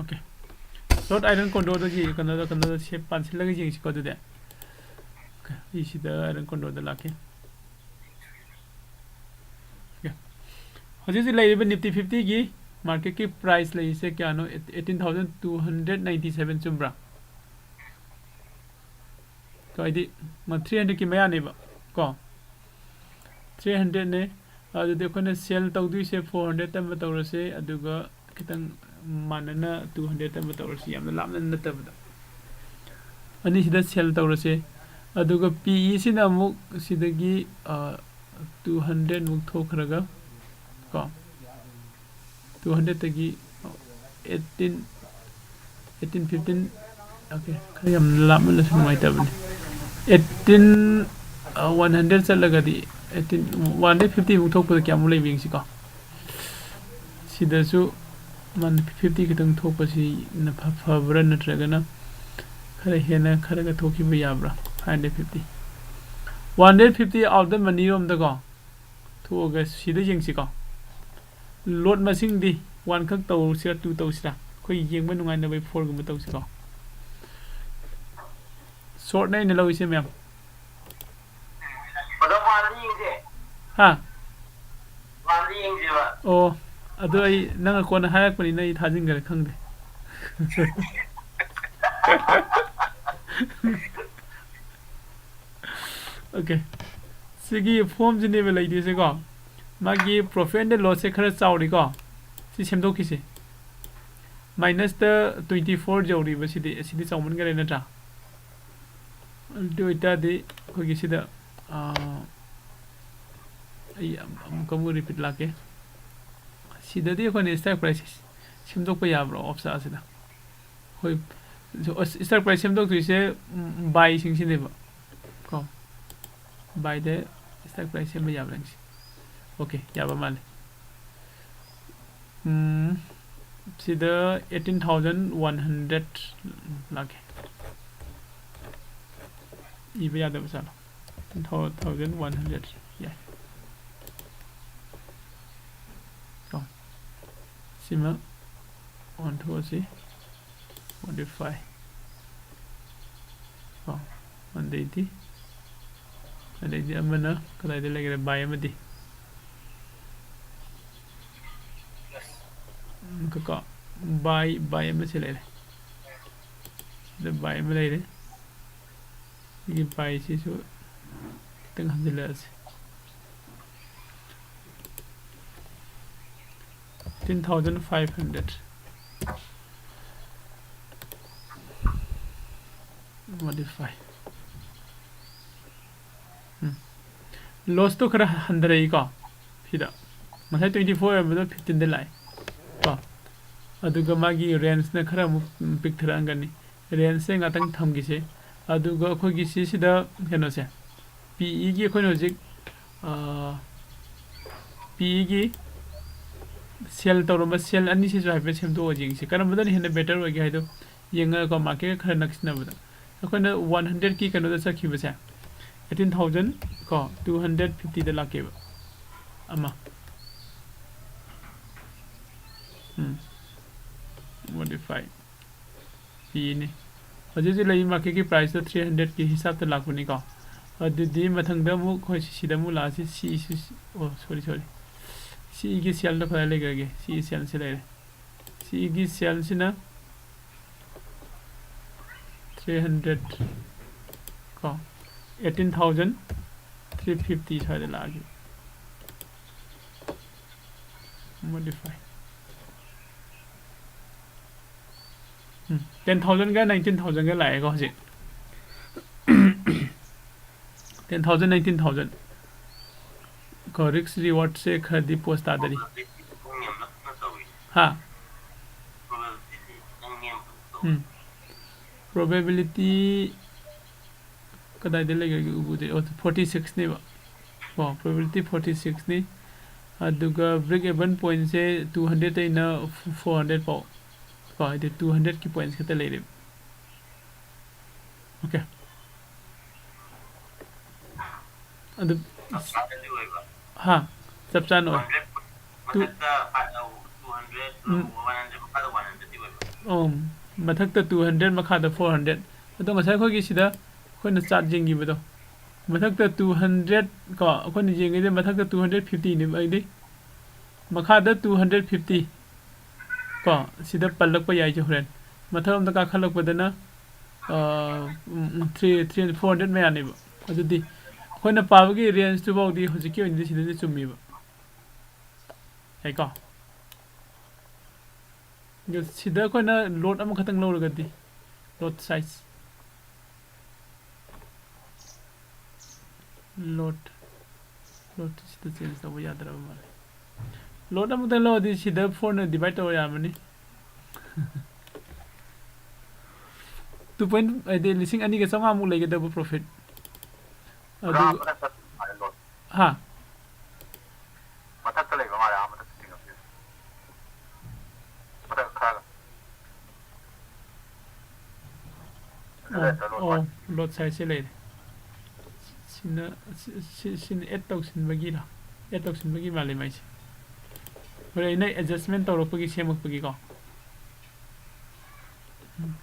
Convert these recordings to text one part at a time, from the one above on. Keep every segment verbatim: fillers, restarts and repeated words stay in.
Okay, Lord Iron Condorꯗꯒꯤ ꯀꯩꯅꯣꯗ ꯀꯩꯅꯣꯗ ꯁꯦꯞ ꯄꯥꯟꯁꯤꯜꯂꯒ ꯌꯦꯡꯁꯤꯀꯣ꯫ ꯑꯗꯨꯗꯤ okay, ꯑꯩ ꯁꯤꯗ Iron Condorꯗ ꯂꯥꯛꯀꯦ꯫ Okay, ꯍꯧꯖꯤꯛ ꯍꯧꯖꯤꯛ ꯂꯩꯔꯤꯕ Nifty fiftyꯒꯤ marketꯀꯤ price ꯂꯩꯔꯤꯁꯦ ꯀꯌꯥꯅꯣ? Eighteen thousand two hundred ninety seven, ꯆꯨꯝꯕ꯭ꯔꯥ? ꯀꯣ ꯍꯥꯏꯗꯤ three hundredꯀꯤ ꯃꯌꯥꯅꯦꯕ ꯀꯣ꯫ Three hundredꯅꯦ꯫ ꯑꯗꯨꯗꯤ ꯑꯩꯈꯣꯏꯅ sell ꯇꯧꯗꯣꯏꯁꯦ four hundredꯇ ꯑꯃ ꯇꯧꯔꯁꯦ, ꯑꯗꯨꯒ ꯈꯤꯇꯪ ꯃꯥꯟꯅꯅ two hundredꯇ ꯑꯃ ꯇꯧꯔꯁꯤ, ꯌꯥꯝꯅ ꯂꯥꯞꯅ ꯅꯠꯇꯕꯗ꯫ ꯑꯅꯤꯁꯤꯗ sell ꯇꯧꯔꯁꯦ꯫ ꯑꯗꯨꯒ ꯄꯤ ꯏꯁꯤꯅ ꯑꯃꯨꯛ ꯁꯤꯗꯒꯤ two hundredꯃꯨꯛ ꯊꯣꯛꯈ꯭ꯔꯒ ꯀꯣ, two hundredꯇꯒꯤ eighteen, eighteen fifteen, okay, ꯈꯔ ꯌꯥꯝ ꯂꯥꯞꯃꯜꯂꯁꯨ ꯅꯨꯡꯉꯥꯏꯇꯕꯅꯤ꯫ Eighteen, one hundred ꯆꯠꯂꯒꯗꯤ eighteen, one hundred fiftyꯃꯨꯛ ꯊꯣꯛꯄꯗ ꯀꯌꯥꯃꯨꯛ ꯂꯩꯕ ꯌꯦꯡꯁꯤꯀꯣ꯫ ꯁꯤꯗꯁꯨ ꯃꯥꯅ fifty ꯈꯤꯇꯪ ꯊꯣꯛꯄꯁꯤꯅ ꯐ-, ꯐꯕ꯭ꯔꯥ, ꯅꯠꯇ꯭ꯔꯒꯅ ꯈꯔ ꯍꯦꯟꯅ ꯈꯔꯒ ꯊꯣꯛꯈꯤꯕ ꯌꯥꯕ꯭ꯔꯥ? Five hundred fifty, one hundred fifty out of the moneyꯔꯣꯝꯗꯀꯣ ꯊꯣꯛꯑꯒ ꯁꯤꯗ ꯌꯦꯡꯁꯤꯀꯣ꯫ Lot ꯃꯁꯤꯡꯗꯤ one ꯈꯛ ꯇꯧꯁꯤꯔꯥ, two ꯇꯧꯁꯤꯔꯥ? ꯑꯩꯈꯣꯏ ꯌꯦꯡꯕ ꯅꯨꯡꯉꯥꯏꯅꯕꯒꯤ fourꯒꯨꯝꯕ ꯇꯧꯁꯤꯀꯣ꯫ Shortꯅꯦ ꯑꯩꯅ ꯂꯧꯔꯤꯁꯦ, ꯃꯌꯥꯝ꯫ ꯕ꯭ꯔꯗꯔ, ꯋꯥꯟꯗ ꯌꯦꯡꯁꯦ꯫ ꯍꯥ? ꯋꯥꯟꯗ ꯌꯦꯡꯁꯦꯕ꯫ ꯑꯣ, ꯑꯗꯨ ꯑꯩ ꯅꯪꯅ ꯀꯣꯟꯅ ꯍꯥꯏꯔꯛꯄꯅꯤꯅ ꯑꯩ ꯊꯥꯖꯤꯟꯈ꯭ꯔꯦ, ꯈꯪꯗꯦ꯫ Okay, ꯁꯤꯒꯤ formꯁꯤꯅꯦꯕ ꯂꯩꯗꯣꯏꯁꯦꯀꯣ꯫ ꯃꯥꯒꯤ profit and lossꯁꯦ ꯈꯔ ꯆꯥꯎꯔꯤꯀꯣ꯫ ꯁꯤ ꯁꯦꯝꯗꯣꯛꯈꯤꯁꯦ꯫ Minusꯇ twenty four ꯌꯧꯔꯤꯕ ꯁꯤꯗꯤ, ꯁꯤꯗꯤ ꯆꯥꯎꯃꯟꯈꯔꯦ ꯅꯠꯇ꯭ꯔꯥ? ꯑꯗꯨ ꯑꯣꯏꯇꯥꯔꯗꯤ ꯑꯩꯈꯣꯏꯒꯤ ꯁꯤꯗ, ꯑꯥ, ꯑꯩ ꯑꯃꯨꯛꯀ ꯑꯃꯨꯛ repeat ꯂꯥꯛꯀꯦ꯫ ꯁꯤꯗꯗꯤ ꯑꯩꯈꯣꯏꯅ strike price ꯁꯦꯝꯗꯣꯛꯄ ꯌꯥꯕ꯭ꯔꯣ option ꯑꯁꯤꯗ? ꯍꯣꯏ, strike price ꯁꯦꯝꯗꯣꯛꯇꯣꯏꯁꯦ, ꯎꯝ, buyꯁꯤꯡꯁꯤꯅꯦꯕ ꯀꯣ꯫ Buyꯗ strike price ꯁꯦꯝꯕ ꯌꯥꯕ꯭ꯔꯥ ꯌꯦꯡꯁꯤ꯫ Okay, ꯌꯥꯕ ꯃꯥꯜꯂꯦ꯫ ꯎꯝ, ꯁꯤꯗ eighteen thousand one hundred ꯂꯥꯛꯀꯦ꯫ ꯏꯕ ꯌꯥꯗꯕ ꯖꯥꯠꯂꯣ? Eighteen thousand one hundred꯫ ꯌꯥꯏ꯫ ꯀꯣ꯫ ꯁꯤꯃ ꯑꯣꯟꯊꯣꯛꯑꯁꯤ꯫ Modify꯫ ꯀꯣ, ꯑꯗꯩꯗꯤ, ꯑꯗꯩꯗꯤ ꯑꯃꯅ ꯀꯗꯥꯏꯗ ꯂꯩꯈ꯭ꯔꯦ? Buy ꯑꯃꯗꯤ꯫ ꯎꯝ, ꯀꯣ, buy, buy ꯑꯃꯁꯦ ꯂꯩꯔꯦ꯫ ꯁꯤꯗ buy ꯑꯃ ꯂꯩꯔꯦ꯫ ꯁꯤꯒꯤ buy ꯁꯤꯁꯨ ꯈꯤꯇꯪ ꯍꯟꯖꯤꯜꯂꯛꯑꯁꯤ꯫ Ten thousand five hundred꯫ Modify꯫ ꯎꯝ꯫ Loss ꯇꯣ ꯈꯔ ꯍꯟꯊꯔꯛꯏꯀꯣ ꯁꯤꯗ꯫ ꯉꯁꯥꯏ twenty four ꯑꯣꯏꯔꯝꯕꯗꯣ fifteen ꯗ ꯂꯥꯛꯑꯦ ꯀꯣ꯫ ꯑꯗꯨꯒ ꯃꯥꯒꯤ range ꯅ ꯈꯔ ꯑꯃꯨꯛ ꯄꯤꯛꯊꯔꯛꯑꯝꯒꯅꯤ꯫ Range ꯁꯦ ꯉꯥꯛꯇꯪ ꯊꯝꯈꯤꯁꯦ꯫ ꯑꯗꯨꯒ ꯑꯩꯈꯣꯏꯒꯤ ꯁꯤꯁꯤꯗ ꯀꯩꯅꯣꯁꯦ, P E ꯒꯤ ꯑꯩꯈꯣꯏꯅ ꯍꯧꯖꯤꯛ, ꯑꯥ, P E ꯒꯤ sell ꯇꯧꯔꯝꯕ sell ꯑꯅꯤꯁꯤꯁꯨ ꯍꯥꯏꯐꯦꯠ ꯁꯦꯝꯗꯣꯛꯑ ꯌꯦꯡꯁꯤ, ꯀꯔꯝꯕꯗꯅ ꯍꯦꯟꯅ better ꯑꯣꯏꯒꯦ ꯍꯥꯏꯗꯣ ꯌꯦꯡꯉꯒꯀꯣ, market ꯀ ꯈꯔ ꯅꯛꯁꯤꯟꯅꯕꯗ꯫ ꯑꯩꯈꯣꯏꯅ one hundred ꯀꯤ ꯀꯩꯅꯣꯗ ꯆꯠꯈꯤꯕꯁꯦ, eighteen thousand ꯀꯣ two hundred fifty ꯗ ꯂꯥꯛꯀꯦꯕ ꯑꯃ꯫ ꯎꯝ꯫ Modify꯫ P E ꯅꯤ꯫ ꯍꯧꯖꯤꯛ ꯍꯧꯖꯤꯛ ꯂꯩꯔꯤ market ꯀꯤ price ꯇꯣ three hundred ꯀꯤ ꯍꯤꯁꯥꯞꯇ ꯂꯥꯛꯄꯅꯤꯀꯣ꯫ ꯑꯗꯨꯗꯤ ꯃꯊꯪꯗ ꯑꯃꯨꯛ ꯑꯩꯈꯣꯏ ꯁꯤꯗ ꯑꯃꯨꯛ ꯂꯥꯛꯑꯁꯤ꯫ C E ꯁꯤ, ꯑꯣ, sorry, sorry꯫ C E ꯒꯤ sell ꯗꯣ ꯀꯗꯥꯏ ꯂꯩꯈ꯭ꯔꯒꯦ? C E sell ꯁꯤ ꯂꯩꯔꯦ꯫ C E ꯒꯤ sell ꯁꯤꯅ three hundred ꯀꯣ, eighteen thousand three fifty ꯁ꯭ꯋꯥꯏꯗ ꯂꯥꯛꯑꯒꯦ꯫ Modify꯫ ꯎꯝ, ten thousand ꯒ nineteen thousand ꯒ ꯂꯥꯛꯑꯦꯀꯣ ꯍꯧꯖꯤꯛ꯫ Ten thousand, nineteen thousand꯫ ꯀꯣ, risk reward ꯁꯦ ꯈꯔꯗꯤ ꯄꯣꯁ ꯇꯥꯗꯔꯤ꯫ ꯍꯥ? ꯎꯝ꯫ Probability ꯀꯗꯥꯏꯗ ꯂꯩꯈ꯭ꯔꯒꯦ? ꯎꯕꯨꯗꯦ꯫ ꯑꯣ, forty six ꯅꯦꯕ꯫ ꯀꯣ, probability forty six ꯅꯤ꯫ ꯑꯗꯨꯒ break even point ꯁꯦ two hundred ꯇꯩꯅ four hundred ꯐꯥꯎ꯫ ꯀꯣ, ꯍꯥꯏꯗꯤ two hundred ꯀꯤ points ꯈꯛꯇ ꯂꯩꯔꯦꯕ꯫ Okay꯫ ꯑꯗꯨ, ꯍꯥ? ꯆꯞ ꯆꯥꯅ ꯑꯣꯏ꯫ Two hundred ꯃꯊꯛꯇ ꯐꯥꯏꯚ, two hundred ꯎꯝ꯫ ꯑꯣ, ꯃꯊꯛꯇ two hundred, ꯃꯈꯥꯗ four hundred꯫ ꯑꯗꯣ ꯉꯁꯥꯏ ꯑꯩꯈꯣꯏꯒꯤ ꯁꯤꯗ ꯑꯩꯈꯣꯏꯅ ꯆꯥꯔꯠ ꯌꯦꯡꯈꯤꯕꯗꯣ, ꯃꯊꯛꯇ two hundred ꯀꯣ, ꯑꯩꯈꯣꯏꯅ ꯌꯦꯡꯉꯤꯁꯦ ꯃꯊꯛꯇ two hundred fifty ꯅꯦꯕ, ꯑꯩꯗꯤ ꯃꯈꯥꯗ two hundred fifty ꯀꯣ, ꯁꯤꯗ ꯄꯜꯂꯛꯄ ꯌꯥꯏꯁꯦ ꯍꯣꯔꯦꯟ꯫ ꯃꯊꯛꯂꯣꯝꯗ ꯀꯥꯈꯠꯂꯛꯄꯗꯅ, ꯑ, ꯎꯝ, ꯎꯝ, three, three hundred, four hundred ꯃꯌꯥꯅꯦꯕ꯫ ꯑꯗꯨꯗꯤ ꯑꯩꯈꯣꯏꯅ ꯄꯥꯕꯒꯤ ꯔꯦꯟꯖꯇꯨ ꯐꯥꯎꯗꯤ ꯍꯧꯖꯤꯛꯀꯤ ꯑꯣꯏꯅꯗꯤ ꯁꯤꯗꯗꯤ ꯆꯨꯝꯃꯤꯕ꯫ ꯌꯥꯏꯀꯣ? ꯑꯗꯨ ꯁꯤꯗ ꯑꯩꯈꯣꯏꯅ ꯂꯣꯠ ꯑꯃꯈꯛꯇꯪ ꯂꯧꯔꯒꯗꯤ, ꯂꯣꯠ ꯁꯥꯏꯖ, ꯂꯣꯠ, ꯂꯣꯠ ꯁꯤꯗ ꯆꯦꯟꯖ ꯇꯧꯕ ꯌꯥꯗ꯭ꯔꯕ ꯃꯥꯜꯂꯦ꯫ ꯂꯣꯠ ꯑꯃꯈꯛꯇꯪ ꯂꯧꯔꯗꯤ ꯁꯤꯗ fourꯅ divide ꯇꯧꯔ ꯌꯥꯔꯝꯃꯅꯤ꯫ Two point, ꯍꯥꯏꯗꯤ ꯂꯤꯁꯤꯡ ꯑꯅꯤꯒ ꯆꯥꯝꯃꯉꯥꯃꯨꯛ ꯂꯩꯒꯗꯕ profit꯫ ꯑꯗꯨ, ꯄꯨꯔꯥ ꯃꯊꯛꯇ ꯃꯥꯜꯂꯦ ꯂꯣꯠ꯫ ꯍꯥ? ꯃꯊꯛꯇ ꯂꯩꯕ ꯃꯥꯜꯂꯦ, ꯑꯥ ꯃꯊꯛꯇ ꯆꯤꯡꯉꯛꯇꯣꯏꯅꯦ꯫ ꯃꯊꯛ ꯈꯔꯒ꯫ ꯑꯣ, ꯑꯗꯨꯗ ꯂꯣꯠ ꯑꯣ, ꯃꯥꯜꯂꯦ꯫ ꯂꯣꯠ ꯁꯥꯏꯖꯁꯦ ꯂꯩꯔꯦ꯫ ꯁꯤꯅ, ꯁꯤ, ꯁꯤ, ꯁꯤꯅ add ꯇꯧꯁꯤꯟꯕꯒꯤꯔ? Add ꯇꯧꯁꯤꯟꯕꯒꯤ ꯃꯥꯜꯂꯦ ꯃꯥꯏꯁꯦ꯫ ꯍꯣꯔꯦꯟ ꯑꯩꯅ adjustment ꯇꯧꯔꯛꯄꯒꯤ, ꯁꯦꯝꯃꯛꯄꯒꯤꯀꯣ꯫ ꯎꯝ꯫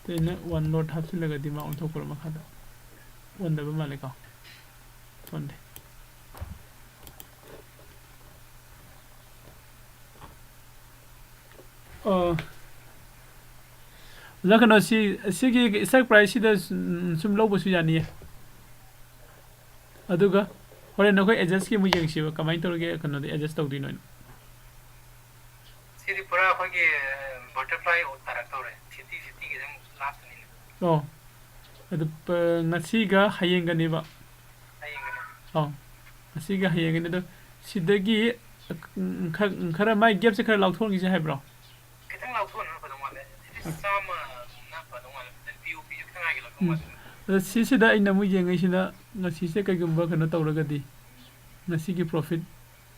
ꯑꯗꯩ ꯑꯩꯅ one ꯂꯣꯠ ꯍꯥꯞꯆꯤꯜꯂꯒꯗꯤ ꯃꯥ ꯑꯣꯟꯊꯣꯛꯄ꯭ꯔꯥ ꯃꯈꯥꯗ? ꯑꯣꯟꯗꯕ ꯃꯥꯜꯂꯦꯀꯣ? ꯑꯣꯟꯗꯦ꯫ ꯑꯣ꯫ ꯑꯣꯖꯥ, ꯀꯩꯅꯣ, ꯁꯤ, ꯁꯤꯒꯤ strike priceꯁꯤꯗ ꯁꯨꯝ, ꯁꯨꯝ ꯂꯧꯕꯁꯨ ꯌꯥꯅꯤꯌꯦ꯫ ꯑꯗꯨꯒ ꯍꯣꯔꯦꯟ ꯅꯈꯣꯏ adjustꯀꯤ ꯑꯃꯨꯛ ꯌꯦꯡꯁꯤꯕ, ꯀꯃꯥꯏꯅ ꯇꯧꯔꯒꯦ, ꯀꯩꯅꯣꯗ adjust ꯇꯧꯗꯣꯏꯅꯣ? ꯁꯤꯗꯤ ꯄꯨꯔꯥ ꯑꯩꯈꯣꯏꯒꯤ, ꯑ, butterfly ꯇꯥꯔꯛꯇꯧꯔꯦ꯫ Fifty fiftyꯒꯤ ꯑꯗꯨꯝ ꯂꯥꯛꯇꯣꯏꯅꯤꯅꯦ꯫ ꯑꯣ꯫ ꯑꯗꯨ, ꯄ-, ꯉꯁꯤꯒ ꯍꯌꯦꯡꯒꯅꯦꯕ? ꯍꯌꯦꯡꯒꯅꯦ꯫ ꯑꯣ꯫ ꯉꯁꯤꯒ ꯍꯌꯦꯡꯒꯅꯤ꯫ ꯑꯗꯣ ꯁꯤꯗꯒꯤ, ꯎꯝ, ꯈꯔ, ꯈꯔ ꯃꯥꯏ gapꯁꯦ ꯈꯔ ꯂꯥꯎꯊꯣꯛꯍꯟꯈꯤꯁꯦ ꯍꯥꯏꯕ꯭ꯔꯣ? ꯈꯤꯇꯪ ꯂꯥꯎꯊꯣꯛꯍꯟꯕꯅ ꯐꯗꯧ ꯃꯥꯜꯂꯦ꯫ ꯑꯗꯨꯗꯤ ꯆꯥꯝꯃ ꯅ ꯐꯗꯧ ꯃꯥꯜꯂꯦ꯫ ꯄꯤ ꯑꯣ ꯄꯤꯁꯨ ꯈꯤꯇꯪ ꯍꯥꯏꯒꯠꯂꯛꯇꯧ ꯎꯝ꯫ ꯃꯥꯜꯂꯦ꯫ ꯑꯗꯣ ꯁꯤꯁꯤꯗ ꯑꯩꯅ ꯑꯃꯨꯛ ꯌꯦꯡꯉꯤꯁꯤꯅ ꯉꯁꯤꯁꯦ ꯀꯩꯒꯨꯝꯕ ꯀꯩꯅꯣ ꯇꯧꯔꯒꯗꯤ, ꯉꯁꯤꯒꯤ profit,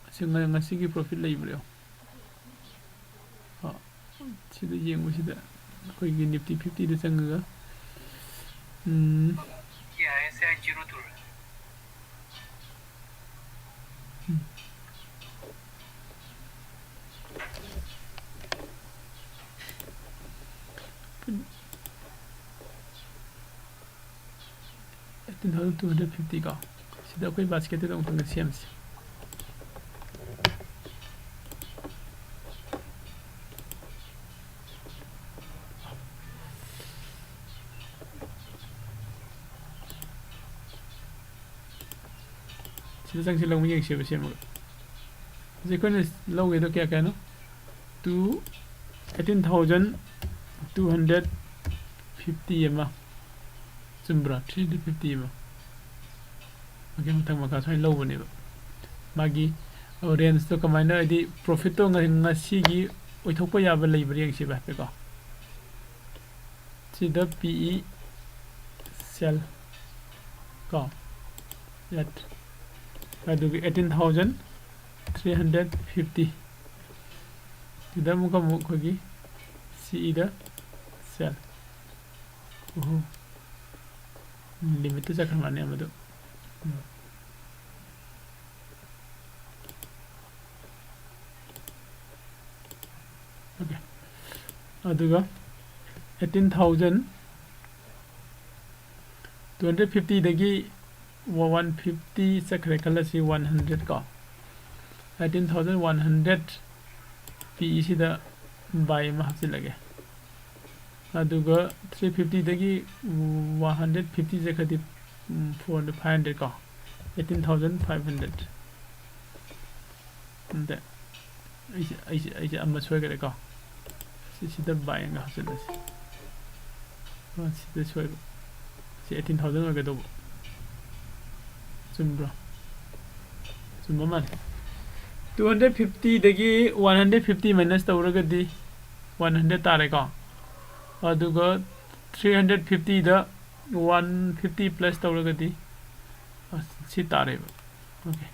ꯑꯁꯤ ꯉ-, ꯉꯁꯤꯒꯤ profit ꯂꯩꯕ꯭ꯔꯥ ꯌꯦꯡꯉꯣ꯫ ꯑ, ꯁꯤꯗ ꯌꯦꯡꯕꯁꯤꯗ ꯑꯩꯈꯣꯏꯒꯤ Nifty fiftyꯗ ꯆꯪꯉꯒ, ꯎꯝ, ꯌꯥꯏ, ꯁꯦ, ꯑꯩ zero two ꯔꯦ꯫ ꯎꯝ꯫ Two thousand two hundred fifty ꯀꯣ꯫ ꯁꯤꯗ ꯑꯩꯈꯣꯏ ꯕꯥꯁꯀꯦꯠꯇꯨꯗ ꯑꯃꯨꯛꯇꯪꯒ ꯁꯦꯝꯁꯤ꯫ ꯁꯤꯗ ꯆꯪꯁꯤꯜꯂꯒ ꯑꯃꯨꯛ ꯌꯦꯡꯁꯦꯕ ꯁꯦꯝꯃꯒ꯫ ꯍꯧꯖꯤꯛ ꯑꯩꯈꯣꯏꯅ ꯂꯧꯒꯦꯗꯣ ꯀꯌꯥ ꯀꯌꯥꯅꯣ? Two, eighteen thousand two hundred fifty ꯑꯃ꯫ ꯆꯨꯝꯕ꯭ꯔꯥ? Three hundred fifty ꯑꯃ꯫ ꯑꯣꯀꯦ, ꯃꯊꯪ ꯃꯈꯥ ꯁꯨꯃꯥꯏꯅ ꯂꯧꯕꯅꯦꯕ꯫ ꯃꯥꯒꯤ ꯔꯦꯟꯖꯇꯣ ꯀꯃꯥꯏꯅ, ꯍꯥꯏꯗꯤ ꯄ꯭ꯔꯣꯐꯤꯠꯇꯣ ꯉ-, ꯉꯁꯤꯒꯤ ꯑꯣꯏꯊꯣꯛꯄ ꯌꯥꯕ ꯂꯩꯕ꯭ꯔꯥ ꯌꯦꯡꯁꯤꯕ ꯍꯥꯏꯐꯦꯠꯀꯣ꯫ ꯁꯤꯗ ꯄꯤ ꯏ ꯁꯦꯜ ꯀꯣ꯫ ꯑꯦꯠ꯫ ꯑꯗꯨꯒ eighteen thousand three hundred fifty꯫ ꯁꯤꯗ ꯑꯃꯨꯛꯀ ꯑꯃꯨꯛ ꯑꯩꯈꯣꯏꯒꯤ ꯁꯤ ꯏꯗ ꯁꯦꯜ꯫ ꯑꯣꯍꯣ꯫ ꯂꯤꯃꯤꯠꯇ ꯆꯠꯈ꯭ꯔ ꯃꯥꯜꯂꯦ ꯑꯃꯗꯨ꯫ ꯎꯝ꯫ ꯑꯣꯀꯦ꯫ ꯑꯗꯨꯒ eighteen thousand two hundred fifty ꯗꯒꯤ one fifty ꯆꯠꯈ꯭ꯔꯦ ꯈꯜꯂꯁꯤ, one hundred ꯀꯣ꯫ Eighteen thousand one hundred ꯄꯤ ꯏ ꯁꯤꯗ ꯕꯥꯏ ꯑꯃ ꯍꯥꯞꯆꯤꯜꯂꯒꯦ꯫ ꯑꯗꯨꯒ three fifty ꯗꯒꯤ one hundred fifty ꯆꯠꯈ꯭ꯔꯗꯤ, ꯎꯝ, four hundred, five hundred ꯀꯣ꯫ Eighteen thousand five hundred꯫ ꯑꯗ ꯑꯩꯁꯦ, ꯑꯩꯁꯦ, ꯑꯩꯁꯦ ꯑꯃ ꯁꯣꯏꯈ꯭ꯔꯦꯀꯣ꯫ ꯁꯤ, ꯁꯤꯗ ꯕꯥꯏ ꯑꯃꯒ ꯍꯥꯞꯆꯤꯜꯂꯁꯤ꯫ ꯑꯣ, ꯁꯤꯗ ꯁꯣꯏꯕ꯫ ꯁꯤ eighteen thousand ꯑꯣꯏꯒꯗꯧꯕ꯫ ꯆꯨꯝꯕ꯭ꯔꯣ? ꯆꯨꯝꯕ ꯃꯥꯜꯂꯦ꯫ Two hundred fifty ꯗꯒꯤ one hundred fifty minus ꯇꯧꯔꯒꯗꯤ one hundred ꯇꯥꯔꯦꯀꯣ꯫ ꯑꯗꯨꯒ three hundred fifty ꯗ one fifty plus ꯇꯧꯔꯒꯗꯤ, ꯑꯁ, ꯁꯤ ꯇꯥꯔꯦꯕ꯫ ꯑꯣꯀꯦ꯫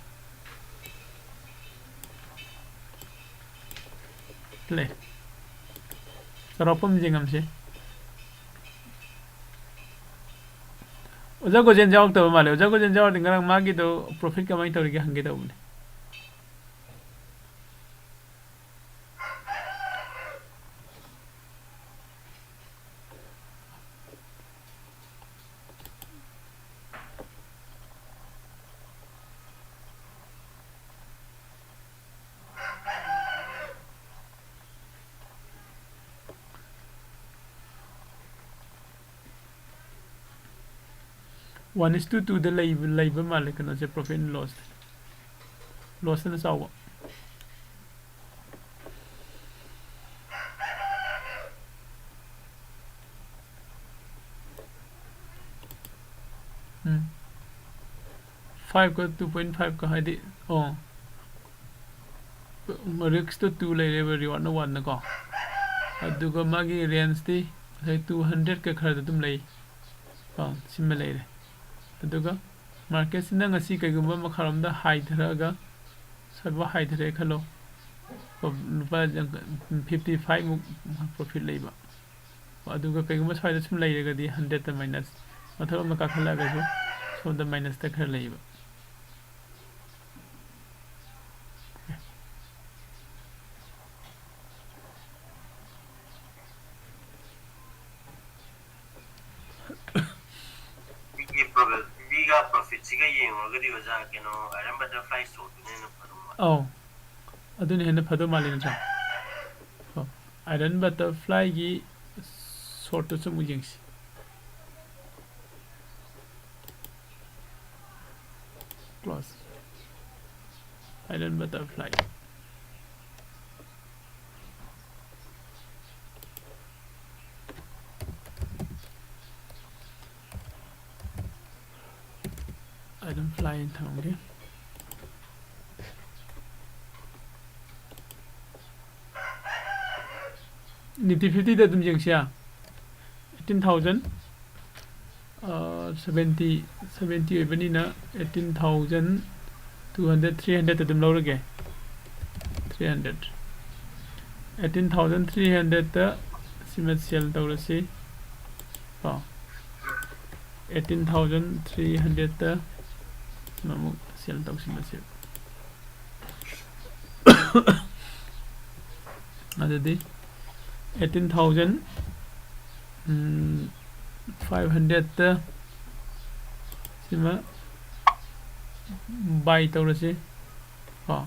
ꯂꯩ꯫ ꯆꯥꯎꯔꯥꯛꯄ ꯑꯃ ꯌꯦꯡꯉꯝꯁꯤ꯫ ꯑꯣꯖꯥ ꯒꯣꯖꯦꯟ ꯌꯥꯎꯔꯛꯇꯕ ꯃꯥꯜꯂꯦ꯫ ꯑꯣꯖꯥ ꯒꯣꯖꯦꯟ ꯌꯥꯎꯔꯗꯤ ꯉꯔꯥꯡ ꯃꯥꯒꯤꯗꯣ profit ꯀꯃꯥꯏꯅ ꯇꯧꯔꯤꯒꯦ ꯍꯪꯒꯦ ꯇꯧꯕꯅꯦ꯫ One is to two ꯗ ꯂꯩꯕ ꯂꯩꯕ ꯃꯥꯜꯂꯦ ꯀꯩꯅꯣꯁꯦ, profit and loss, loss ꯅ ꯆꯥꯎꯕ꯫ ꯎꯝ꯫ Five ꯀ two point five ꯀ ꯍꯥꯏꯗꯤ, ꯑꯣ, risk ꯇꯣ two ꯂꯩꯔꯦꯕ, reward ꯅ one ꯅꯀꯣ꯫ ꯑꯗꯨꯒ ꯃꯥꯒꯤ range ꯇꯤ ꯉꯁꯥꯏ two hundred ꯀ ꯈꯔꯗ ꯑꯗꯨꯝ ꯂꯩ꯫ ꯑꯥ, ꯁꯤꯃ ꯂꯩꯔꯦ꯫ ꯑꯗꯨꯒ market ꯁꯤꯅ ꯉꯁꯤ ꯀꯩꯒꯨꯝꯕ ꯃꯈꯥꯔꯣꯝꯗ ꯍꯥꯏꯊꯔꯛꯑꯒ, ꯁ꯭ꯋꯥꯏꯐꯥꯎ ꯍꯥꯏꯊꯔꯛꯑꯦ ꯈꯜꯂꯣ, ꯂꯨꯄꯥ fifty five ꯃꯨꯛ profit ꯂꯩꯕ꯫ ꯑꯗꯨꯒ ꯀꯩꯒꯨꯝꯕ ꯁ꯭ꯋꯥꯏꯗ ꯁꯨꯝ ꯂꯩꯔꯒꯗꯤ hundred ꯇ minus, ꯃꯊꯛꯂꯣꯝꯗ ꯀꯥꯈꯠꯂꯛꯑꯒꯁꯨ ꯁꯣꯝꯗ minus ꯇ ꯈꯔ ꯂꯩꯕ꯫ ꯁꯤꯒꯤ ꯄ꯭ꯔꯣꯕꯦꯕꯤꯂꯤꯇꯤꯒ ꯄ꯭ꯔꯣꯐꯤꯠꯁꯤꯒ ꯌꯦꯡꯉꯨꯔꯒꯗꯤ ꯑꯣꯖꯥ, ꯀꯩꯅꯣ, ꯑꯥꯏꯔꯟ ꯕꯇꯔꯐ꯭ꯂꯥꯏ ꯁꯣꯛꯇꯨꯅ ꯍꯦꯟꯅ ꯐꯗꯧ ꯃꯥꯜꯂꯦ꯫ ꯑꯧ, ꯑꯗꯨꯅ ꯍꯦꯟꯅ ꯐꯗꯧ ꯃꯥꯜꯂꯤ ꯅꯠꯇ꯭ꯔꯥ? ꯑꯣ, ꯑꯥꯏꯔꯟ ꯕꯇꯔꯐ꯭ꯂꯥꯏꯒꯤ ꯁꯣꯔꯠꯇꯨꯁꯨ ꯑꯃꯨꯛ ꯌꯦꯡꯁꯤ꯫ Close. Iron butterfly. Iron fly ꯊꯝꯒꯦ꯫ Nifty fifty ꯗ ꯑꯗꯨꯝ ꯌꯦꯡꯁꯤꯌꯥ꯫ Eighteen thousand, ꯑ, seventy, seventy ꯑꯣꯏꯕꯅꯤꯅ eighteen thousand two hundred, three hundred ꯑꯗꯨꯝ ꯂꯧꯔꯒꯦ꯫ Three hundred, eighteen thousand three hundred ꯇ ꯁꯤꯃ sell ꯇꯧꯔꯁꯤ ꯀꯣ꯫ Eighteen thousand three hundred ꯇ ꯁꯤꯃ ꯑꯃꯨꯛ sell ꯇꯧꯁꯤ ꯃꯁꯤ꯫ ꯑꯗꯨꯗꯤ eighteen thousand five hundred ꯇ ꯁꯤꯃ buy ꯇꯧꯔꯁꯤ ꯀꯣ꯫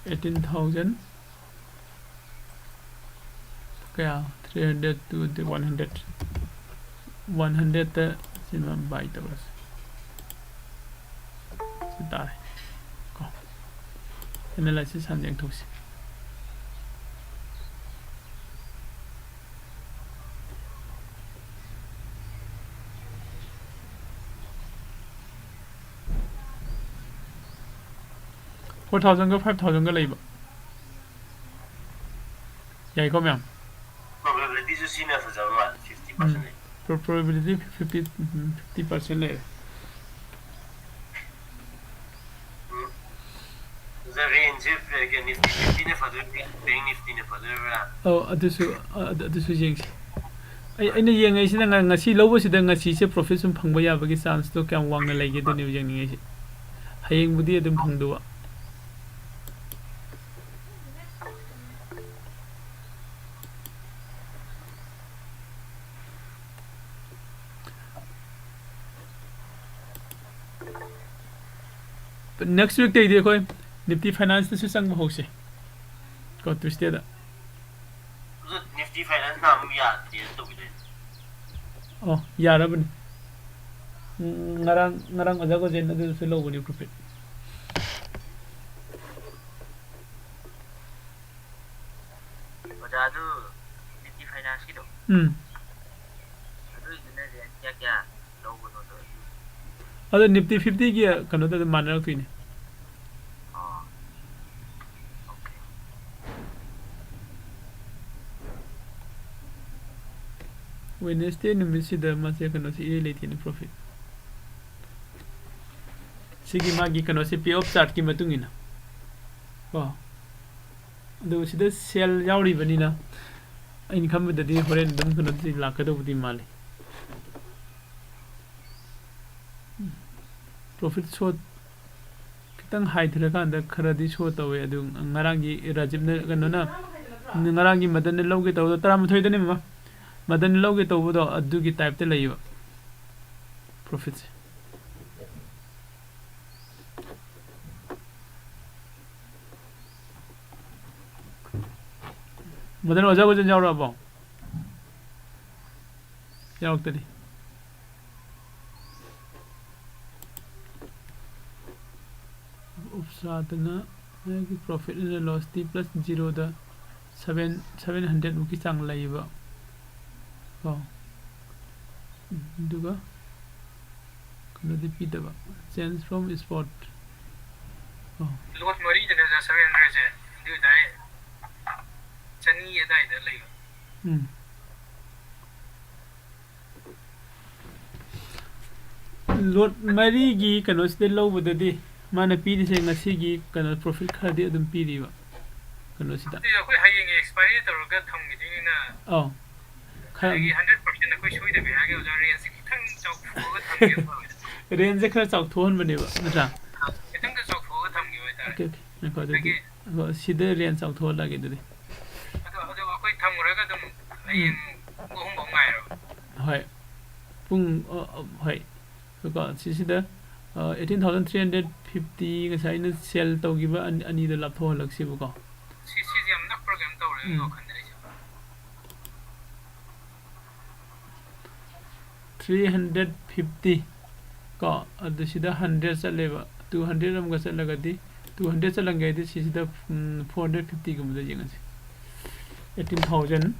Eighteen thousand ꯀꯌꯥ? Three hundred, two hundred, one hundred꯫ One ꯍꯟꯗ꯭ꯔꯦꯗꯇ ꯁꯤꯃ ꯕꯥꯏ ꯇꯧꯔꯁꯤ꯫ ꯁꯤ ꯇꯥꯔꯦ꯫ ꯀꯣ, ꯑꯦꯅꯥꯂꯥꯏꯁꯤꯁ ꯍꯥꯟꯅ ꯌꯦꯡꯊꯣꯛꯁꯤ꯫ ꯐꯣꯔ ꯊꯥꯎꯖꯟꯒ ꯐꯥꯏꯚ ꯊꯥꯎꯖꯟꯒ ꯂꯩꯕ꯫ ꯌꯥꯏꯀꯣ, ꯃꯌꯥꯝ? ꯄ꯭ꯔꯣꯕꯦꯕꯤꯂꯤꯇꯤꯁꯨ ꯁꯤꯅ ꯐꯖꯕ ꯃꯥꯜꯂꯦ, ꯐꯤꯐꯇꯤ ꯄꯥꯔꯁꯦꯟ ꯎꯝ꯫ ꯂꯩ꯫ ꯄ꯭ꯔꯣ-, ꯄ꯭ꯔꯣꯕꯦꯕꯤꯂꯤꯇꯤ ꯐꯤꯐꯇꯤ, ꯎꯝ, ꯐꯤꯐꯇꯤ ꯄꯥꯔꯁꯦꯟ ꯂꯩꯔꯦ꯫ ꯎꯝ꯫ ꯑꯗꯨꯗ ꯔꯦꯟꯖꯁꯦ ꯀꯩ-, ꯅꯤꯐꯇꯤ ꯐꯤꯐꯇꯤꯅ ꯐꯗꯣꯏꯔꯥ, ꯕꯦꯡ ꯅꯤꯐꯇꯤꯅ ꯐꯗꯣꯏꯔꯥ? ꯑꯧ, ꯑꯗꯨꯁꯨ, ꯑ-, ꯑꯗꯨ-, ꯑꯗꯨꯁꯨ ꯌꯦꯡꯁꯤ꯫ ꯑꯩ, ꯑꯩꯅ ꯌꯦꯡꯉꯛꯏꯁꯤꯅ ꯉ-, ꯉꯁꯤ ꯂꯧꯕꯁꯤꯗ ꯉꯁꯤꯁꯦ ꯄ꯭ꯔꯣꯐꯤꯠ ꯁꯨꯝ ꯐꯪꯕ ꯌꯥꯕꯒꯤ ꯆꯥꯟꯁꯇꯣ ꯀꯌꯥꯝ ꯋꯥꯡꯅ ꯂꯩꯒꯦ ꯑꯗꯨꯅꯦꯕ ꯌꯦꯡꯅꯤꯡꯉꯤꯁꯦ꯫ ꯍꯌꯦꯡꯕꯨꯗꯤ ꯑꯗꯨꯝ ꯐꯪꯗꯧꯕ꯫ ꯅꯦꯛꯁ ꯋꯤꯛꯇꯩꯗꯤ ꯑꯩꯈꯣꯏ ꯅꯤꯐꯇꯤ ꯐꯥꯏꯅꯥꯟꯁꯇꯁꯨ ꯆꯪꯕ ꯍꯧꯁꯦ꯫ ꯀꯣ, ꯇ꯭ꯌꯨꯁꯗꯦꯗ꯫ ꯑꯗꯨ ꯅꯤꯐꯇꯤ ꯐꯥꯏꯅꯥꯟꯁꯅ ꯑꯃꯨꯛ ꯌꯥꯗꯦꯅ ꯇꯧꯈꯤꯗꯣꯏꯅꯦ꯫ ꯑꯣ, ꯌꯥꯔꯕꯅꯤ꯫ ꯎꯝ, ꯉꯔꯥꯡ, ꯉꯔꯥꯡ ꯑꯣꯖꯥ ꯒꯣꯖꯦꯟ ꯑꯗꯨꯗꯁꯨ ꯂꯧꯕꯅꯤ ꯄ꯭ꯔꯣꯐꯤꯠ꯫ ꯑꯣꯖꯥ, ꯑꯗꯨ ꯅꯤꯐꯇꯤ ꯐꯥꯏꯅꯥꯟꯁꯀꯤꯗꯣ? ꯎꯝ꯫ ꯑꯗꯨꯏꯗꯨꯅ ꯔꯦꯟꯖ ꯀꯌꯥ ꯀꯌꯥ ꯂꯧꯕꯅꯣꯗꯣ ꯑꯗꯨ꯫ ꯑꯗꯣ ꯅꯤꯐꯇꯤ ꯐꯤꯐꯇꯤꯒꯤ ꯀꯩꯅꯣꯗ ꯑꯗꯨꯝ ꯃꯥꯟꯅꯔꯛꯇꯣꯏꯅꯦ꯫ ꯑꯣ꯫ ꯑꯣꯀꯦ꯫ ꯋꯦꯗꯅꯦꯁꯗꯦ ꯅꯨꯃꯤꯠꯁꯤꯗ ꯃꯥꯁꯦ ꯀꯩꯅꯣꯁꯤ ꯏꯔꯩ ꯂꯩꯇꯦꯅꯦ, ꯄ꯭ꯔꯣꯐꯤꯠ꯫ ꯁꯤꯒꯤ ꯃꯥꯒꯤ ꯀꯩꯅꯣꯁꯦ pay off chart ꯀꯤ ꯃꯇꯨꯡ ꯏꯟꯅ ꯀꯣ꯫ ꯑꯗꯨ ꯁꯤꯗ ꯁꯦꯜ ꯌꯥꯎꯔꯤꯕꯅꯤꯅ ꯑꯩꯅ ꯈꯟꯕꯗꯗꯤ ꯍꯣꯔꯦꯟ ꯑꯗꯨꯝ ꯀꯩꯅꯣꯗꯤ ꯂꯥꯛꯀꯗꯧꯕꯗꯤ ꯃꯥꯜꯂꯤ꯫ ꯄ꯭ꯔꯣꯐꯤꯠ ꯁꯣ ꯈꯤꯇꯪ ꯍꯥꯏꯊꯔꯀꯥꯟꯗ ꯈꯔꯗꯤ ꯁꯣ ꯇꯧꯋꯦ꯫ ꯑꯗꯨ ꯉꯔꯥꯡꯒꯤ ꯔꯥꯖꯤꯞꯅ, ꯀꯩꯅꯣꯅ, ꯉꯔꯥꯡꯒꯤ ꯃꯗꯟꯅ ꯂꯧꯒꯦ ꯇꯧꯕꯗꯣ, ꯇꯔꯥꯃꯥꯊꯣꯏꯗꯅꯦ ꯃꯃꯥ, ꯃꯗꯟꯅ ꯂꯧꯒꯦ ꯇꯧꯕꯗꯣ ꯑꯗꯨꯒꯤ ꯇꯥꯏꯞꯇ ꯂꯩꯌꯦꯕ ꯄ꯭ꯔꯣꯐꯤꯠꯁꯦ꯫ ꯃꯗꯟ, ꯑꯣꯖꯥ ꯒꯣꯖꯦꯟ ꯌꯥꯎꯔꯛꯑꯕꯣ? ꯌꯥꯎꯔꯛꯇꯔꯤ꯫ ꯆꯥꯗꯅ ꯃꯥꯒꯤ profit and loss T plus zero the seven seven hundred ꯃꯨꯛꯀꯤ ꯆꯥꯡ ꯂꯩꯌꯦꯕ ꯀꯣ꯫ ꯑꯗꯨꯒ ꯀꯩꯅꯣꯗꯤ ꯄꯤꯗꯕ, change from spot ꯀꯣ꯫ Lot ꯃꯔꯤꯗꯅꯦ ꯑꯣꯖꯥ, seven hundred ꯁꯦ, ꯑꯗꯨ ꯑꯣꯏꯇꯥꯔꯗꯤ ꯆꯅꯤ ꯑꯗꯥꯏꯗ ꯂꯩꯕ꯫ ꯎꯝ꯫ Lot ꯃꯔꯤꯒꯤ ꯀꯩꯅꯣꯁꯤꯗ ꯂꯧꯕꯗꯗꯤ ꯃꯥꯅ ꯄꯤꯔꯤꯁꯦ ꯉꯁꯤꯒꯤ ꯀꯩꯅꯣ profit ꯈꯔꯗꯤ ꯑꯗꯨꯝ ꯄꯤꯔꯤꯕ ꯀꯩꯅꯣꯁꯤꯗ꯫ ꯑꯗꯨꯗꯤ ꯑꯩꯈꯣꯏ ꯍꯌꯦꯡ expiry ꯇꯧꯔꯒ ꯊꯝꯈꯤꯗꯣꯏꯅꯤꯅ꯫ ꯑꯧ꯫ ꯈꯔ ꯑꯗꯒꯤ hundred percent ꯑꯩꯈꯣꯏ ꯁꯣꯏꯗꯕꯤ ꯍꯥꯏꯔꯒꯦ ꯑꯣꯖꯥ, range ꯁꯦ ꯈꯤꯇꯪ ꯆꯥꯎꯊꯣꯛꯑꯒ ꯊꯝꯒꯦ ꯐꯕꯅꯤ꯫ Range ꯁꯦ ꯈꯔ ꯆꯥꯎꯊꯣꯛꯍꯟꯕꯅꯦꯕ, ꯅꯠꯇ꯭ꯔꯥ? ꯈꯤꯇꯪꯗ ꯆꯥꯎꯊꯣꯛꯑꯒ ꯊꯝꯈꯤꯕ ꯍꯥꯏꯇꯥꯔꯦ꯫ Okay, okay. ꯉꯥꯏꯈꯣ, ꯑꯗꯨꯗꯤ ꯑꯗꯒꯤ ꯑꯣ, ꯁꯤꯗ range ꯆꯥꯎꯊꯣꯛꯍꯜꯂꯒꯦ ꯑꯗꯨꯗꯤ꯫ ꯑꯗꯣ, ꯑꯗꯣ ꯑꯩꯈꯣꯏ ꯊꯝꯃꯨꯔꯒ ꯑꯗꯨꯝ ꯍꯌꯦꯡ ꯎꯝ꯫ ꯄꯨꯡ ꯑꯍꯨꯝ ꯐꯥꯎ ꯉꯥꯏꯔꯣ꯫ ꯍꯣꯏ꯫ ꯄꯨꯡ, ꯑ, ꯑ, ꯍꯣꯏ꯫ ꯀꯣ, ꯁꯤꯁꯤꯗ, ꯑ, eighteen thousand three hundred fifty ꯉꯁꯥꯏ ꯑꯩꯅ sell ꯇꯧꯈꯤꯕ ꯑꯅꯤ-, ꯑꯅꯤꯗꯣ ꯂꯥꯞꯊꯣꯛꯍꯜꯂꯛꯁꯤꯕꯀꯣ꯫ ꯁꯤ, ꯁꯤꯁꯦ ꯌꯥꯝ ꯅꯛꯄ꯭ꯔꯥ ꯀꯩꯅꯣꯝ ꯇꯧꯔꯦ ꯑꯩꯒꯤ ꯎꯝ꯫ ꯋꯥꯈꯜꯗ ꯑꯩꯁꯦ꯫ Three hundred fifty ꯀꯣ, ꯑꯗꯨ ꯁꯤꯗ hundred ꯆꯠꯂꯦꯕ, two hundred ꯑꯃꯒ ꯆꯠꯂꯒꯗꯤ, two hundred ꯆꯠꯂꯝꯒꯦ ꯍꯥꯏꯗꯤ ꯁꯤꯁꯤꯗ, ꯎꯝ, four hundred fifty ꯒꯨꯝꯕꯗ ꯌꯦꯡꯉꯁꯤ꯫ Eighteen thousand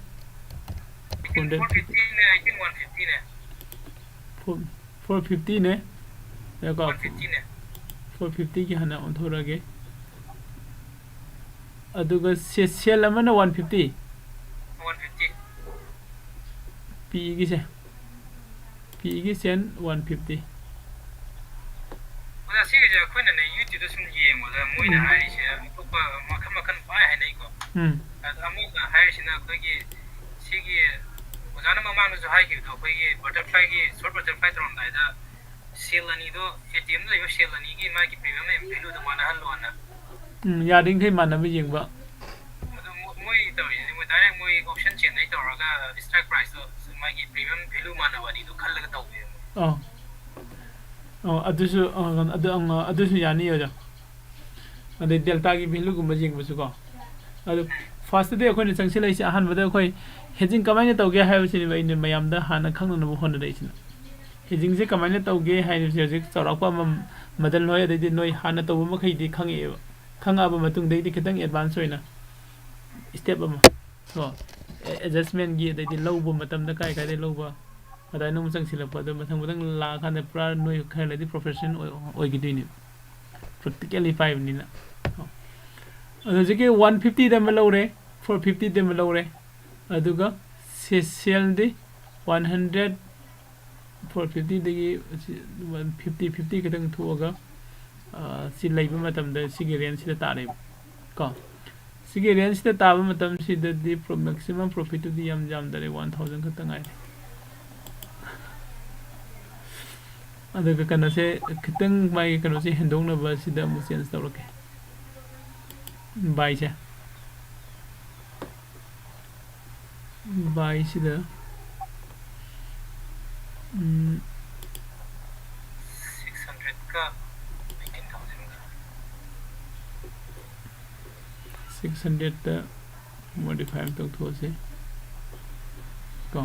four hundred fifty꯫ Four fifty ꯅꯦ, eighteen one fifty ꯅꯦ꯫ Four, four fifty ꯅꯦ꯫ ꯌꯥꯀꯣ? One fifty ꯅꯦ꯫ Four fifty ꯒꯤ ꯍꯥꯟꯅ ꯑꯣꯟꯊꯣꯔꯛꯑꯒꯦ꯫ ꯑꯗꯨꯒ ꯁꯦ-, sell ꯑꯃꯅ one fifty꯫ One fifty꯫ P E ꯒꯤꯁꯦ꯫ P E ꯒꯤ ꯁꯦꯟ one fifty꯫ ꯑꯣꯖꯥ, ꯁꯤꯒꯤꯁꯦ ꯑꯩꯈꯣꯏꯅꯅꯦ YouTube ꯇ ꯁꯨꯝ ꯌꯦꯡꯕꯗ ꯃꯣꯏꯅ ꯎꯝ꯫ ꯍꯥꯏꯔꯤꯁꯦ ꯑꯇꯣꯞꯄ ꯃꯈꯜ ꯃꯈꯜ ꯄꯥꯏ ꯍꯥꯏꯅꯩꯀꯣ꯫ ꯎꯝ꯫ ꯑꯗꯣ ꯑꯃꯅ ꯍꯥꯏꯔꯤꯁꯤꯅ ꯑꯩꯈꯣꯏꯒꯤ ꯁꯤꯒꯤ ꯑꯣꯖꯥꯅ ꯃꯃꯥꯡꯗꯁꯨ ꯍꯥꯏꯈꯤꯕꯗꯣ, ꯑꯩꯈꯣꯏꯒꯤ butterfly ꯒꯤ, short butterfly ꯇꯧꯔꯝꯗꯥꯏꯗ cell ꯑꯅꯤꯗꯣ, A T M ꯗ ꯂꯩꯕ cell ꯑꯅꯤꯒꯤ ꯃꯥꯒꯤ premium and value ꯗꯣ ꯃꯥꯟꯅꯍꯜꯂꯣꯅ꯫ ꯎꯝ, ꯌꯥꯔꯤꯈꯩ ꯃꯥꯟꯅꯕ ꯌꯦꯡꯕ꯫ ꯑꯗꯣ ꯃꯣ-, ꯃꯣꯏ ꯇꯧꯔꯤꯁꯦ, ꯃꯣꯏ direct ꯃꯣꯏ option chain ꯗꯩ ꯇꯧꯔꯒ strike price ꯇꯣ ꯃꯥꯒꯤ premium value ꯃꯥꯟꯅꯕ ꯑꯅꯤꯗꯣ ꯈꯜꯂꯒ ꯇꯧꯕꯅꯦꯕ꯫ ꯑꯥ꯫ ꯑꯣ, ꯑꯗꯨꯁꯨ, ꯑ, ꯑꯗꯨ, ꯑ, ꯑꯗꯨꯁꯨ ꯌꯥꯅꯤ, ꯑꯣꯖꯥ꯫ ꯑꯗꯩ delta ꯒꯤ value ꯒꯨꯝꯕ ꯌꯦꯡꯕꯁꯨ ꯀꯣ꯫ ꯑꯗꯣ first ꯇꯗꯤ ꯑꯩꯈꯣꯏꯅ ꯆꯪꯁꯤꯜꯂꯛꯏꯁꯦ, ꯑꯍꯥꯟꯕꯗ ꯑꯩꯈꯣꯏ hedging ꯀꯃꯥꯏꯅ ꯇꯧꯒꯦ ꯍꯥꯏꯕꯁꯤꯅꯦꯕ ꯑꯩꯅ ꯃꯌꯥꯝꯗ ꯍꯥꯟꯅ ꯈꯪꯅꯅꯕ ꯍꯣꯠꯅꯔꯛꯏꯁꯤꯅ꯫ Hedgingꯁꯦ ꯀꯃꯥꯏꯅ ꯇꯧꯒꯦ ꯍꯥꯏꯕꯁꯦ ꯍꯧꯖꯤꯛ ꯆꯥꯎꯔꯥꯛꯄ ꯑꯃ ꯃꯗꯟ ꯍꯣꯏ, ꯑꯗꯩꯗꯤ ꯅꯣꯏ ꯍꯥꯟꯅ ꯇꯧꯕ ꯃꯈꯩꯗꯤ ꯈꯪꯉꯛꯑꯦꯕ꯫ ꯈꯪꯉꯛꯑꯕ ꯃꯇꯨꯡꯗꯩꯗꯤ ꯈꯤꯇꯪ advance ꯑꯣꯏꯅ step ꯑꯃ ꯀꯣ, adjustmentꯀꯤ, ꯑꯗꯩꯗꯤ ꯂꯧꯕ ꯃꯇꯝꯗ ꯀꯥꯏ ꯀꯥꯏꯗꯩ ꯂꯧꯕ, ꯑꯗꯨꯃꯥꯏꯅ ꯑꯃꯨꯛ ꯆꯪꯁꯤꯜꯂꯛꯄ, ꯑꯗꯨ ꯃꯊꯪ ꯃꯊꯪ ꯂꯥꯛꯑꯀꯥꯟꯗ ꯄꯨꯔꯥ ꯅꯣꯏ ꯈꯔ ꯂꯩꯔꯗꯤ professional ꯑꯣꯏ-, ꯑꯣꯏꯈꯤꯗꯣꯏꯅꯦꯕ꯫ Practically ꯄꯥꯏꯕꯅꯤꯅ꯫ ꯑꯗꯣ ꯍꯧꯖꯤꯛꯀꯤ one fiftyꯗ ꯑꯃ ꯂꯧꯔꯦ, four fiftyꯗ ꯑꯃ ꯂꯧꯔꯦ, ꯑꯗꯨꯒ ꯁꯦꯁꯦꯜꯗꯤ one hundred, four fiftyꯗꯒꯤ ꯁꯤ one fifty, fifty ꯈꯛꯇꯪ ꯊꯣꯛꯑꯒ, ꯑ, ꯁꯤ ꯂꯩꯕ ꯃꯇꯝꯗ ꯁꯤꯒꯤ rangeꯁꯤꯗ ꯇꯥꯔꯦꯕ ꯀꯣ꯫ ꯁꯤꯒꯤ rangeꯁꯤꯗ ꯇꯥꯕ ꯃꯇꯝꯁꯤꯗꯗꯤ pro-, maximum profitꯇꯨꯗꯤ ꯌꯥꯝ ꯌꯥꯝꯗꯔꯦ, one thousand ꯈꯛꯇ ꯉꯥꯏꯔꯦ꯫ ꯑꯗꯨꯒ ꯀꯩꯅꯣꯁꯦ ꯈꯤꯇꯪ ꯃꯥꯒꯤ ꯀꯩꯅꯣꯁꯦ ꯍꯦꯟꯗꯣꯛꯅꯕ ꯁꯤꯗ ꯑꯃꯨꯛ change ꯇꯧꯔꯛꯀꯦ꯫ Buyꯁꯦ꯫ Buyꯁꯤꯗ, ꯎꯝ, six hundredꯀ eighteen thousandꯒ꯫ Six hundredꯇ modify ꯑꯃ ꯇꯧꯊꯣꯛꯑꯁꯤ꯫ ꯀꯣ꯫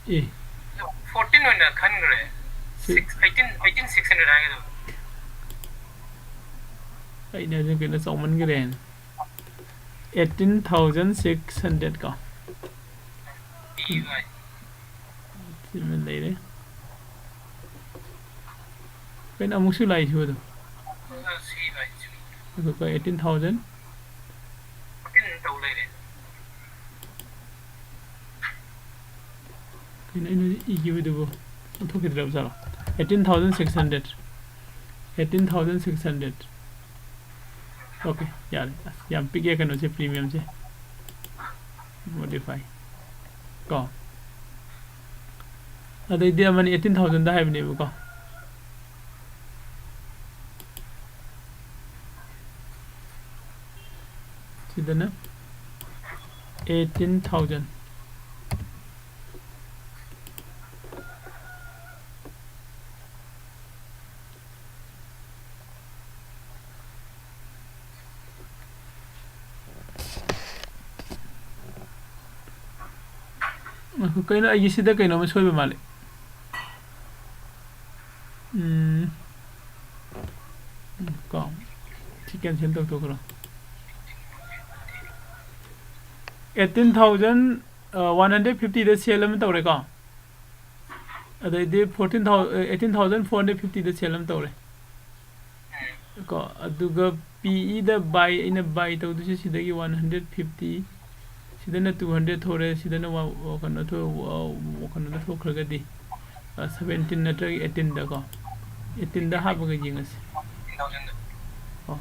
ꯑꯦ꯫ Fourteen ꯑꯣꯏꯅ ꯈꯟꯈ꯭ꯔꯦ꯫ Si- Six, eighteen, eighteen six hundred ꯍꯥꯏꯒꯗꯕ꯫ ꯑꯩꯅ ꯍꯧꯖꯤꯛ ꯀꯩꯅꯣ ꯆꯥꯎꯃꯟꯈ꯭ꯔꯦ꯫ Eighteen thousand six hundred ꯀꯣ꯫ ꯄꯤꯕ ꯍꯥꯏ꯫ ꯁꯤꯃ ꯂꯩꯔꯦ꯫ ꯀꯩꯅꯣ ꯑꯃꯨꯛꯁꯨ ꯂꯥꯛꯏꯁꯤꯕꯣ ꯑꯗꯨꯝ? ꯑ, ꯁꯤ ꯂꯥꯛꯏꯁꯤꯕꯣ꯫ ꯑꯗꯨꯒ eighteen thousand꯫ Fourteen ꯇꯧ ꯂꯩꯔꯦ꯫ ꯀꯩꯅꯣ ꯑꯩꯅ ꯍꯧꯖꯤꯛ ꯏꯈꯤꯕꯗꯨꯕꯨ ꯑꯣꯟꯊꯣꯛꯈꯤꯗ꯭ꯔꯕ ꯖꯥꯠꯂꯣ? Eighteen thousand six hundred꯫ Eighteen thousand six hundred꯫ Okay, ꯌꯥꯔꯦ꯫ ꯑꯁ, ꯌꯥꯝ ꯄꯤꯛꯑꯦ ꯀꯩꯅꯣꯁꯦ, premiumꯁꯦ꯫ Modify꯫ ꯀꯣ꯫ ꯑꯗꯩꯗꯤ ꯑꯃꯅ eighteen thousandꯗ ꯍꯥꯏꯕꯅꯦꯕꯀꯣ꯫ ꯁꯤꯗꯅ eighteen thousand꯫ ꯉꯥꯏꯈꯣ, ꯀꯩꯅꯣ ꯑꯩꯒꯤ ꯁꯤꯗ ꯀꯩꯅꯣꯝꯃ ꯁꯣꯏꯕ ꯃꯥꯜꯂꯦ꯫ ꯁꯤ cancel ꯇꯧꯊꯣꯛꯈ꯭ꯔꯣ꯫ Eighteen thousand one hundred fifty ꯗ sell ꯑꯃ ꯇꯧꯔꯦꯀꯣ꯫ ꯑꯗꯩꯗꯤ fourteen thousand, eighteen thousand four hundred fifty ꯗ sell ꯑꯃ ꯇꯧꯔꯦ꯫ ꯀꯣ, ꯑꯗꯨꯒ P E ꯗ buy, ꯑꯩꯅ buy ꯇꯧꯗꯣꯏꯁꯦ ꯁꯤꯗꯒꯤ one hundred fifty, ꯁꯤꯗꯅ two hundred ꯊꯣꯛꯑꯦ, ꯁꯤꯗꯅ ꯋꯥ-, ꯋꯥ-, ꯀꯩꯅꯣ ꯊꯣꯛ-, ꯋꯥ-, ꯀꯩꯅꯣꯗ ꯊꯣꯛꯈ꯭ꯔꯒꯗꯤ, ꯑ, seventeen ꯅꯠꯇ꯭ꯔꯒ eighteen ꯗꯀꯣ, eighteen ꯗ ꯍꯥꯞꯄꯒ ꯌꯦꯡꯉꯁꯤ꯫ ꯑꯣ꯫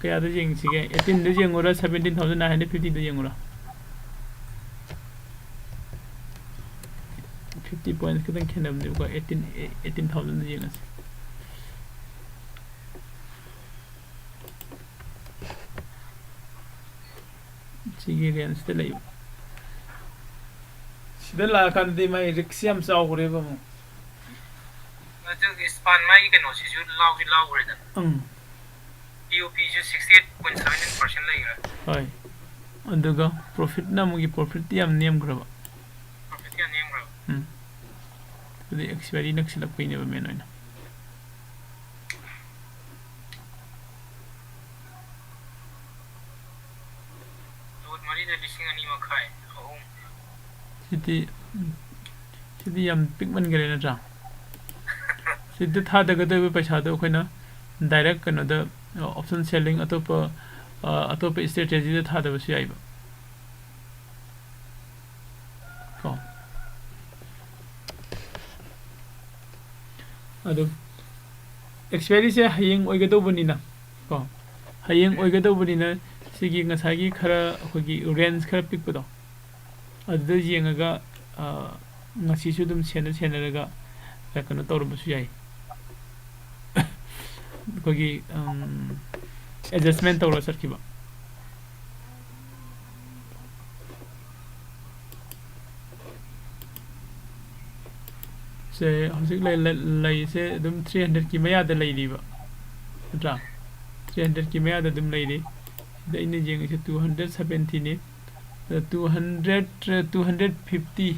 ꯀꯌꯥꯗ ꯌꯦꯡꯁꯤꯒꯦ? Eighteen ꯗ ꯌꯦꯡꯉꯨꯔꯥ, seventeen thousand nine hundred fifty ꯗ ꯌꯦꯡꯉꯨꯔꯥ? Fifty points ꯈꯤꯇꯪ ꯈꯦꯠꯅꯕꯅꯦꯕꯀꯣ, eighteen, eighteen thousand ꯗ ꯌꯦꯡꯉꯁꯤ꯫ ꯁꯤꯒꯤ range ꯇ ꯂꯩꯕ꯫ ꯁꯤꯗ ꯂꯥꯛꯑꯀꯥꯟꯗꯗꯤ ꯃꯥꯒꯤ risk ꯁꯤ ꯌꯥꯝ ꯆꯥꯎꯈ꯭ꯔꯦꯕ ꯑꯃꯨꯛ꯫ ꯑꯗꯨꯒꯤ span ꯃꯥꯒꯤ ꯀꯩꯅꯣꯁꯤꯁꯨ ꯂꯥꯎꯗꯤ ꯂꯥꯎꯈ꯭ꯔꯦꯗꯅ꯫ ꯎꯝ꯫ P O P ꯁꯨ sixty eight point seven percent ꯂꯩꯈ꯭ꯔꯦ꯫ ꯍꯣꯏ꯫ ꯑꯗꯨꯒ profit ꯅ ꯑꯃꯨꯛꯀꯤ profit ꯇꯤ ꯌꯥꯝ ꯅꯦꯝꯈ꯭ꯔꯕ꯫ Profit ꯇꯤ ꯌꯥꯝ ꯅꯦꯝꯈ꯭ꯔꯕ꯫ ꯎꯝ꯫ ꯑꯗꯨꯗꯤ expiry ꯅꯛꯁꯤꯜꯂꯛꯄꯩꯅꯦꯕ main ꯑꯣꯏꯅ꯫ Lot ꯃꯔꯤꯗ ꯂꯤꯁꯤꯡ ꯑꯅꯤ ꯃꯈꯥꯏ, ꯑꯍꯨꯝ꯫ ꯁꯤꯗꯤ, ꯎꯝ, ꯁꯤꯗꯤ ꯌꯥꯝ ꯄꯤꯛꯃꯟꯈꯔꯦ ꯅꯠꯇ꯭ꯔꯥ? ꯁꯤꯗ ꯊꯥꯗꯒꯗꯧꯔꯤꯕ ꯄꯩꯁꯥꯗꯣ ꯑꯩꯈꯣꯏꯅ direct ꯀꯩꯅꯣꯗ, ꯑ, option selling ꯑꯇꯣꯞꯄ, ꯑ, ꯑꯇꯣꯞꯄ strategy ꯗ ꯊꯥꯗꯕꯁꯨ ꯌꯥꯏꯕ꯫ ꯀꯣ꯫ ꯑꯗꯨ expiry ꯁꯦ ꯍꯌꯦꯡ ꯑꯣꯏꯒꯗꯧꯕꯅꯤꯅ, ꯀꯣ, ꯍꯌꯦꯡ ꯑꯣꯏꯒꯗꯧꯕꯅꯤꯅ ꯁꯤꯒꯤ ꯉꯁꯥꯏꯒꯤ ꯈꯔ ꯑꯩꯈꯣꯏꯒꯤ range ꯈꯔ ꯄꯤꯛꯄꯗꯣ, ꯑꯗꯨꯗ ꯌꯦꯡꯉꯒ, ꯑ, ꯉꯁꯤꯁꯨ ꯑꯗꯨꯝ ꯁꯦꯟꯅ ꯁꯦꯟꯅꯔꯒ, ꯑ, ꯀꯩꯅꯣ ꯇꯧꯔꯝꯕꯁꯨ ꯌꯥꯏ꯫ ꯑꯩꯈꯣꯏꯒꯤ, ꯎꯝ, adjustment ꯇꯧꯔ ꯆꯠꯈꯤꯕ꯫ ꯁꯦ, ꯍꯧꯖꯤꯛ ꯂꯩ-, ꯂꯩ-, ꯂꯩꯔꯤꯁꯦ ꯑꯗꯨꯝ three hundred ꯀꯤ ꯃꯌꯥꯗ ꯂꯩꯔꯤꯕ, ꯅꯠꯇ꯭ꯔꯥ? Three hundred ꯀꯤ ꯃꯌꯥꯗ ꯑꯗꯨꯝ ꯂꯩꯔꯤ꯫ ꯁꯤꯗ ꯑꯩꯅ ꯌꯦꯡꯉꯤꯁꯦ two hundred seventy ꯅꯤ꯫ ꯑꯗ two hundred, two hundred fifty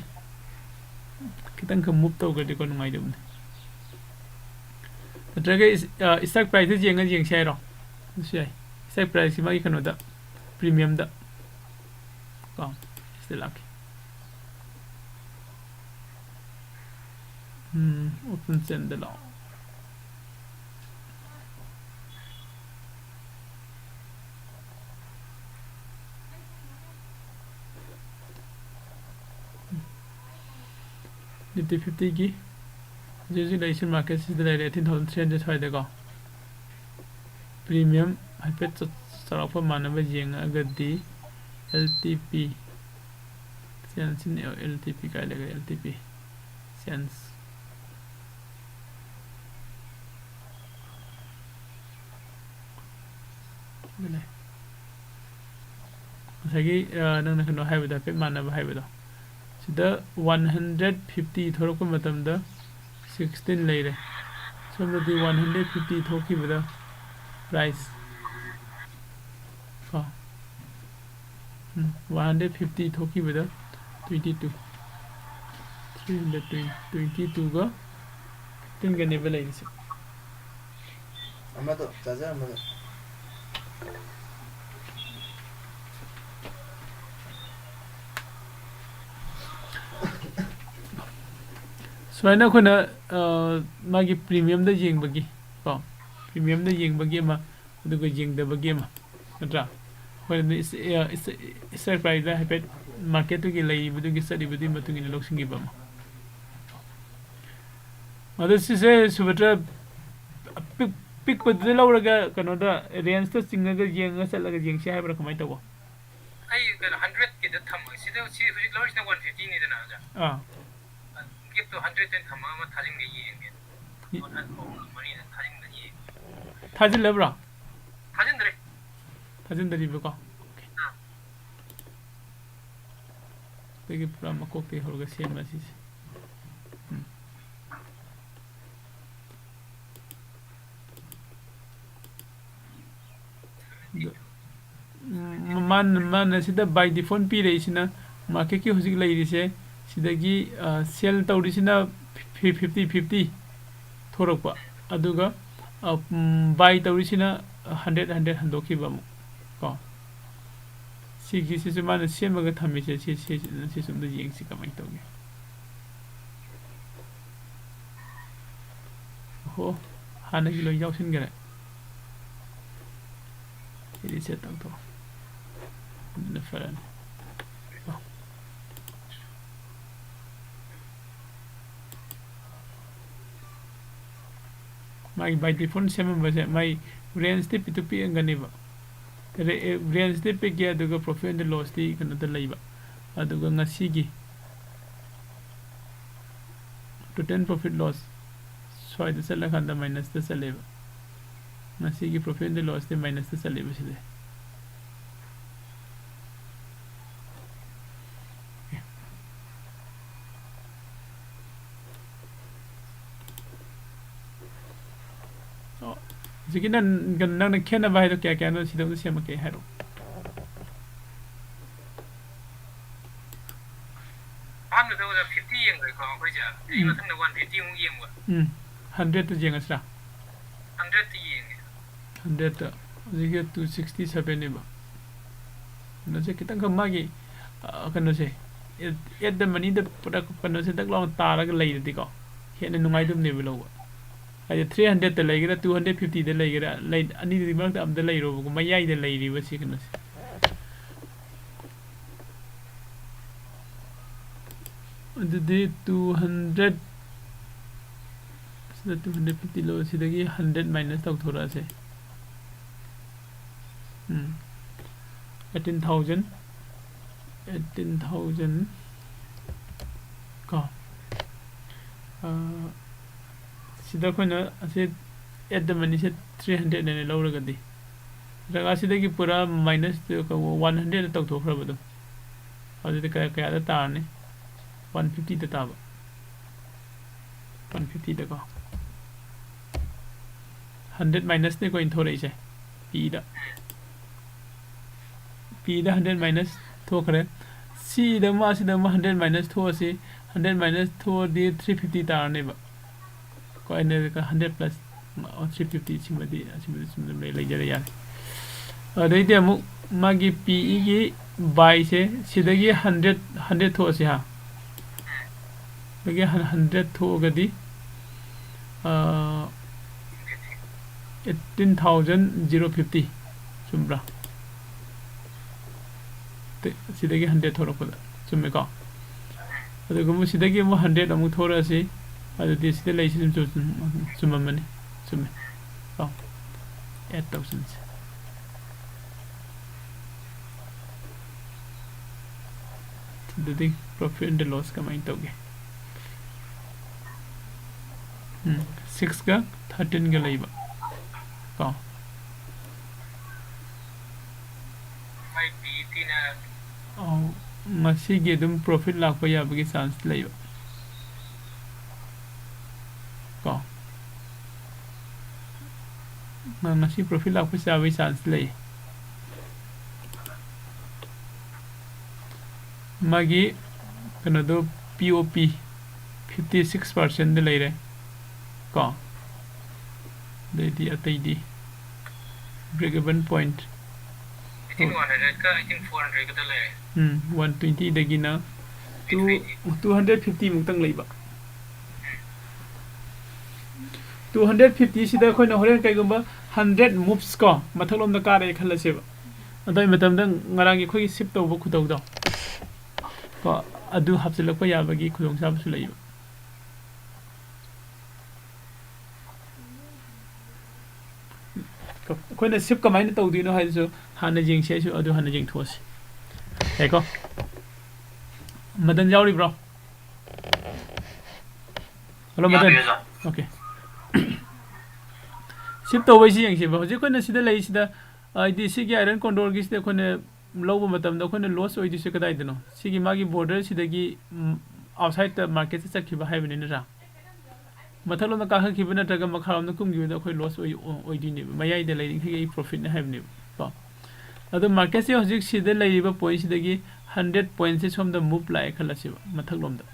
ꯈꯤꯇꯪꯈꯛ move ꯇꯧꯈ꯭ꯔꯗꯤꯀꯣ ꯅꯨꯡꯉꯥꯏꯗꯧꯕꯅꯤ꯫ ꯅꯠꯇ꯭ꯔꯒ ꯏꯁ-, ꯑ, strike priceꯇ ꯌꯦꯡꯉ ꯌꯦꯡꯁꯤ ꯍꯥꯏꯔꯣ? ꯑꯗꯨꯁꯨ ꯌꯥꯏ꯫ Strike priceꯁꯤ ꯃꯥꯒꯤ ꯀꯩꯅꯣꯗ, premiumꯗ꯫ ꯀꯣ, ꯁꯤꯗ ꯂꯥꯛꯀꯦ꯫ ꯎꯝ, option chainꯗ ꯂꯥꯛꯑꯣ꯫ Nifty fiftyꯒꯤ ꯍꯧꯖꯤꯛ ꯍꯧꯖꯤꯛ ꯂꯩꯔꯤꯁꯤ marketꯁꯤꯗ ꯂꯩꯔꯦ, eighteen thousand three hundred ꯁ꯭ꯋꯥꯏꯗꯀꯣ꯫ Premium ꯍꯥꯏꯐꯦꯠ ꯆ-, ꯆꯥꯎꯔꯥꯛꯄ ꯃꯥꯟꯅꯕ ꯌꯦꯡꯉꯒꯗꯤ L T P, ꯆꯦꯟꯁꯤꯅ L T P ꯀꯥꯏ ꯂꯩꯒꯦ? L T P, chance. ꯑꯗꯨꯅꯦ꯫ ꯉꯁꯥꯏꯒꯤ, ꯑ, ꯅꯪꯅ ꯀꯩꯅꯣ ꯍꯥꯏꯕꯗꯣ, ꯍꯥꯏꯐꯦꯠ ꯃꯥꯟꯅꯕ ꯍꯥꯏꯕꯗꯣ꯫ ꯁꯤꯗ one hundred fifty ꯊꯣꯛꯂꯛꯄ ꯃꯇꯝꯗ sixteen ꯂꯩꯔꯦ꯫ ꯁꯣꯝꯗꯗꯤ one hundred fifty ꯊꯣꯛꯈꯤꯕꯗ price ꯀꯣ, ꯎꯝ, one hundred fifty ꯊꯣꯛꯈꯤꯕꯗ twenty two, three hundred twenty, twenty twoꯒ fifteenꯒꯅꯦꯕ ꯂꯩꯔꯤꯁꯦ꯫ ꯑꯃꯗꯣ ꯆꯥꯖꯔꯝꯕꯗꯣ꯫ ꯁꯨꯃꯥꯏꯅ ꯑꯩꯈꯣꯏꯅ, ꯑ, ꯃꯥꯒꯤ premiumꯗ ꯌꯦꯡꯕꯒꯤ ꯀꯣ, premiumꯗ ꯌꯦꯡꯕꯒꯤ ꯑꯃ, ꯑꯗꯨꯒ ꯌꯦꯡꯗꯕꯒꯤ ꯑꯃ, ꯅꯠꯇ꯭ꯔꯥ? ꯑꯩꯈꯣꯏꯅ ꯏꯁ-, ꯑ, ꯏꯁ-, strike priceꯗ ꯍꯥꯏꯐꯦꯠ marketꯇꯨꯒꯤ ꯂꯩꯔꯤꯕꯗꯨꯒꯤ ꯆꯠꯂꯤꯕꯗꯨꯒꯤ ꯃꯇꯨꯡ ꯏꯟꯅ ꯂꯧꯁꯤꯟꯈꯤꯕ ꯑꯃ꯫ ꯑꯗꯣ ꯁꯤꯁꯦ ꯁꯨꯚꯗ꯭ꯔ, ꯑꯄꯤꯛ-, ꯄꯤꯛꯄꯗꯨꯗ ꯂꯧꯔꯒ ꯀꯩꯅꯣꯗ rangeꯇ ꯆꯤꯡꯉꯒ ꯌꯦꯡꯉꯒ ꯆꯠꯂꯒ ꯌꯦꯡꯁꯤ ꯍꯥꯏꯕ꯭ꯔꯥ, ꯀꯃꯥꯏꯅ ꯇꯧꯕ? ꯑꯩ ꯀꯩꯅꯣ hundredꯀꯤꯗ ꯊꯝꯃꯒꯦ꯫ ꯁꯤꯗ, ꯁꯤ ꯍꯧꯖꯤꯛ ꯂꯧꯔꯤꯁꯤꯅ one fiftyꯅꯤꯗꯅ, ꯑꯣꯖꯥ? ꯑꯥ꯫ Gapꯇꯣ hundredꯇ ꯑꯣꯏꯅ ꯊꯝꯃꯒ ꯑꯃ ꯊꯥꯖꯤꯟꯒꯦ ꯌꯦꯡꯒꯦ꯫ ꯏ- One hundred, ꯑꯍꯨꯝ, ꯃꯔꯤꯗ ꯊꯥꯖꯤꯟꯒꯦ ꯌꯦꯡꯒꯦ꯫ ꯊꯥꯖꯤꯜꯂꯕ꯭ꯔꯣ? ꯊꯥꯖꯤꯟꯗ꯭ꯔꯤ꯫ ꯊꯥꯖꯤꯟꯗ꯭ꯔꯤꯕꯀꯣ? Okay꯫ ꯑꯥ꯫ ꯑꯗꯒꯤ ꯄꯨꯔꯥ ꯃꯀꯣꯛꯇꯒꯤ ꯍꯧꯔꯒ ꯁꯦꯝꯕ ꯁꯤꯁꯦ꯫ ꯎꯝ꯫ ꯑꯗꯣ, ꯎꯝ, ꯃꯥꯅ, ꯃꯥꯅ ꯁꯤꯗ by default ꯄꯤꯔꯛꯏꯁꯤꯅ marketꯀꯤ ꯍꯧꯖꯤꯛ ꯂꯩꯔꯤꯁꯦ, ꯁꯤꯗꯒꯤ, ꯑ, sell ꯇꯧꯔꯤꯁꯤꯅ fifty fifty ꯊꯣꯔꯛꯄ, ꯑꯗꯨꯒ, ꯑ, ꯎꯝ, buy ꯇꯧꯔꯤꯁꯤꯅ hundred, hundred ꯍꯟꯗꯣꯛꯈꯤꯕ ꯑꯃꯨꯛ ꯀꯣ꯫ ꯁꯤꯒꯤꯁꯤꯁꯨ ꯃꯥꯅ ꯁꯦꯝꯃꯒ ꯊꯝꯃꯤꯁꯦ, ꯁꯤ, ꯁꯤ, ꯁꯤꯁꯨ ꯑꯝꯇ ꯌꯦꯡꯁꯤ ꯀꯃꯥꯏꯅ ꯇꯧꯒꯦ꯫ ꯑꯣꯍꯣ, ꯍꯥꯟꯅꯒꯤ ꯂꯣꯏ ꯌꯥꯎꯁꯤꯟꯈꯔꯦ꯫ ꯁꯤꯗꯤ set ꯇꯧꯊꯣꯛꯑꯣ꯫ ꯑꯗꯨꯅ ꯐꯔꯅꯤ꯫ ꯃꯥꯒꯤ by default ꯁꯦꯝꯃꯝꯕꯁꯦ ꯃꯥꯏ range ꯇꯤ ꯄꯤꯛꯇꯨ ꯄꯤꯛꯑꯝꯒꯅꯦꯕ꯫ ꯔꯦ-, ꯑꯦ, range ꯇꯤ ꯄꯤꯛꯑꯦ, ꯑꯗꯨꯒ profit and loss ꯇꯤ ꯀꯩꯅꯣꯗ ꯂꯩꯕ꯫ ꯑꯗꯨꯒ ꯉꯁꯤꯒꯤ total profit loss ꯁ꯭ꯋꯥꯏꯗ ꯆꯠꯂꯀꯥꯟꯗ minus ꯇ ꯆꯠꯂꯦꯕ꯫ ꯉꯁꯤꯒꯤ profit and loss T minus ꯇ ꯆꯠꯂꯦꯕ ꯁꯤꯗꯤ꯫ ꯑꯣ, ꯍꯧꯖꯤꯛꯀꯤ ꯅꯪ, ꯅꯪꯅ ꯈꯦꯠꯅꯕ ꯍꯥꯏꯗꯣ ꯀꯌꯥ ꯀꯌꯥꯅꯣ ꯁꯤꯗ ꯑꯃꯨꯛ ꯁꯦꯝꯃꯛꯀꯦ ꯍꯥꯏꯔꯣ꯫ ꯑꯍꯥꯟꯕꯗ ꯑꯣꯖꯥ fifty ꯌꯦꯡꯈ꯭ꯔꯦꯀꯣ ꯑꯩꯈꯣꯏꯁꯦ꯫ ꯑꯗꯩ ꯎꯝ꯫ ꯃꯊꯪꯗ one fifty ꯑꯃꯨꯛ ꯌꯦꯡꯕ꯫ ꯎꯝ꯫ Hundred ꯇ ꯌꯦꯡꯉꯁꯤꯔꯥ? Hundred ꯇ ꯌꯦꯡꯉꯦ꯫ Hundred ꯇ꯫ ꯍꯧꯖꯤꯛꯀꯤ two sixty seven ꯅꯦꯕ꯫ ꯀꯩꯅꯣꯁꯦ ꯈꯤꯇꯪꯈꯛ ꯃꯥꯒꯤ, ꯑ, ꯀꯩꯅꯣꯁꯦ, at, at the money ꯗ ꯄꯨꯔꯥ ꯀꯩꯅꯣꯁꯦ ꯗꯛ ꯂꯥꯎꯅ ꯇꯥꯔꯒ ꯂꯩꯔꯗꯤꯀꯣ, ꯍꯦꯟꯅ ꯅꯨꯡꯉꯥꯏꯗꯧꯅꯦꯕ ꯂꯧꯕ꯫ ꯍꯥꯏꯗꯤ three hundred ꯇ ꯂꯩꯒꯦꯔꯥ, two hundred fifty ꯗ ꯂꯩꯒꯦꯔꯥ, ꯂꯩ-, ꯑꯅꯤꯗꯨꯒꯤ ꯃꯔꯛꯇ ꯑꯝꯇ ꯂꯩꯔꯣꯕꯀꯣ, ꯃꯌꯥꯏꯗ ꯂꯩꯔꯤꯕ ꯁꯤ ꯀꯩꯅꯣꯁꯦ꯫ ꯑꯗꯨꯗꯤ two hundred, ꯁꯤꯗ two hundred fifty ꯂꯧ, ꯁꯤꯗꯒꯤ hundred minus ꯇꯧꯊꯣꯔꯛꯑꯁꯦ꯫ ꯎꯝ꯫ Eighteen thousand, eighteen thousand ꯀꯣ꯫ ꯑꯥ, ꯁꯤꯗ ꯑꯩꯈꯣꯏꯅ ꯑꯁꯤ at the money say three hundred ꯅꯦꯅ ꯂꯧꯔꯒꯗꯤ, ꯖꯒꯥꯁꯤꯗꯒꯤ ꯄꯨꯔꯥ minus one hundred ꯇꯧꯊꯣꯛꯈ꯭ꯔꯕ ꯑꯗꯨꯝ꯫ ꯑꯗꯨꯗꯤ ꯀꯌꯥ, ꯀꯌꯥꯗ ꯇꯥꯔꯅꯤ? One fifty ꯗ ꯇꯥꯕ꯫ One fifty ꯗꯀꯣ꯫ Hundred minus ꯅꯦꯀꯣ ꯑꯩꯅ ꯊꯣꯔꯛꯏꯁꯦ꯫ P ꯗ꯫ P ꯗ hundred minus ꯊꯣꯛꯈ꯭ꯔꯦ꯫ ꯁꯤꯗ ꯑꯃ, ꯑꯁꯤꯗ ꯑꯃ hundred minus ꯊꯣꯛꯑꯁꯤ꯫ Hundred minus ꯊꯣꯛꯑꯗꯤ three fifty ꯇꯥꯔꯅꯦꯕ꯫ ꯀꯣ ꯑꯩꯅ ꯍꯟꯗ꯭ꯔꯦꯠ ꯄ꯭ꯂꯁ ꯊ꯭ꯔꯤ ꯐꯤꯐꯇꯤ ꯁꯤꯃꯗꯤ ꯑꯁꯤꯃꯗꯤ ꯁꯨꯝ ꯑꯗꯨꯝ ꯂꯩ- ꯂꯩꯖꯔꯦ, ꯌꯥꯔꯦ꯫ ꯑꯗꯩꯗꯤ ꯑꯃꯨꯛ ꯃꯥꯒꯤ ꯄꯤ ꯏꯒꯤ ꯕꯥꯏꯁꯦ ꯁꯤꯗꯒꯤ ꯍꯟꯗ꯭ꯔꯦꯠ ꯍꯟꯗ꯭ꯔꯦꯠ ꯊꯣꯛꯑꯁꯤ ꯍꯥ, ꯁꯤꯗꯒꯤ hundred ꯊꯣꯛꯑꯒꯗꯤ eighteen thousand zero fifty ꯆꯨꯝꯕ꯭ꯔꯥ? ꯇꯦ- ꯁꯤꯗꯒꯤ ꯍꯟꯗ꯭ꯔꯦꯠ ꯊꯣꯔꯛꯄꯗ ꯆꯨꯝꯃꯦꯀꯣ? ꯑꯗꯨꯒꯨꯝꯕ ꯁꯤꯗꯒꯤ ꯑꯃꯨꯛ ꯍꯟꯗ꯭ꯔꯦꯠ ꯑꯃꯨꯛ ꯊꯣꯔꯛꯑꯁꯤ꯫ ꯑꯗꯨꯗꯤ ꯁꯤꯗ ꯂꯩꯁꯤ ꯑꯗꯨꯝ ꯆꯨꯝ- ꯆꯨꯝ- ꯆꯨꯝꯃꯝꯃꯅꯤ꯫ ꯆꯨꯝꯃꯦ꯫ ꯀꯣ ꯑꯦꯗ ꯇꯧꯁꯤꯟꯁꯤ꯫ ꯑꯗꯨꯗꯤ profit and loss ꯀꯃꯥꯏꯅ ꯇꯧꯒꯦ? ꯎꯝ, ꯁꯤꯛꯁꯀ ꯊꯥꯔꯇꯤꯟꯒ ꯂꯩꯕ ꯀꯣ꯫ ꯑꯧ, ꯉꯁꯤꯒꯤ ꯑꯗꯨꯝ profit ꯂꯥꯛꯄ ꯌꯥꯕꯒꯤ chance ꯂꯩꯕ ꯀꯣ꯫ ꯉ- ꯉꯁꯤ profit ꯂꯥꯛꯄ ꯌꯥꯕꯒꯤ chance ꯂꯩ꯫ ꯃꯥꯒꯤ ꯀꯩꯅꯣꯗꯣ, ꯄꯤ ꯑꯣ ꯄꯤ fifty six percent ꯂꯩꯔꯦ ꯀꯣ꯫ ꯑꯗꯩꯗꯤ ꯑꯇꯩꯗꯤ break even point eighteen one hundred ꯀ eighteen four hundred ꯈꯛꯇ ꯂꯩꯔꯦ꯫ ꯎꯝ, one twenty ꯗꯒꯤꯅ two two hundred fifty ꯃꯨꯛꯇꯪ ꯂꯩꯕ꯫ Two hundred fifty ꯁꯤꯗ ꯑꯩꯈꯣꯏꯅ ꯍꯣꯔꯦꯟ ꯀꯩꯒꯨꯝꯕ hundred moves ꯀꯣ ꯃꯊꯛꯂꯣꯝꯗ ꯀꯥꯔꯦ ꯈꯜꯂꯁꯦꯕ꯫ ꯑꯗꯨꯒꯤ ꯃꯇꯝꯗ ꯉꯔꯥꯡꯒꯤ ꯑꯩꯈꯣꯏꯒꯤ shift ꯇꯧꯕ ꯈꯨꯇꯧꯗꯣ ꯀꯣ, ꯑꯗꯨ ꯍꯥꯞꯆꯤꯜꯂꯛꯄ ꯌꯥꯕꯒꯤ ꯈꯨꯗꯣꯡꯆꯥꯕꯁꯨ ꯂꯩꯕ꯫ ꯑꯩꯈꯣꯏꯅ shift ꯀꯃꯥꯏꯅ ꯇꯧꯗꯣꯏꯅꯣ ꯍꯥꯏꯗꯨꯁꯨ ꯍꯥꯟꯅ ꯌꯦꯡꯁꯤ, ꯑꯩꯁꯨ ꯑꯗꯨ ꯍꯥꯟꯅ ꯌꯦꯡꯊꯣꯛꯑꯁꯤ꯫ ꯌꯥꯏꯀꯣ? ꯃꯗꯟ ꯌꯥꯎꯔꯤꯕ꯭ꯔꯣ? ꯍꯜꯂꯣ, ꯃꯗꯟ꯫ ꯌꯥꯎꯔꯤ, ꯑꯣꯖꯥ꯫ Okay꯫ Shift ꯇꯧꯕꯩꯁꯤ ꯌꯦꯡꯁꯦꯕ꯫ ꯍꯧꯖꯤꯛ ꯑꯩꯈꯣꯏꯅ ꯁꯤꯗ ꯂꯩꯔꯤꯁꯤꯗ, ꯍꯥꯏꯗꯤ ꯁꯤꯒꯤ iron condorꯒꯤꯁꯤꯗ ꯑꯩꯈꯣꯏꯅ ꯂꯧꯕ ꯃꯇꯝꯗ ꯑꯩꯈꯣꯏꯅ loss ꯑꯣꯏꯗꯣꯏꯁꯦ ꯀꯗꯥꯏꯗꯅꯣ? ꯁꯤꯒꯤ ꯃꯥꯒꯤ borderꯁꯤꯗꯒꯤ, ꯎꯝ, outsideꯇ marketꯁꯦ ꯆꯠꯈꯤꯕ ꯍꯥꯏꯕꯅꯤ, ꯅꯠꯇ꯭ꯔꯥ? ꯃꯊꯛꯂꯣꯝꯗ ꯀꯥꯈꯠꯈꯤꯕ ꯅꯠꯇ꯭ꯔꯒ ꯃꯈꯥꯔꯣꯝꯗ ꯀꯨꯝꯈꯤꯕꯗ ꯑꯩꯈꯣꯏ loss ꯑꯣꯏ-, ꯑꯣꯏꯗꯣꯏꯅꯦꯕ꯫ ꯃꯌꯥꯏꯗ ꯂꯩꯔꯤꯈꯩ ꯑꯩ profitꯅꯦ ꯍꯥꯏꯕꯅꯦꯕ ꯀꯣ꯫ ꯑꯗꯣ marketꯁꯦ ꯍꯧꯖꯤꯛ ꯁꯤꯗ ꯂꯩꯔꯤꯕ pointꯁꯤꯗꯒꯤ hundred pointꯁꯦ ꯁꯣꯝꯗ move ꯂꯥꯛꯑꯦ ꯈꯜꯂꯁꯦꯕ, ꯃꯊꯛꯂꯣꯝꯗ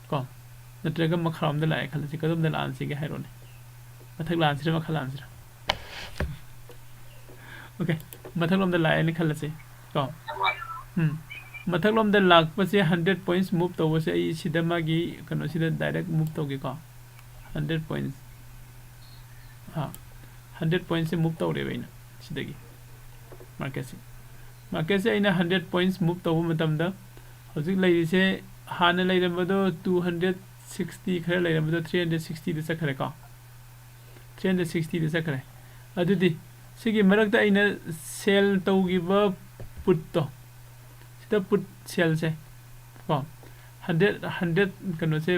ꯀꯣ꯫ ꯅꯠꯇ꯭ꯔꯒ ꯃꯈꯥꯔꯣꯝꯗ ꯂꯥꯛꯑꯦ ꯈꯜꯂꯁꯤ, ꯀꯗꯣꯝꯗ ꯂꯥꯛꯍꯟꯁꯤꯒꯦ ꯍꯥꯏꯔꯣꯅꯦ? ꯃꯊꯛ ꯂꯥꯛꯍꯟꯁꯤꯔ ꯃꯈꯥ ꯂꯥꯛꯍꯟꯁꯤꯔ? Okay, ꯃꯊꯛꯂꯣꯝꯗ ꯂꯥꯛꯑꯦꯅ ꯈꯜꯂꯁꯤ ꯀꯣ꯫ ꯎꯝ, ꯃꯊꯛꯂꯣꯝꯗ ꯂꯥꯛꯄꯁꯦ hundred points move ꯇꯧꯕꯁꯦ ꯑꯩ ꯁꯤꯗ ꯃꯥꯒꯤ ꯀꯩꯅꯣꯁꯤꯗ direct move ꯇꯧꯒꯦꯀꯣ꯫ Hundred points, ꯑꯥ, hundred pointsꯁꯦ move ꯇꯧꯔꯦꯕ ꯑꯩꯅ ꯁꯤꯗꯒꯤ marketꯁꯦ꯫ Marketꯁꯦ ꯑꯩꯅ hundred points move ꯇꯧꯕ ꯃꯇꯝꯗ ꯍꯧꯖꯤꯛ ꯂꯩꯔꯤꯁꯦ, ꯍꯥꯟꯅ ꯂꯩꯔꯝꯕꯗꯣ two hundred sixty ꯈꯔ ꯂꯩꯔꯝꯕꯗꯣ three hundred sixtyꯗ ꯆꯠꯈ꯭ꯔꯦꯀꯣ꯫ Three hundred sixtyꯗ ꯆꯠꯈ꯭ꯔꯦ꯫ ꯑꯗꯨꯗꯤ ꯁꯤꯒꯤ ꯃꯔꯛꯇ ꯑꯩꯅ sell ꯇꯧꯈꯤꯕ putꯇꯣ, ꯁꯤꯗ put sellꯁꯦ ꯀꯣ, hundred, hundred ꯀꯩꯅꯣꯁꯦ,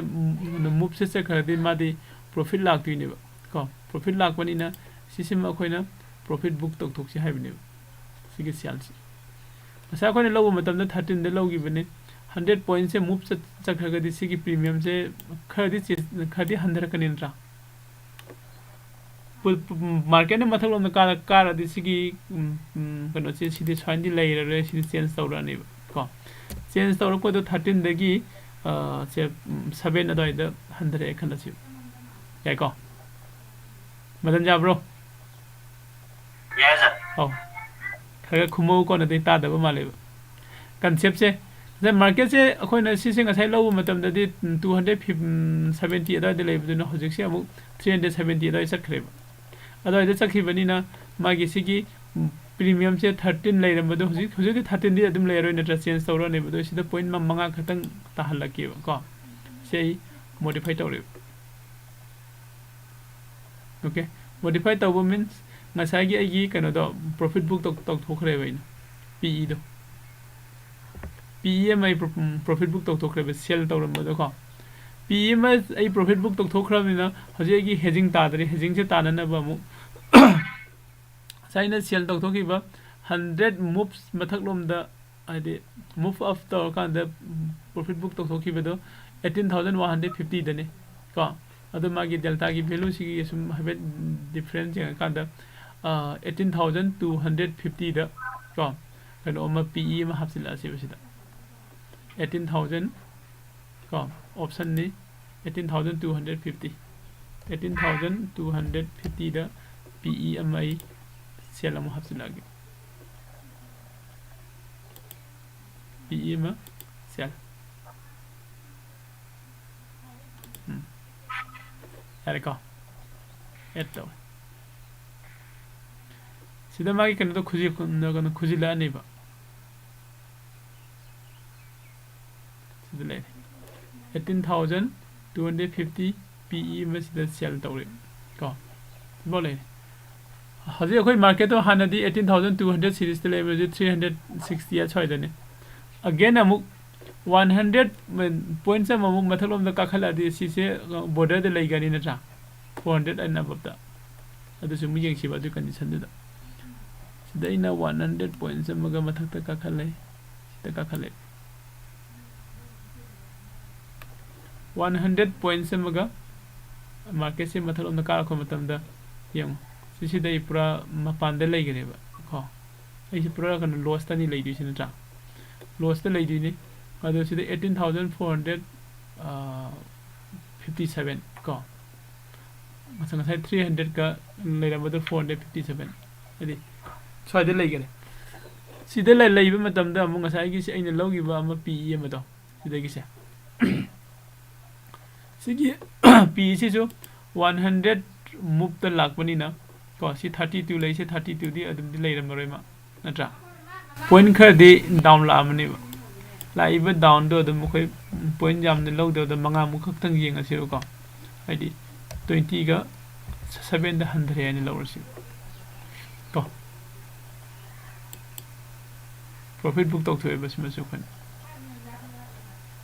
moveꯁꯦ ꯆꯠꯈ꯭ꯔꯗꯤ ꯃꯥꯗꯤ profit ꯂꯥꯛꯇꯣꯏꯅꯦꯕ ꯀꯣ꯫ Profit ꯂꯥꯛꯄꯅꯤꯅ ꯁꯤꯁꯤꯃ ꯑꯩꯈꯣꯏꯅ profit book ꯇꯧꯊꯣꯛꯁꯤ ꯍꯥꯏꯕꯅꯦꯕ꯫ ꯁꯤꯒꯤ sellꯁꯦ ꯉꯁꯥꯏ ꯑꯩꯈꯣꯏꯅ ꯂꯧꯕ ꯃꯇꯝꯗ thirteenꯗ ꯂꯧꯈꯤꯕꯅꯤ꯫ Hundred pointsꯁꯦ move ꯆꯠ-, ꯆꯠꯈ꯭ꯔꯒꯗꯤ ꯁꯤꯒꯤ premiumꯁꯦ ꯈꯔꯗꯤ ꯆꯦ-, ꯈꯔꯗꯤ ꯍꯟꯊꯔꯛꯀꯅꯤ ꯅꯠꯇ꯭ꯔꯥ? ꯄꯨ-, ꯄꯨ-, marketꯅ ꯃꯊꯛꯂꯣꯝꯗ ꯀꯥꯔ-, ꯀꯥꯔꯗꯤ ꯁꯤꯒꯤ, ꯎꯝ, ꯎꯝ, ꯀꯩꯅꯣꯁꯦ ꯁꯤꯗꯤ ꯁꯨꯃꯥꯏꯅꯗꯤ ꯂꯩꯔꯔꯣꯏ, ꯁꯤꯗꯤ change ꯇꯧꯔꯛꯑꯅꯦꯕ ꯀꯣ꯫ Change ꯇꯧꯔꯛꯄꯗꯣ thirteenꯗꯒꯤ, ꯑ, ꯁꯦ, ꯎꯝ, seven ꯑꯗꯨꯋꯥꯏꯗ ꯍꯟꯊꯔꯛꯑꯦ ꯈꯜꯂꯁꯤ꯫ ꯌꯥꯏꯀꯣ? ꯃꯇꯝ ꯌꯥꯕ꯭ꯔꯣ? ꯌꯥꯏ, sir꯫ ꯑꯧ꯫ ꯈꯔ ꯈꯔ ꯈꯨꯝꯃꯧ, ꯀꯣꯟꯅꯗꯤ ꯇꯥꯗꯕ ꯃꯥꯜꯂꯦꯕ꯫ Conceptꯁꯦ, ꯉꯁꯥꯏ marketꯁꯦ ꯑꯩꯈꯣꯏꯅ ꯁꯤꯁꯦ ꯉꯁꯥꯏ ꯂꯧꯕ ꯃꯇꯝꯗꯗꯤ, ꯎꯝ, two hundred seventy ꯑꯗꯨꯋꯥꯏꯗ ꯂꯩꯕꯗꯨꯅ ꯍꯧꯖꯤꯛꯁꯦ ꯑꯃꯨꯛ three hundred seventy ꯑꯗꯨꯋꯥꯏ ꯆꯠꯈ꯭ꯔꯦꯕ꯫ ꯑꯗꯨꯋꯥꯏꯗ ꯆꯠꯈꯤꯕꯅꯤꯅ ꯃꯥꯒꯤ ꯁꯤꯒꯤ, ꯎꯝ, premiumꯁꯦ thirteen ꯂꯩꯔꯝꯕꯗꯣ ꯍꯧꯖꯤꯛ, ꯍꯧꯖꯤꯛꯇꯤ thirteenꯗꯤ ꯑꯗꯨꯝ ꯂꯩꯔꯔꯣꯏ ꯅꯠꯇ꯭ꯔꯥ, change ꯇꯧꯔꯅꯦꯕ꯫ ꯑꯗꯣ ꯁꯤꯗ point ꯃ-, ꯃꯉꯥ ꯈꯛꯇꯪ ꯇꯥꯍꯜꯂꯛꯀꯦꯕ ꯀꯣ꯫ ꯁꯤ ꯑꯩ modify ꯇꯧꯔꯦꯕ꯫ Okay, modify ꯇꯧꯕ means ꯉꯁꯥꯏꯒꯤ ꯑꯩꯒꯤ ꯀꯩꯅꯣꯗꯣ profit book ꯇꯧ-, ꯇꯧꯊꯣꯛꯈ꯭ꯔꯦꯕ ꯑꯩꯅ, PEꯗꯣ꯫ PE ꯑꯃ ꯑꯩ pro-, profit book ꯇꯧꯊꯣꯛꯈ꯭ꯔꯦꯕ, sell ꯇꯧꯔꯝꯕꯗꯣ ꯀꯣ꯫ PE ꯑꯃ ꯑꯩ profit book ꯇꯧꯊꯣꯛꯈ꯭ꯔꯕꯅꯤꯅ ꯍꯧꯖꯤꯛ ꯑꯩꯒꯤ hedging ꯇꯥꯗ꯭ꯔꯤ, hedgingꯁꯦ ꯇꯥꯅꯅꯕ ꯑꯃꯨꯛ ꯉꯁꯥꯏ ꯑꯩꯅ sell ꯇꯧꯊꯣꯛꯈꯤꯕ hundred moves ꯃꯊꯛꯂꯣꯝꯗ, ꯍꯥꯏꯗꯤ move up ꯇꯧꯔꯀꯥꯟꯗ profit book ꯇꯧꯊꯣꯛꯈꯤꯕꯗꯣ eighteen thousand one hundred fiftyꯗꯅꯤ ꯀꯣ꯫ ꯑꯗꯣ ꯃꯥꯒꯤ deltaꯒꯤ valueꯁꯤꯒꯤ ꯁꯨꯝ ꯍꯥꯏꯐꯦꯠ difference ꯌꯦꯡꯉꯀꯥꯟꯗ, ꯑ, eighteen thousand two hundred fiftyꯗ ꯀꯣ, ꯀꯩꯅꯣ ꯑꯃ, PE ꯑꯃ ꯍꯥꯞꯆꯤꯜꯂꯛꯑꯁꯦꯕ ꯁꯤꯗ꯫ Eighteen thousand ꯀꯣ, optionꯅꯤ꯫ eighteen thousand two hundred fifty, eighteen thousand two hundred fifty ꯗ ꯄꯤ ꯏ ꯑꯃ ꯑꯩ ꯁꯦꯜ ꯑꯃ ꯍꯥꯞꯆꯤꯜꯂꯛꯑꯒꯦ꯫ ꯄꯤ ꯏ ꯑꯃ ꯁꯦꯜ꯫ ꯎꯝ꯫ ꯌꯥꯔꯦꯀꯣ? ꯑꯦꯗ ꯇꯧꯋꯦ꯫ ꯁꯤꯗ ꯃꯥꯒꯤ ꯀꯩꯅꯣꯗꯣ ꯈꯨꯖꯤ-, ꯀꯩꯅꯣ ꯈꯨꯖꯤꯜꯂꯛꯑꯅꯦꯕ꯫ ꯁꯤꯗ ꯂꯩꯔꯦ꯫ Eighteen thousand two hundred fifty ꯄꯤ ꯏ ꯑꯃ ꯁꯤꯗ ꯁꯦꯜ ꯇꯧꯔꯦ꯫ ꯀꯣ? ꯁꯤꯐꯥꯎ ꯂꯩꯔꯦ꯫ ꯍꯧꯖꯤꯛ ꯑꯩꯈꯣꯏ ꯃꯥꯔꯀꯦꯠꯇꯣ ꯍꯥꯟꯅꯗꯤ eighteen thousand two hundred ꯁꯤꯔꯤꯁꯇ ꯂꯩꯕ, ꯍꯧꯖꯤꯛ three hundred sixty ꯑꯁ꯭ꯋꯥꯏꯗꯅꯤ꯫ Again ꯑꯃꯨꯛ one hundred ꯄꯣꯏꯟꯠꯁ ꯑꯃꯃꯨꯛ ꯃꯊꯛꯂꯣꯝꯗ ꯀꯥꯈꯠꯂꯛꯑꯗꯤ ꯁꯤꯁꯦ ꯕꯣꯔꯗꯔꯗ ꯂꯩꯒꯅꯤ ꯅꯠꯇ꯭ꯔꯥ? Four hundred and above ꯇ꯫ ꯑꯗꯨꯁꯨ ꯑꯃꯨꯛ ꯌꯦꯡꯁꯤꯕ ꯑꯗꯨꯒꯤ ꯀꯟꯗꯤꯁꯟꯗꯨꯗ꯫ ꯁꯤꯗ ꯑꯩꯅ one hundred ꯄꯣꯏꯟꯠꯁ ꯑꯃꯒ ꯃꯊꯛꯇ ꯀꯥꯈꯠꯂꯦ꯫ ꯁꯤꯗ ꯀꯥꯈꯠꯂꯦ꯫ One hundred ꯄꯣꯏꯟꯠꯁ ꯑꯃꯒ ꯃꯥꯔꯀꯦꯠꯁꯦ ꯃꯊꯛꯂꯣꯝꯗ ꯀꯥꯔꯛꯄ ꯃꯇꯝꯗ ꯌꯦꯡꯉꯨ꯫ ꯁꯤꯁꯤꯗ ꯑꯩ ꯄꯨꯔꯥ ꯃꯄꯥꯟꯗ ꯂꯩꯈ꯭ꯔꯦꯕ ꯀꯣ꯫ ꯑꯩꯁꯦ ꯄꯨꯔꯥ ꯀꯩꯅꯣ ꯂꯣꯁꯇꯅꯤ ꯂꯩꯗꯣꯏꯁꯦ ꯅꯠꯇ꯭ꯔꯥ? ꯂꯣꯁꯇ ꯂꯩꯗꯣꯏꯅꯤ꯫ ꯑꯗꯣ ꯁꯤꯗ eighteen thousand four hundred fifty seven ꯀꯣ꯫ ꯉꯁꯥꯏ, ꯉꯁꯥꯏ three hundred ꯀ ꯂꯩꯔꯝꯕꯗꯣ four hundred fifty seven꯫ ꯍꯥꯏꯗꯤ ꯁ꯭ꯋꯥꯏꯗ ꯂꯩꯈꯔꯦ꯫ ꯁꯤꯗ ꯂꯩ-, ꯂꯩꯕ ꯃꯇꯝꯗ ꯑꯃꯨꯛ ꯉꯁꯥꯏꯒꯤꯁꯦ ꯑꯩꯅ ꯂꯧꯈꯤꯕ ꯑꯃ ꯄꯤ ꯏ ꯑꯃꯗꯣ ꯁꯤꯗꯒꯤꯁꯦ꯫ ꯁꯤꯒꯤ ꯄꯤ ꯏ ꯁꯤꯁꯨ one hundred ꯃꯨꯞꯇ ꯂꯥꯛꯄꯅꯤꯅ ꯀꯣ, ꯁꯤ thirty two ꯂꯩ, ꯁꯤ thirty two ꯗꯤ ꯑꯗꯨꯝꯗꯤ ꯂꯩꯔꯝꯃꯔꯣꯏ ꯃꯥ, ꯅꯠꯇ꯭ꯔꯥ? ꯄꯣꯏꯟꯠ ꯈꯔꯗꯤ ꯗꯥꯎꯟ ꯂꯥꯛꯑꯝꯃꯅꯦꯕ꯫ ꯂꯥꯛꯏꯕ ꯗꯥꯎꯟꯗꯣ ꯑꯗꯨꯝ ꯑꯩꯈꯣꯏ ꯄꯣꯏꯟꯠ ꯌꯥꯝꯅ ꯂꯧꯗꯕꯗ ꯃꯉꯥꯃꯨꯛ ꯈꯛꯇꯪ ꯌꯦꯡꯉꯁꯦꯕꯀꯣ꯫ ꯍꯥꯏꯗꯤ twenty ꯒ seven ꯗ ꯍꯟꯊꯔꯦ ꯍꯥꯏꯅ ꯂꯧꯔꯁꯤ ꯀꯣ꯫ ꯄ꯭ꯔꯣꯐꯤꯠ ꯕꯨꯛ ꯇꯧꯊꯣꯛꯑꯦꯕ ꯁꯤꯃꯁꯨ ꯑꯩꯈꯣꯏꯅ꯫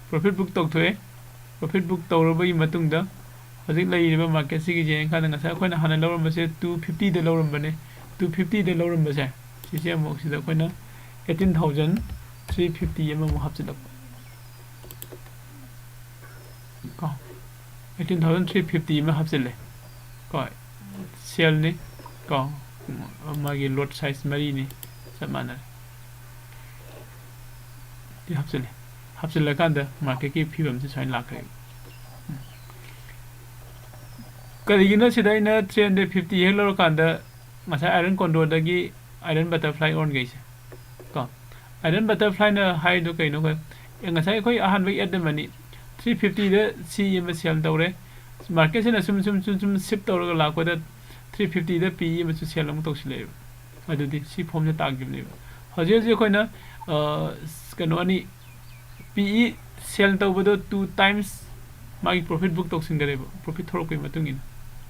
ꯄ꯭ꯔꯣꯐꯤꯠ ꯕꯨꯛ ꯇꯧꯊꯣꯛꯑꯦ꯫ ꯄ꯭ꯔꯣꯐꯤꯠ ꯕꯨꯛ ꯇꯧꯔꯕꯒꯤ ꯃꯇꯨꯡꯗ ꯍꯧꯖꯤꯛ ꯂꯩꯔꯤꯕ ꯃꯥꯔꯀꯦꯠꯁꯤꯒꯤꯁꯦ ꯌꯦꯡꯀꯥꯟꯗ ꯉꯁꯥꯏ ꯑꯩꯈꯣꯏꯅ ꯍꯥꯟꯅ ꯂꯧꯔꯝꯕꯁꯦ two fifty ꯗ ꯂꯧꯔꯝꯕꯅꯦ꯫ Two fifty ꯗ ꯂꯧꯔꯝꯕꯁꯦ ꯁꯤꯁꯦ ꯑꯃꯨꯛ ꯁꯤꯗ ꯑꯩꯈꯣꯏꯅ eighteen thousand three fifty ꯑꯃꯃꯨꯛ ꯍꯥꯞꯆꯤꯜꯂꯛꯄ꯫ ꯀꯣ, eighteen thousand three fifty ꯑꯃ ꯍꯥꯞꯆꯤꯜꯂꯦ꯫ ꯀꯣ, ꯁꯦꯜꯅꯤ꯫ ꯀꯣ, ꯃꯥꯒꯤ ꯂꯣꯠ ꯁꯥꯏꯖ ꯃꯔꯤꯅꯤ꯫ ꯆꯞ ꯃꯥꯟꯅꯔꯦ꯫ ꯁꯤ ꯍꯥꯞꯆꯤꯜꯂꯦ꯫ ꯍꯥꯞꯆꯤꯜꯂꯀꯥꯟꯗ ꯃꯥꯔꯀꯦꯠꯀꯤ ꯐꯤꯕꯝꯁꯤ ꯁꯨꯃꯥꯏꯅ ꯂꯥꯛꯈ꯭ꯔꯦꯕ꯫ ꯎꯝ꯫ ꯀꯔꯤꯒꯤꯅꯣ ꯁꯤꯗ ꯑꯩꯅ three hundred fifty ꯍꯦꯛ ꯂꯧꯔꯀꯥꯟꯗ ꯉꯁꯥꯏ iron condorꯗꯒꯤ iron butterfly ꯑꯣꯟꯈꯩꯁꯦ? ꯀꯣ, iron butterflyꯅ ꯍꯥꯏꯗꯣ ꯀꯩꯅꯣ? ꯑꯩꯈꯣꯏ, ꯑꯦ, ꯉꯁꯥꯏ ꯑꯩꯈꯣꯏ ꯑꯍꯥꯟꯕꯒꯤ at the money three fiftyꯗ ꯁꯤ ꯑꯃ sell ꯇꯧꯔꯦ꯫ Marketꯁꯤꯅ ꯁꯨꯝ, ꯁꯨꯝ, ꯁꯨꯝ, ꯁꯨꯝ shift ꯇꯧꯔꯒ ꯂꯥꯛꯄꯗ three fiftyꯗ ꯄꯤ ꯑꯃꯁꯨ sell ꯑꯃꯨꯛ ꯇꯧꯁꯤꯜꯂꯛꯑꯦꯕ꯫ ꯑꯗꯨꯗꯤ ꯁꯤ formꯁꯦ ꯇꯥꯈꯤꯕꯅꯦꯕ꯫ ꯍꯧꯖꯤꯛ ꯍꯧꯖꯤꯛ ꯑꯩꯈꯣꯏꯅ, ꯑ, ꯀꯩꯅꯣ ꯑꯅꯤ, ꯄꯤ ꯏ sell ꯇꯧꯕꯗꯣ two times ꯃꯥꯒꯤ profit book ꯇꯧꯁꯤꯟꯈꯔꯦꯕ, profit ꯊꯣꯛꯂꯛꯄꯒꯤ ꯃꯇꯨꯡ ꯏꯟꯅ꯫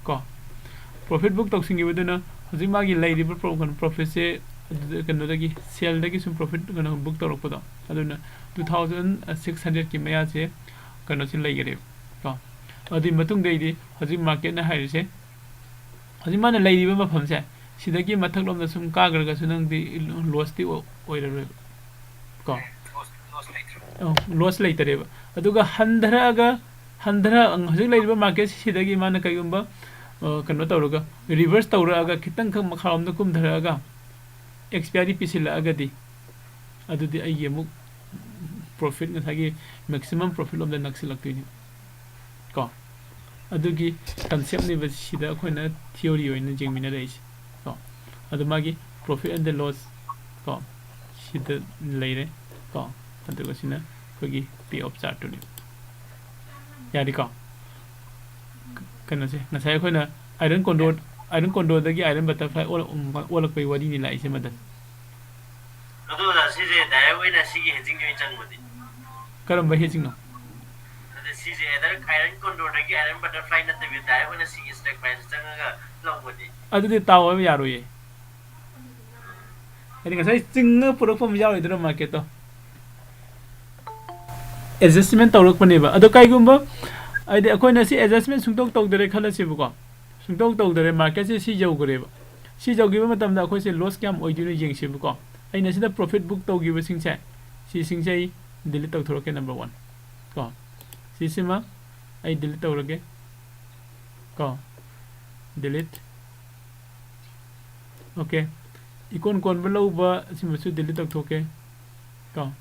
ꯀꯣ, profit book ꯇꯧꯁꯤꯟꯈꯤꯕꯗꯨꯅ ꯍꯧꯖꯤꯛ ꯃꯥꯒꯤ ꯂꯩꯔꯤꯕ pro-, ꯀꯩꯅꯣ, profitꯁꯦ ꯑꯗꯨꯗ, ꯀꯩꯅꯣꯗꯒꯤ, selꯗꯒꯤ ꯁꯨꯝ profit ꯀꯩꯅꯣ book ꯇꯧꯔꯛꯄꯗꯣ, ꯑꯗꯨꯅ two thousand six hundredꯀꯤ ꯃꯌꯥꯁꯦ ꯀꯩꯅꯣꯁꯦ ꯂꯩꯈꯔꯦꯕ꯫ ꯀꯣ, ꯑꯗꯨꯒꯤ ꯃꯇꯨꯡꯗꯩꯗꯤ ꯍꯧꯖꯤꯛ marketꯅ ꯍꯥꯏꯔꯤꯁꯦ, ꯍꯧꯖꯤꯛ ꯃꯥꯅ ꯂꯩꯔꯤꯕ ꯃꯐꯝꯁꯦ, ꯁꯤꯗꯒꯤ ꯃꯊꯛꯂꯣꯝꯗ ꯁꯨꯝ ꯀꯥꯈ꯭ꯔꯒꯁꯨ ꯅꯪꯗꯤ lossꯇꯤ ꯑꯣ-, ꯑꯣꯏꯔꯔꯣꯏꯕ꯫ ꯀꯣ? ꯑꯧ, loss ꯂꯩꯇꯔꯦꯕ꯫ ꯑꯗꯨꯒ ꯍꯟꯊꯔꯛꯑꯒ, ꯍꯟꯊꯔ-, ꯍꯧꯖꯤꯛ ꯂꯩꯔꯤꯕ marketꯁꯤꯗꯒꯤ ꯃꯥꯅ ꯀꯩꯒꯨꯝꯕ, ꯑ, ꯀꯩꯅꯣ ꯇꯧꯔꯒ, reverse ꯇꯧꯔꯛꯑꯒ, ꯈꯤꯇꯪꯈꯛ ꯃꯈꯥꯔꯣꯝꯗ ꯀꯨꯝꯊꯔꯛꯑꯒ, expiry ꯄꯤꯁꯤꯜꯂꯛꯑꯒꯗꯤ, ꯑꯗꯨꯗꯤ ꯑꯩꯒꯤ ꯑꯃꯨꯛ profit, ꯉꯁꯥꯏꯒꯤ maximum profit ꯂꯣꯝꯗ ꯅꯛꯁꯤꯜꯂꯛꯇꯣꯏꯅꯤ꯫ ꯀꯣ? ꯑꯗꯨꯒꯤ conceptꯅꯦꯕ ꯁꯤꯗ ꯑꯩꯈꯣꯏꯅ theory ꯑꯣꯏꯅ ꯌꯦꯡꯃꯤꯟꯅꯔꯛꯏꯁꯦ꯫ ꯀꯣ? ꯑꯗꯨ ꯃꯥꯒꯤ profit and the loss, ꯀꯣ? ꯁꯤꯗ ꯂꯩꯔꯦ꯫ ꯀꯣ? ꯑꯗꯨꯒ ꯁꯤꯅ ꯑꯩꯈꯣꯏꯒꯤ pay off chartꯇꯨꯅꯤ꯫ ꯌꯥꯔꯦꯀꯣ? ꯀꯩꯅꯣꯁꯦ, ꯉꯁꯥꯏ ꯑꯩꯈꯣꯏꯅ iron condor, iron condorꯗꯒꯤ iron butterfly ꯑꯣꯜꯂꯛ-, ꯑꯣꯜꯂꯛꯄꯒꯤ ꯋꯥꯔꯤꯅꯤ ꯂꯥꯛꯏꯁꯦ, ꯃꯗꯟ꯫ ꯑꯗꯨ ꯑꯣꯖꯥ, ꯁꯤꯁꯦ direct ꯑꯣꯏꯅ ꯁꯤꯒꯤ hedgingꯒꯤ ꯑꯣꯏꯅ ꯆꯪꯕꯗꯤ? ꯀꯔꯝꯕ hedgingꯅꯣ? ꯑꯗ ꯁꯤꯁꯦ either iron condorꯗꯒꯤ iron butterfly ꯅꯠꯇꯕꯤ direct ꯑꯣꯏꯅ ꯁꯤꯒꯤ strike price ꯆꯪꯉꯒ ꯂꯧꯕꯗꯤ? ꯑꯗꯨꯗꯤ ꯇꯥꯎ ꯍꯥꯏꯕ ꯌꯥꯔꯣꯏꯌꯦ꯫ ꯍꯥꯏꯗꯤ ꯉꯁꯥꯏ ꯆꯤꯡꯉ ꯄꯨꯔꯛꯄ ꯑꯃ ꯌꯥꯎꯔꯤꯗꯅ marketꯇꯣ꯫ Adjustment ꯇꯧꯔꯛꯄꯅꯦꯕ꯫ ꯑꯗꯣ ꯀꯩꯒꯨꯝꯕ, ꯍꯥꯏꯗꯤ ꯑꯩꯈꯣꯏꯅ ꯁꯤ adjustment ꯁꯨꯡꯇꯧ ꯇꯧꯗꯔꯦ ꯈꯜꯂꯁꯦꯕꯀꯣ꯫ ꯁꯨꯡꯇꯧ ꯇꯧꯗꯔꯦ, marketꯁꯦ ꯁꯤ ꯌꯧꯈ꯭ꯔꯦꯕ꯫ ꯁꯤ ꯌꯧꯈꯤꯕ ꯃꯇꯝꯗ ꯑꯩꯈꯣꯏꯁꯦ loss ꯀꯌꯥꯝ ꯑꯣꯏꯗꯣꯏꯅꯣ ꯌꯦꯡꯁꯦꯕꯀꯣ꯫ ꯑꯩꯅ ꯁꯤꯗ profit book ꯇꯧꯈꯤꯕꯁꯤꯡꯁꯦ, ꯁꯤꯁꯤꯡꯁꯦ ꯑꯩ delete ꯇꯧꯊꯣꯔꯛꯀꯦ, number one꯫ ꯀꯣ, ꯁꯤꯁꯤꯃ ꯑꯩ delete ꯇꯧꯔꯒꯦ꯫ ꯀꯣ, delete꯫ Okay꯫ ꯏꯀꯣꯟ ꯀꯣꯟꯕ ꯂꯧꯕ ꯁꯤꯃꯁꯨ delete ꯇꯧꯊꯣꯛꯀꯦ꯫ ꯀꯣ꯫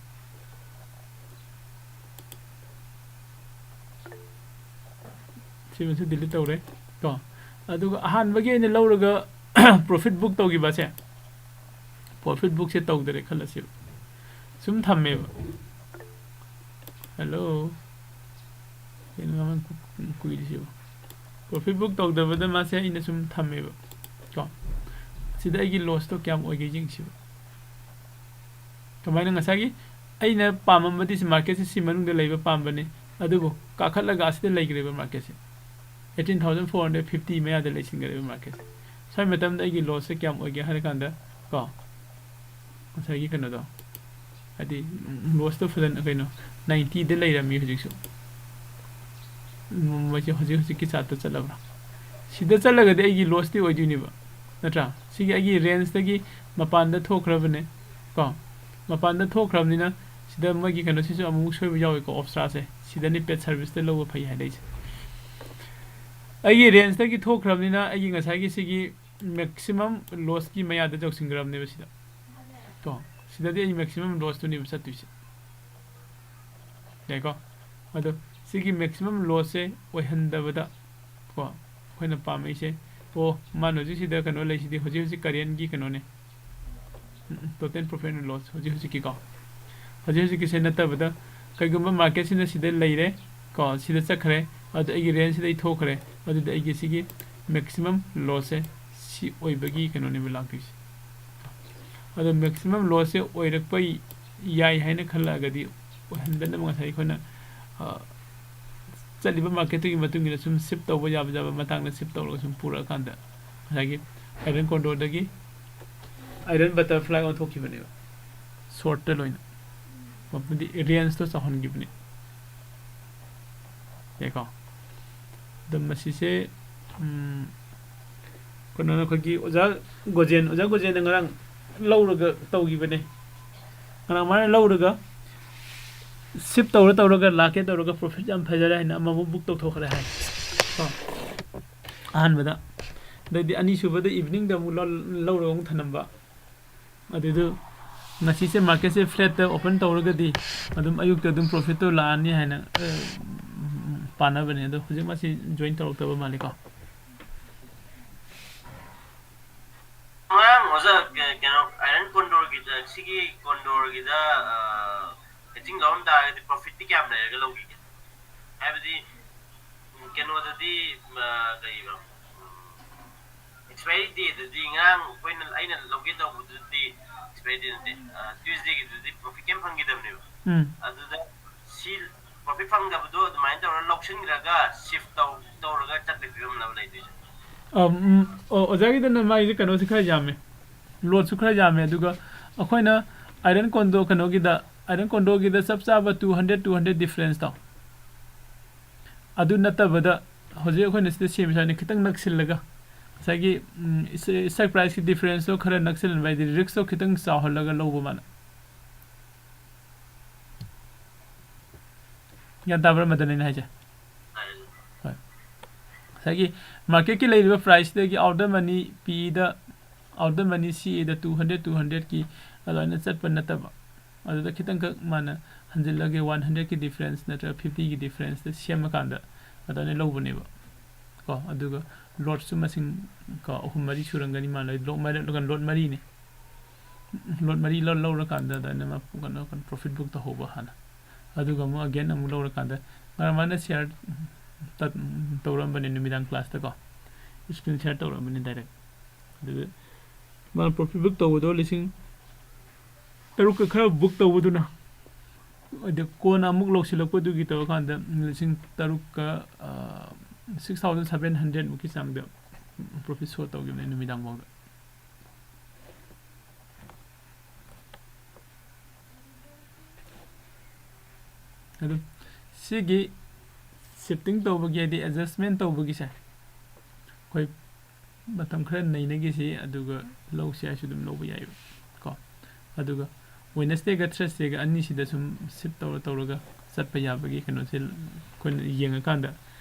ꯁꯤꯃꯁꯨ delete ꯇꯧꯔꯦ꯫ ꯀꯣ꯫ ꯑꯗꯨꯒ ꯑꯍꯥꯟꯕꯒꯤ ꯑꯩꯅ ꯂꯧꯔꯒ profit book ꯇꯧꯈꯤꯕꯁꯦ, profit bookꯁꯦ ꯇꯧꯗꯔꯦ ꯈꯜꯂꯁꯦꯕ, ꯁꯨꯝ ꯊꯝꯃꯦꯕ꯫ Hello, ꯀꯩꯅꯣ ꯃꯃꯜ ꯀꯨ-, ꯀꯨꯏꯔꯤꯁꯤꯕꯣ? Profit book ꯇꯧꯗꯕꯗ ꯃꯥꯁꯦ ꯑꯩꯅ ꯁꯨꯝ ꯊꯝꯃꯦꯕ ꯀꯣ꯫ ꯁꯤꯗ ꯑꯩꯒꯤ lossꯇꯣ ꯀꯌꯥꯝ ꯑꯣꯏꯒꯦ ꯌꯦꯡꯁꯤꯕ꯫ ꯀꯃꯥꯏꯅ? ꯉꯁꯥꯏꯒꯤ ꯑꯩꯅ ꯄꯥꯝꯃꯝꯕꯗꯤ ꯁꯤ marketꯁꯦ ꯁꯤ ꯃꯅꯨꯡꯗ ꯂꯩꯕ ꯄꯥꯝꯕꯅꯤ, ꯑꯗꯨꯕꯨ ꯀꯥꯈꯠꯂꯒ ꯑꯁꯤꯗ ꯂꯩꯈ꯭ꯔꯦꯕ marketꯁꯦ, eighteen thousand four hundred fifty ꯃꯌꯥꯗ ꯂꯩꯁꯤꯟꯈ꯭ꯔꯦꯕ marketꯁꯦ꯫ ꯁ꯭ꯋꯥꯏ ꯃꯇꯝꯗ ꯑꯩꯒꯤ lossꯁꯦ ꯀꯌꯥꯝ ꯑꯣꯏꯒꯦ ꯍꯥꯏꯔ ꯀꯥꯟꯗ ꯀꯣ, ꯉꯁꯥꯏꯒꯤ ꯀꯩꯅꯣꯗꯣ, ꯍꯥꯏꯗꯤ lossꯇꯣ ꯐꯖꯅ ꯀꯩꯅꯣ ninetyꯗ ꯂꯩꯔꯝꯃꯤ ꯍꯧꯖꯤꯛꯁꯨ꯫ ꯃꯣꯏꯁꯦ ꯍꯧꯖꯤꯛ ꯍꯧꯖꯤꯛꯀꯤ chartꯇ ꯆꯠꯂꯕ꯭ꯔꯥ? ꯁꯤꯗ ꯆꯠꯂꯒꯗꯤ ꯑꯩꯒꯤ lossꯇꯤ ꯑꯣꯏꯗꯣꯏꯅꯦꯕ, ꯅꯠꯇ꯭ꯔꯥ? ꯁꯤꯒꯤ ꯑꯩꯒꯤ rangeꯇꯒꯤ ꯃꯄꯥꯟꯗ ꯊꯣꯛꯈ꯭ꯔꯕꯅꯦ ꯀꯣ꯫ ꯃꯄꯥꯟꯗ ꯊꯣꯛꯈ꯭ꯔꯕꯅꯤꯅ ꯁꯤꯗ ꯃꯣꯏꯒꯤ ꯀꯩꯅꯣꯁꯤꯁꯨ ꯑꯃꯨꯛ ꯁꯣꯏꯕ ꯌꯥꯎꯋꯦꯀꯣ, ꯑꯣꯞꯁꯇ꯭ꯔꯥꯁꯦ꯫ ꯁꯤꯗꯅꯤ paid serviceꯇ ꯂꯧꯕ ꯐꯩ ꯍꯥꯏꯔꯛꯏꯁꯦ꯫ ꯑꯩꯒꯤ rangeꯇꯒꯤ ꯊꯣꯛꯈ꯭ꯔꯕꯅꯤꯅ ꯑꯩꯒꯤ ꯉꯁꯥꯏꯒꯤ ꯁꯤꯒꯤ maximum lossꯀꯤ ꯃꯌꯥꯗ ꯌꯧꯁꯤꯟꯈ꯭ꯔꯕꯅꯦꯕ ꯁꯤꯗ꯫ ꯀꯣ, ꯁꯤꯗꯗꯤ ꯑꯩ maximum lossꯇꯨꯅꯦꯕ ꯆꯠꯇꯣꯏꯁꯦ꯫ ꯌꯥꯏꯀꯣ? ꯑꯗꯣ ꯁꯤꯒꯤ maximum lossꯁꯦ ꯑꯣꯏꯍꯟꯗꯕꯗ ꯀꯣ, ꯑꯩꯈꯣꯏꯅ ꯄꯥꯝꯃꯛꯏꯁꯦ, ꯑꯣ, ꯃꯥꯅ ꯍꯧꯖꯤꯛ ꯁꯤꯗ ꯀꯩꯅꯣ ꯂꯩꯁꯤꯗꯤ, ꯍꯧꯖꯤꯛ ꯍꯧꯖꯤꯛ currentꯒꯤ ꯀꯩꯅꯣꯅꯦ, total profit and loss ꯍꯧꯖꯤꯛ ꯍꯧꯖꯤꯛꯀꯤꯀꯣ꯫ ꯍꯧꯖꯤꯛ ꯍꯧꯖꯤꯛꯀꯤꯁꯦ ꯅꯠꯇꯕꯗ ꯀꯩꯒꯨꯝꯕ marketꯁꯤꯅ ꯁꯤꯗ ꯂꯩꯔꯦ ꯀꯣ, ꯁꯤꯗ ꯆꯠꯈ꯭ꯔꯦ, ꯑꯗꯣ ꯑꯩꯒꯤ rangeꯁꯤꯗ ꯑꯩ ꯊꯣꯛꯈ꯭ꯔꯦ, ꯑꯗꯨꯗꯤ ꯑꯩꯒꯤ ꯁꯤꯒꯤ maximum lossꯁꯦ ꯁꯤ ꯑꯣꯏꯕꯒꯤ ꯀꯩꯅꯣꯅꯦꯕ ꯂꯥꯛꯇꯣꯏꯁꯦ꯫ ꯑꯗꯣ maximum lossꯁꯦ ꯑꯣꯏꯔꯛꯄ ꯌꯥꯏ ꯍꯥꯏꯅ ꯈꯜꯂꯛꯑꯒꯗꯤ, ꯑꯣꯏꯍꯟꯗꯅꯕ ꯉꯁꯥꯏ ꯑꯩꯈꯣꯏꯅ, ꯑ, ꯆꯠꯂꯤꯕ marketꯇꯨꯒꯤ ꯃꯇꯨꯡ ꯏꯟꯅ ꯁꯨꯝ shift ꯇꯧꯕ ꯌꯥꯕ ꯌꯥꯕ ꯃꯇꯥꯡꯗ shift ꯇꯧꯔꯒ ꯁꯨꯝ ꯄꯨꯔꯛꯑꯀꯥꯟꯗ ꯉꯁꯥꯏꯒꯤ iron controlꯗꯒꯤ iron butterfly ꯑꯣꯟꯊꯣꯛꯈꯤꯕꯅꯦꯕ shortꯇ ꯂꯣꯏꯅ, ꯃꯗꯤ rangeꯇꯣ ꯆꯥꯎꯍꯟꯈꯤꯕꯅꯦ꯫ ꯌꯥꯏꯀꯣ? ꯑꯗꯣ ꯃꯁꯤꯁꯦ, ꯎꯝ, ꯀꯩꯅꯣꯅ ꯑꯩꯈꯣꯏꯒꯤ ꯑꯣꯖꯥ ꯒꯣꯖꯦꯟ, ꯑꯣꯖꯥ ꯒꯣꯖꯦꯟꯅ ꯉꯔꯥꯡ ꯂꯧꯔꯒ ꯇꯧꯈꯤꯕꯅꯦ꯫ ꯉꯔꯥꯡ ꯃꯥꯅ ꯂꯧꯔꯒ shift ꯇꯧꯔ ꯇꯧꯔꯒ ꯂꯥꯛꯀꯦ ꯇꯧꯔꯒ profit ꯌꯥꯝ ꯐꯖꯔꯦ ꯍꯥꯏꯅ ꯑꯃꯃꯨꯛ book ꯇꯧꯊꯣꯛꯈ꯭ꯔꯦ ꯍꯥꯏ꯫ ꯀꯣ? ꯑꯍꯥꯟꯕꯗ꯫ ꯑꯗꯩꯗꯤ ꯑꯅꯤꯁꯨꯕꯗ eveningꯗ ꯑꯃꯨꯛ ꯂꯧ-, ꯂꯧꯔꯒ ꯑꯃꯨꯛ ꯊꯅꯝꯕ꯫ ꯑꯗꯨꯗꯨ ꯉꯁꯤꯁꯦ marketꯁꯦ flatꯇ open ꯇꯧꯔꯒꯗꯤ ꯑꯗꯨꯝ ꯑꯌꯨꯛꯇ ꯑꯗꯨꯝ profitꯇꯣ ꯂꯥꯛꯑꯅꯤ ꯍꯥꯏꯅ, ꯑ, ꯄꯥꯅꯕꯅꯦ꯫ ꯑꯗꯣ ꯍꯧꯖꯤꯛ ꯃꯁꯤ join ꯇꯧꯔꯛꯇꯕ ꯃꯥꯜꯂꯤꯀꯣ꯫ ꯑꯣꯖꯥ, ꯀ- ꯀꯩꯅꯣ, ꯑꯥꯏꯔꯟ ꯀꯣꯟꯗꯣꯔꯒꯤꯗ, ꯁꯤꯒꯤ ꯀꯣꯟꯗꯣꯔꯒꯤꯗ, ꯑ, ꯍꯦꯖꯤꯡ ꯂꯧꯔꯝ ꯇꯥꯔꯒꯗꯤ ꯄ꯭ꯔꯣꯐꯤꯠꯇꯤ ꯀꯌꯥꯝ ꯂꯩꯔꯒ ꯂꯧꯈꯤꯒꯦ? ꯍꯥꯏꯕꯗꯤ, ꯎꯝ, ꯀꯩꯅꯣꯗꯗꯤ, ꯑ, ꯀꯩꯕ, ꯎꯝ, ꯑꯦꯛꯁꯄꯥꯏꯔꯤ ꯗꯦꯗꯗꯤ ꯉꯔꯥꯡ ꯑꯩꯈꯣꯏꯅ, ꯑꯩꯅ ꯂꯧꯒꯦ ꯇꯧꯕꯗꯨꯗꯤ ꯑꯦꯛꯁꯄꯥꯏꯔꯤ ꯗꯦ ꯅꯠꯇꯦ, ꯑ, ꯇ꯭ꯌꯨꯁꯗꯦꯒꯤꯗꯨꯗꯤ ꯄ꯭ꯔꯣꯐꯤꯠ ꯀꯩꯝ ꯐꯪꯈꯤꯗꯕꯅꯦꯕ꯫ ꯎꯝ꯫ ꯑꯗꯨꯗ ꯁꯤ ꯄ꯭ꯔꯣꯐꯤꯠ ꯐꯪꯗꯕꯗꯣ ꯑꯗꯨꯃꯥꯏꯅ ꯇꯧꯔꯒ ꯂꯧꯁꯤꯟꯈ꯭ꯔꯒ ꯁꯤꯐ ꯇꯧ-, ꯇꯧꯔꯒ ꯆꯠꯄꯒꯤ ꯐꯤꯕꯝꯂꯕ ꯂꯩꯗꯣꯏꯁꯦ? ꯑꯝ, ꯎꯝ, ꯑꯣ, ꯑꯣꯖꯥꯒꯤꯗꯅ ꯃꯥꯒꯤꯁꯦ ꯀꯩꯅꯣꯁꯦ ꯈꯔ ꯌꯥꯝꯃꯦ, ꯂꯣꯠꯁꯨ ꯈꯔ ꯌꯥꯝꯃꯦ, ꯑꯗꯨꯒ ꯑꯩꯈꯣꯏꯅ ꯑꯥꯏꯔꯟ ꯀꯣꯟꯗꯣ ꯀꯩꯅꯣꯒꯤꯗ, ꯑꯥꯏꯔꯟ ꯀꯣꯟꯗꯣꯒꯤꯗ ꯆꯞ ꯆꯥꯕ two hundred, two hundred difference ꯇꯣ, ꯑꯗꯨ ꯅꯠꯇꯕꯗ ꯍꯧꯖꯤꯛ ꯑꯩꯈꯣꯏꯅ ꯁꯤꯗ ꯁꯦꯝꯃꯤꯁꯦ ꯍꯥꯏꯅ ꯈꯤꯇꯪ ꯅꯛꯁꯤꯜꯂꯒ ꯉꯁꯥꯏꯒꯤ, ꯎꯝ, ꯏꯁ-, stock price ꯀꯤ difference ꯇꯣ ꯈꯔ ꯅꯛꯁꯤꯜꯍꯟꯕ, ꯍꯥꯏꯗꯤ risk ꯇꯣ ꯈꯤꯇꯪ ꯆꯥꯎꯍꯜꯂꯒ ꯂꯧꯕ ꯃꯥꯅ꯫ ꯒ꯭ꯌꯥꯟ ꯇꯥꯕ꯭ꯔꯥ ꯃꯗꯟ ꯑꯩꯅ ꯍꯥꯏꯁꯦ? ꯍꯣꯏ꯫ ꯉꯁꯥꯏꯒꯤ market ꯀꯤ ꯂꯩꯔꯤꯕ price ꯇꯒꯤ out of the money P E the, out of the money C A the two hundred, two hundred ꯀꯤ ꯑꯗꯨꯃꯥꯏꯅ ꯆꯠꯄ ꯅꯠꯇꯕ, ꯑꯗꯨꯗ ꯈꯤꯇꯪꯈꯛ ꯃꯥꯅ ꯍꯟꯖꯤꯜꯂꯒ one hundred ꯀꯤ difference ꯅꯠꯇ꯭ꯔꯒ fifty ꯒꯤ difference ꯇ ꯁꯦꯝꯃꯀꯥꯟꯗ ꯑꯗꯨꯃꯥꯏꯅ ꯂꯧꯕꯅꯦꯕ꯫ ꯀꯣ, ꯑꯗꯨꯒ ꯂꯣꯠꯁꯨ ꯃꯁꯤꯡ, ꯀꯣ, ꯑꯍꯨꯝ ꯃꯔꯤ ꯁꯨꯔꯝꯒꯅꯤ ꯃꯥꯅ ꯂꯧ-, ꯂꯣꯠ ꯃꯔꯤꯅꯤ꯫ ꯂꯣꯠ ꯃꯔꯤ ꯂꯧ-, ꯂꯧꯔꯀꯥꯟꯗ ꯑꯗꯨꯃꯥꯏꯅ ꯃꯥ ꯀꯩꯅꯣ, ꯀꯩꯅꯣ, profit book ꯇꯧꯍꯧꯕ ꯍꯥꯟꯅ꯫ ꯑꯗꯨꯒ ꯑꯃꯨꯛ again ꯑꯃꯨꯛ ꯂꯧꯔꯀꯥꯟꯗ ꯉꯔꯥꯡ ꯃꯥꯅ share ꯇꯠ-, ꯇꯧꯔꯝꯕꯅꯦ ꯅꯨꯃꯤꯗꯥꯡ class ꯇꯀꯣ꯫ Screen share ꯇꯧꯔꯝꯕꯅꯦ direct꯫ ꯑꯗꯨꯒ ꯃꯥꯅ profit book ꯇꯧꯕꯗꯣ ꯂꯤꯁꯤꯡ ꯇꯔꯨꯛꯀ ꯈꯔ book ꯇꯧꯕꯗꯨꯅ, ꯑꯗ ꯀꯣꯟꯅ ꯑꯃꯨꯛ ꯂꯧꯁꯤꯜꯂꯛꯄꯗꯨꯒꯤ ꯇꯧꯔꯀꯥꯟꯗ ꯂꯤꯁꯤꯡ ꯇꯔꯨꯛꯀ, ꯑ, six thousand seven hundred ꯃꯨꯛꯀꯤ ꯆꯥꯡꯗ profit show ꯇꯧꯈꯤꯕꯅꯦ ꯅꯨꯃꯤꯗꯥꯡ ꯐꯥꯎꯗ꯫ ꯑꯗꯨ ꯁꯤꯒꯤ shifting ꯇꯧꯕꯒꯤ, ꯍꯥꯏꯗꯤ adjustment ꯇꯧꯕꯒꯤꯁꯦ, ꯑꯩꯈꯣꯏ ꯃꯇꯝ ꯈꯔ ꯅꯩꯅꯈꯤꯁꯤ, ꯑꯗꯨꯒ ꯂꯧꯁꯤ ꯍꯥꯏꯁꯨ ꯑꯗꯨꯝ ꯂꯧꯕ ꯌꯥꯏꯑꯕ ꯀꯣ꯫ ꯑꯗꯨꯒ Wednesday ꯒ Thursday ꯒ ꯑꯅꯤꯁꯤꯗ ꯁꯨꯝ shift ꯇꯧꯔ ꯇꯧꯔꯒ ꯆꯠꯄ ꯌꯥꯕꯒꯤ ꯀꯩꯅꯣꯁꯦ ꯑꯩꯈꯣꯏꯅ ꯌꯦꯡꯉꯀꯥꯟꯗ,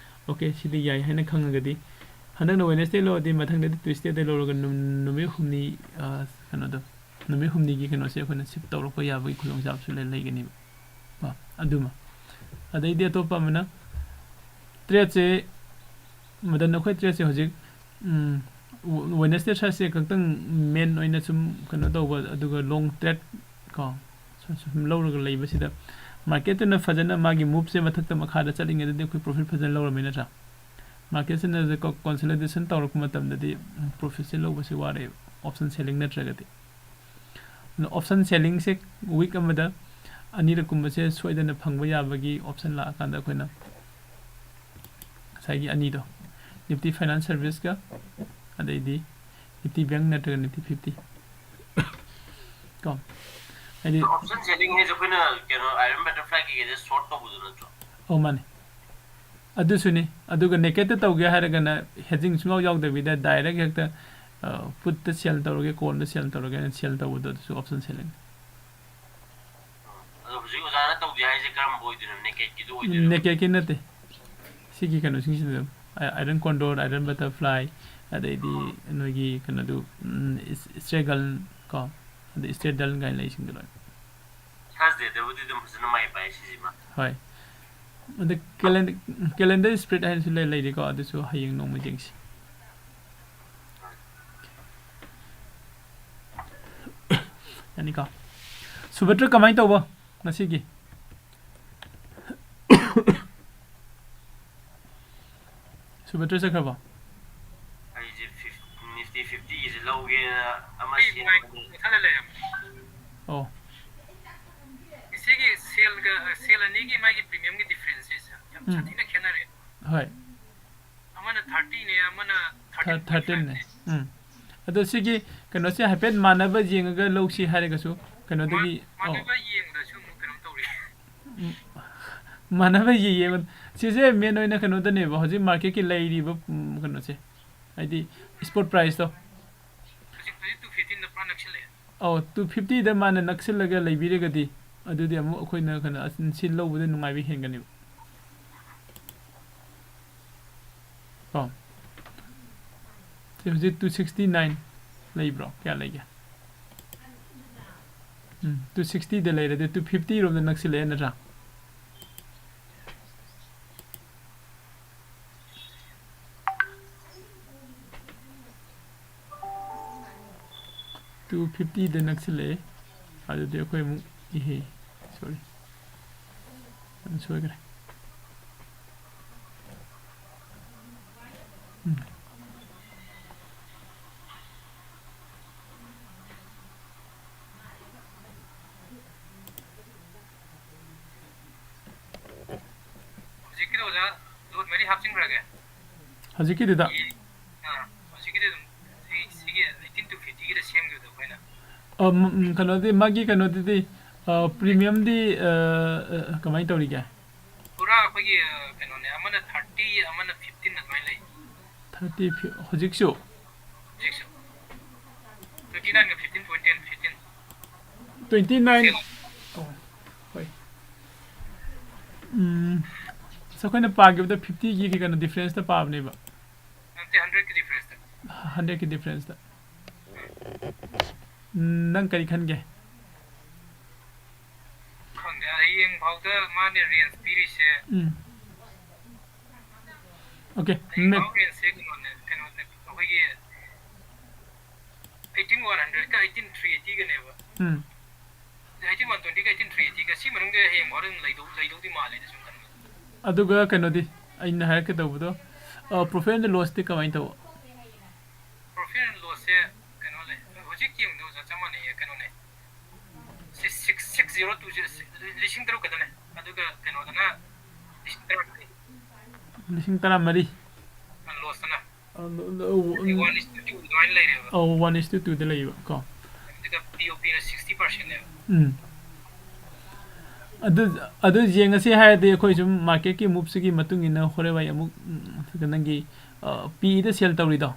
okay, ꯁꯤꯗꯤ ꯌꯥꯏ ꯍꯥꯏꯅ ꯈꯪꯉꯒꯗꯤ, ꯍꯟꯗꯛꯅ Wednesday ꯂꯧꯔꯗꯤ ꯃꯊꯪꯗꯗꯤ Tuesday ꯗ ꯂꯧꯔꯒ ꯅꯨꯝ-, ꯅꯨꯃꯤꯠ ꯍꯨꯝꯅꯤ, ꯑ, ꯀꯩꯅꯣꯗꯣ, ꯅꯨꯃꯤꯠ ꯍꯨꯝꯅꯤꯒꯤ ꯀꯩꯅꯣꯁꯦ ꯑꯩꯈꯣꯏꯅ shift ꯇꯧꯔꯛꯄ ꯌꯥꯕꯒꯤ ꯈꯨꯗꯣꯡꯆꯥꯕꯁꯨ ꯂꯩ-, ꯂꯩꯒꯅꯤꯕ꯫ ꯀꯣ, ꯑꯗꯨꯃ꯫ ꯑꯗꯩꯗꯤ ꯑꯇꯣꯞꯄ ꯑꯃꯅ trade ꯁꯦ, ꯃꯗꯟ ꯑꯩꯈꯣꯏ trade ꯁꯦ ꯍꯧꯖꯤꯛ, ꯎꯝ, Wednesday, Thursday ꯈꯛꯇꯪ main ꯑꯣꯏꯅ ꯁꯨꯝ ꯀꯩꯅꯣ ꯇꯧꯕ, ꯑꯗꯨꯒ long trade ꯀꯣ, ꯁꯨꯝ, ꯁꯨꯝ ꯂꯧꯔꯒ ꯂꯩꯕꯁꯤꯗ marketꯇꯨꯅ ꯐꯖꯅ ꯃꯥꯒꯤ moveꯁꯦ ꯃꯊꯛꯇ ꯃꯈꯥꯗ ꯆꯠꯂꯤꯉꯩꯗꯗꯤ ꯑꯩꯈꯣꯏ profit ꯐꯖꯅ ꯂꯧꯔꯝꯃꯤ ꯅꯠꯇ꯭ꯔꯥ? Marketꯁꯤꯅ ꯍꯧꯖꯤꯛ ꯀꯣ-, consolidation ꯇꯧꯔꯛꯄ ꯃꯇꯝꯗꯗꯤ profitꯁꯦ ꯂꯧꯕꯁꯦ ꯋꯥꯔꯦꯕ, option selling ꯅꯠꯇ꯭ꯔꯒꯗꯤ꯫ ꯑꯗꯨꯅ option sellingꯁꯦ week ꯑꯃꯗ ꯑꯅꯤꯔꯛꯀꯨꯝꯕꯁꯦ ꯁꯣꯏꯗꯅ ꯐꯪꯕ ꯌꯥꯕꯒꯤ option ꯂꯥꯛꯑꯀꯥꯟꯗ ꯑꯩꯈꯣꯏꯅ ꯉꯁꯥꯏꯒꯤ ꯑꯅꯤꯗꯣ, Nifty Finance Serviceꯀ ꯑꯗꯩꯗꯤ Nifty Bank ꯅꯠꯇ꯭ꯔꯒ Nifty fifty ꯀꯣ, ꯍꯥꯏꯗꯤ option selling ꯍꯥꯏꯁꯦ ꯑꯩꯈꯣꯏꯅ ꯀꯩꯅꯣ iron butterfly ꯀꯩꯀꯩꯗ short ꯇꯧꯕꯗꯨ ꯅꯠꯇ꯭ꯔꯣ? ꯑꯧ, ꯃꯥꯅꯦ꯫ ꯑꯗꯨꯁꯨꯅꯤ꯫ ꯑꯗꯨꯒ nakedꯇ ꯇꯧꯒꯦ ꯍꯥꯏꯔꯒꯅ hedging ꯁꯨꯡꯌꯥꯎ ꯌꯥꯎꯗꯕꯤꯗ direct ꯍꯦꯛꯇ, ꯑ, putꯇ sell ꯇꯧꯔꯒꯦ, callꯗ sell ꯇꯧꯔꯒꯦ ꯍꯥꯏꯅ sell ꯇꯧꯕꯗꯣ, ꯑꯗꯨꯁꯨ option selling꯫ ꯑꯗꯣ ꯍꯧꯖꯤꯛ ꯑꯣꯖꯥꯅ ꯇꯧꯗꯦ ꯍꯥꯏꯁꯦ ꯀꯔꯝꯕ ꯑꯣꯏꯗꯣꯏꯅꯣ? Nakedꯀꯤꯗꯨ ꯑꯣꯏꯗꯣꯏꯔꯣ? Nakedꯀꯤ ꯅꯠꯇꯦ꯫ ꯁꯤꯒꯤ ꯀꯩꯅꯣꯁꯤꯡꯁꯤꯗ ꯑꯗꯨꯝ, ꯑ-, iron condor, iron butterfly, ꯑꯗꯩꯗꯤ ꯅꯣꯏꯒꯤ ꯀꯩꯅꯣꯗꯨ, ꯎꯝ, is-, straddle ꯀꯣ, ꯑꯗꯩ straddle ꯀꯥꯏꯅ ꯂꯩꯁꯤꯡꯗꯣ ꯂꯣꯏ꯫ Thursdayꯗꯕꯨꯗꯤ ꯑꯗꯨꯝ ꯐꯖꯅ ꯃꯥꯏ ꯄꯥꯛꯑꯦ ꯁꯤꯁꯤꯃ꯫ ꯍꯣꯏ꯫ ꯑꯗ calendar, calendar spread ꯍꯥꯏꯅꯁꯨ ꯂꯩ-, ꯂꯩꯔꯤꯀꯣ, ꯑꯗꯨꯁꯨ ꯍꯌꯦꯡ ꯅꯣꯡꯃ ꯌꯦꯡꯁꯤ꯫ ꯌꯥꯅꯤꯀꯣ? ꯁꯨꯕꯇ꯭ꯔ, ꯀꯃꯥꯏꯅ ꯇꯧꯕ ꯉꯁꯤꯒꯤ? ꯁꯨꯕꯇ꯭ꯔ ꯆꯠꯈ꯭ꯔꯕꯣ? ꯑꯩꯁꯦ fif-, Nifty fiftyꯒꯤꯁꯦ ꯂꯧꯒꯦꯅ ꯑꯃ ꯑꯩ ꯁꯦꯝꯕꯅꯦ꯫ ꯃꯥꯏꯛ ꯃꯨꯊꯠꯂ ꯂꯩꯔꯝꯃꯦ꯫ ꯑꯣ꯫ ꯏꯆꯦꯒꯤ sellꯒ, sell ꯑꯅꯤꯒꯤ ꯃꯥꯒꯤ premiumꯒꯤ differenceꯁꯦ ꯌꯥꯝ ꯎꯝ꯫ ꯁꯥꯊꯤꯅ ꯈꯦꯠꯅꯔꯦ꯫ ꯍꯣꯏ꯫ ꯑꯃꯅ thirtyꯅꯦ, ꯑꯃꯅ thir-, thirteen point fiveꯅꯦ꯫ Thirteenꯅꯦ꯫ ꯎꯝ꯫ ꯑꯗꯣ ꯁꯤꯒꯤ ꯀꯩꯅꯣꯁꯦ ꯍꯥꯏꯐꯦꯠ ꯃꯥꯟꯅꯕ ꯌꯦꯡꯉꯒ ꯂꯧꯁꯤ ꯍꯥꯏꯔꯒꯁꯨ, ꯀꯩꯅꯣꯗꯒꯤ, ꯃꯥ-, ꯑꯣ꯫ ꯃꯥꯟꯅꯕ ꯌꯦꯡꯕꯗꯁꯨ ꯑꯃꯨꯛ ꯀꯩꯅꯣ ꯇꯧꯔꯤ꯫ ꯎꯝ, ꯃꯥꯟꯅꯕ ꯌꯦꯡꯉꯦꯕ꯫ ꯁꯤꯁꯦ main ꯑꯣꯏꯅ ꯀꯩꯅꯣꯗꯅꯦꯕ, ꯍꯧꯖꯤꯛ marketꯀꯤ ꯂꯩꯔꯤꯕ, ꯎꯝ, ꯀꯩꯅꯣꯁꯦ, ꯍꯥꯏꯗꯤ spot priceꯇꯣ꯫ ꯍꯧꯖꯤꯛ, ꯍꯧꯖꯤꯛ two fiftyꯗ ꯄꯨꯔꯥ ꯅꯛꯁꯤꯜꯂꯛꯑꯦ꯫ ꯑꯧ, two fiftyꯗ ꯃꯥꯅ ꯅꯛꯁꯤꯜꯂꯒ ꯂꯩꯕꯤꯔꯒꯗꯤ, ꯑꯗꯨꯗꯤ ꯑꯃꯨꯛ ꯑꯩꯈꯣꯏꯅ ꯀꯩꯅꯣ, ꯑꯁ, ꯁꯤ ꯂꯧꯕꯗ ꯅꯨꯡꯉꯥꯏꯕ ꯍꯦꯟꯒꯅꯦꯕ꯫ ꯀꯣ? ꯁꯤ ꯍꯧꯖꯤꯛ two sixty nine ꯂꯩꯕ꯭ꯔꯣ? ꯀꯌꯥ ꯂꯩꯒꯦ? ꯎꯝ, two sixtyꯗ ꯂꯩꯔꯗꯤ two fifty ꯔꯣꯝꯗ ꯅꯛꯁꯤꯜꯂꯛꯑꯦ ꯅꯠꯇ꯭ꯔꯥ? ꯇꯨ ꯐꯤꯐꯇꯤꯗ ꯅꯛꯁꯤꯜꯂꯛꯑꯦ꯫ ꯑꯗꯨꯗꯤ ꯑꯩꯈꯣꯏ ꯑꯃꯨꯛ, ꯏꯍꯦ, ꯁꯣꯔꯤ, ꯌꯥꯝ ꯁꯣꯏꯈ꯭ꯔꯦ꯫ ꯎꯝ꯫ ꯍꯧꯖꯤꯛꯀꯤꯗꯣ ꯑꯣꯖꯥ, ꯂꯣꯠ ꯃꯔꯤ ꯍꯥꯞꯆꯤꯟꯈ꯭ꯔꯒꯦ꯫ ꯍꯧꯖꯤꯛꯀꯤꯗꯨꯗ? ꯑꯥ, ꯍꯧꯖꯤꯛꯀꯤꯗꯤ ꯑꯗꯨꯝ, ꯁꯤ, ꯁꯤꯒꯤ ꯑꯩꯠꯇꯤꯟ ꯇꯨ ꯐꯤꯐꯇꯤꯒꯤꯗ ꯁꯦꯝꯈꯤꯕꯗꯣ ꯑꯩꯈꯣꯏꯅ꯫ ꯑ, ꯎꯝ, ꯎꯝ, ꯀꯩꯅꯣꯗꯤ, ꯃꯥꯒꯤ ꯀꯩꯅꯣꯗꯨꯗꯤ, ꯑ, premiumꯗꯤ, ꯑ, ꯑ, ꯀꯃꯥꯏꯅ ꯇꯧꯔꯤꯒꯦ? ꯄꯨꯔꯥ ꯑꯩꯈꯣꯏꯒꯤ, ꯑ, ꯀꯩꯅꯣꯅꯦ, ꯑꯃꯅ ꯊꯥꯔꯇꯤ, ꯑꯃꯅ ꯐꯤꯐꯇꯤꯟ ꯑꯗꯨꯃꯥꯏꯅ ꯂꯩ꯫ ꯊꯥꯔꯇꯤ ꯐꯤ-, ꯍꯧꯖꯤꯛꯁꯨ? ꯍꯧꯖꯤꯛꯁꯨ꯫ ꯇ꯭ꯋꯦꯟꯇꯤ ꯅꯥꯏꯟꯒ fifteen point ten, fifteen. Twenty nine. ꯁꯦꯜ꯫ ꯑꯣ, ꯍꯣꯏ꯫ ꯎꯝ, ꯑꯁ, ꯑꯩꯈꯣꯏꯅ ꯄꯥꯈꯤꯕꯗ ꯐꯤꯐꯇꯤꯒꯤ ꯀꯩꯅꯣ differenceꯇ ꯄꯥꯕꯅꯦꯕ꯫ ꯅꯠꯇꯦ, ꯍꯟꯗ꯭ꯔꯦꯠꯀꯤ differenceꯇ꯫ ꯍꯟꯗ꯭ꯔꯦꯠꯀꯤ differenceꯇ꯫ ꯎꯝ, ꯅꯪ ꯀꯔꯤ ꯈꯟꯒꯦ? ꯈꯪꯗꯦ, ꯍꯌꯦꯡ ꯐꯥꯎꯗ ꯃꯥꯅ range ꯄꯤꯔꯤꯁꯦ꯫ ꯎꯝ꯫ OK, ꯍꯌꯦꯡ ꯃꯦ- ꯐꯥꯎ rangeꯁꯦ ꯀꯩꯅꯣꯅꯦ, ꯀꯩꯅꯣꯅꯦ, ꯑꯩꯈꯣꯏꯒꯤ eighteen one hundredꯀ eighteen three eightyꯒꯅꯦꯕ꯫ ꯎꯝ꯫ Eighteen one twentyꯒ eighteen three eightyꯒ ꯁꯤ ꯃꯅꯨꯡꯗ ꯍꯌꯦꯡ ꯐꯥꯎꯗ ꯑꯗꯨꯝ ꯂꯩꯗꯧ-, ꯂꯩꯗꯧꯗꯤ ꯃꯥꯜꯂꯦ, ꯁꯨꯝ ꯈꯟꯕꯗ꯫ ꯑꯗꯨꯒ ꯀꯩꯅꯣꯗꯤ, ꯑꯩꯅ ꯍꯥꯏꯔꯛꯀꯦ ꯇꯧꯕꯗꯣ, ꯑ, profit and lossꯇꯤ ꯀꯃꯥꯏꯅ ꯇꯧꯕ? Profit and lossꯁꯦ ꯀꯩꯅꯣ ꯂꯩ, ꯍꯧꯖꯤꯛ ꯌꯦꯡꯕꯗꯣ ꯑꯣꯖꯥ ꯆꯞ ꯃꯥꯟꯅꯩꯌꯦ, ꯀꯩꯅꯣꯅꯦ꯫ ꯁꯤ six, six zero two zero, ꯂꯤꯁꯤꯡ ꯇꯔꯨꯛ ꯈꯛꯇꯅꯦ꯫ ꯑꯗꯨꯒ ꯀꯩꯅꯣꯗꯅ ꯂꯤꯁꯤꯡ ꯇꯔꯥ꯫ ꯂꯤꯁꯤꯡ ꯇꯔꯥꯃꯔꯤ꯫ ꯑ, lossꯇꯅ꯫ ꯑ, ꯂꯣ-, ꯂꯣ-, ꯎꯝ, one is to two ꯑꯗꯨꯃꯥꯏꯅ ꯂꯩꯔꯦꯕ꯫ ꯑꯧ, one is to twoꯗ ꯂꯩꯌꯦꯕ ꯀꯣ꯫ ꯑꯗꯨꯒ P O Pꯅ sixty percentꯅꯦꯕ꯫ ꯎꯝ꯫ ꯑꯗꯨ, ꯑꯗꯨ ꯌꯦꯡꯉꯁꯤ ꯍꯥꯏꯔꯗꯤ ꯑꯩꯈꯣꯏ ꯁꯨꯝ marketꯀꯤ moveꯁꯤꯒꯤ ꯃꯇꯨꯡ ꯏꯟꯅ ꯍꯣꯔꯦꯟꯋꯥꯏ ꯑꯃꯨꯛ, ꯎꯝ, ꯅꯪꯒꯤ, ꯑ, Pꯗ sell ꯇꯧꯔꯤꯗꯣ꯫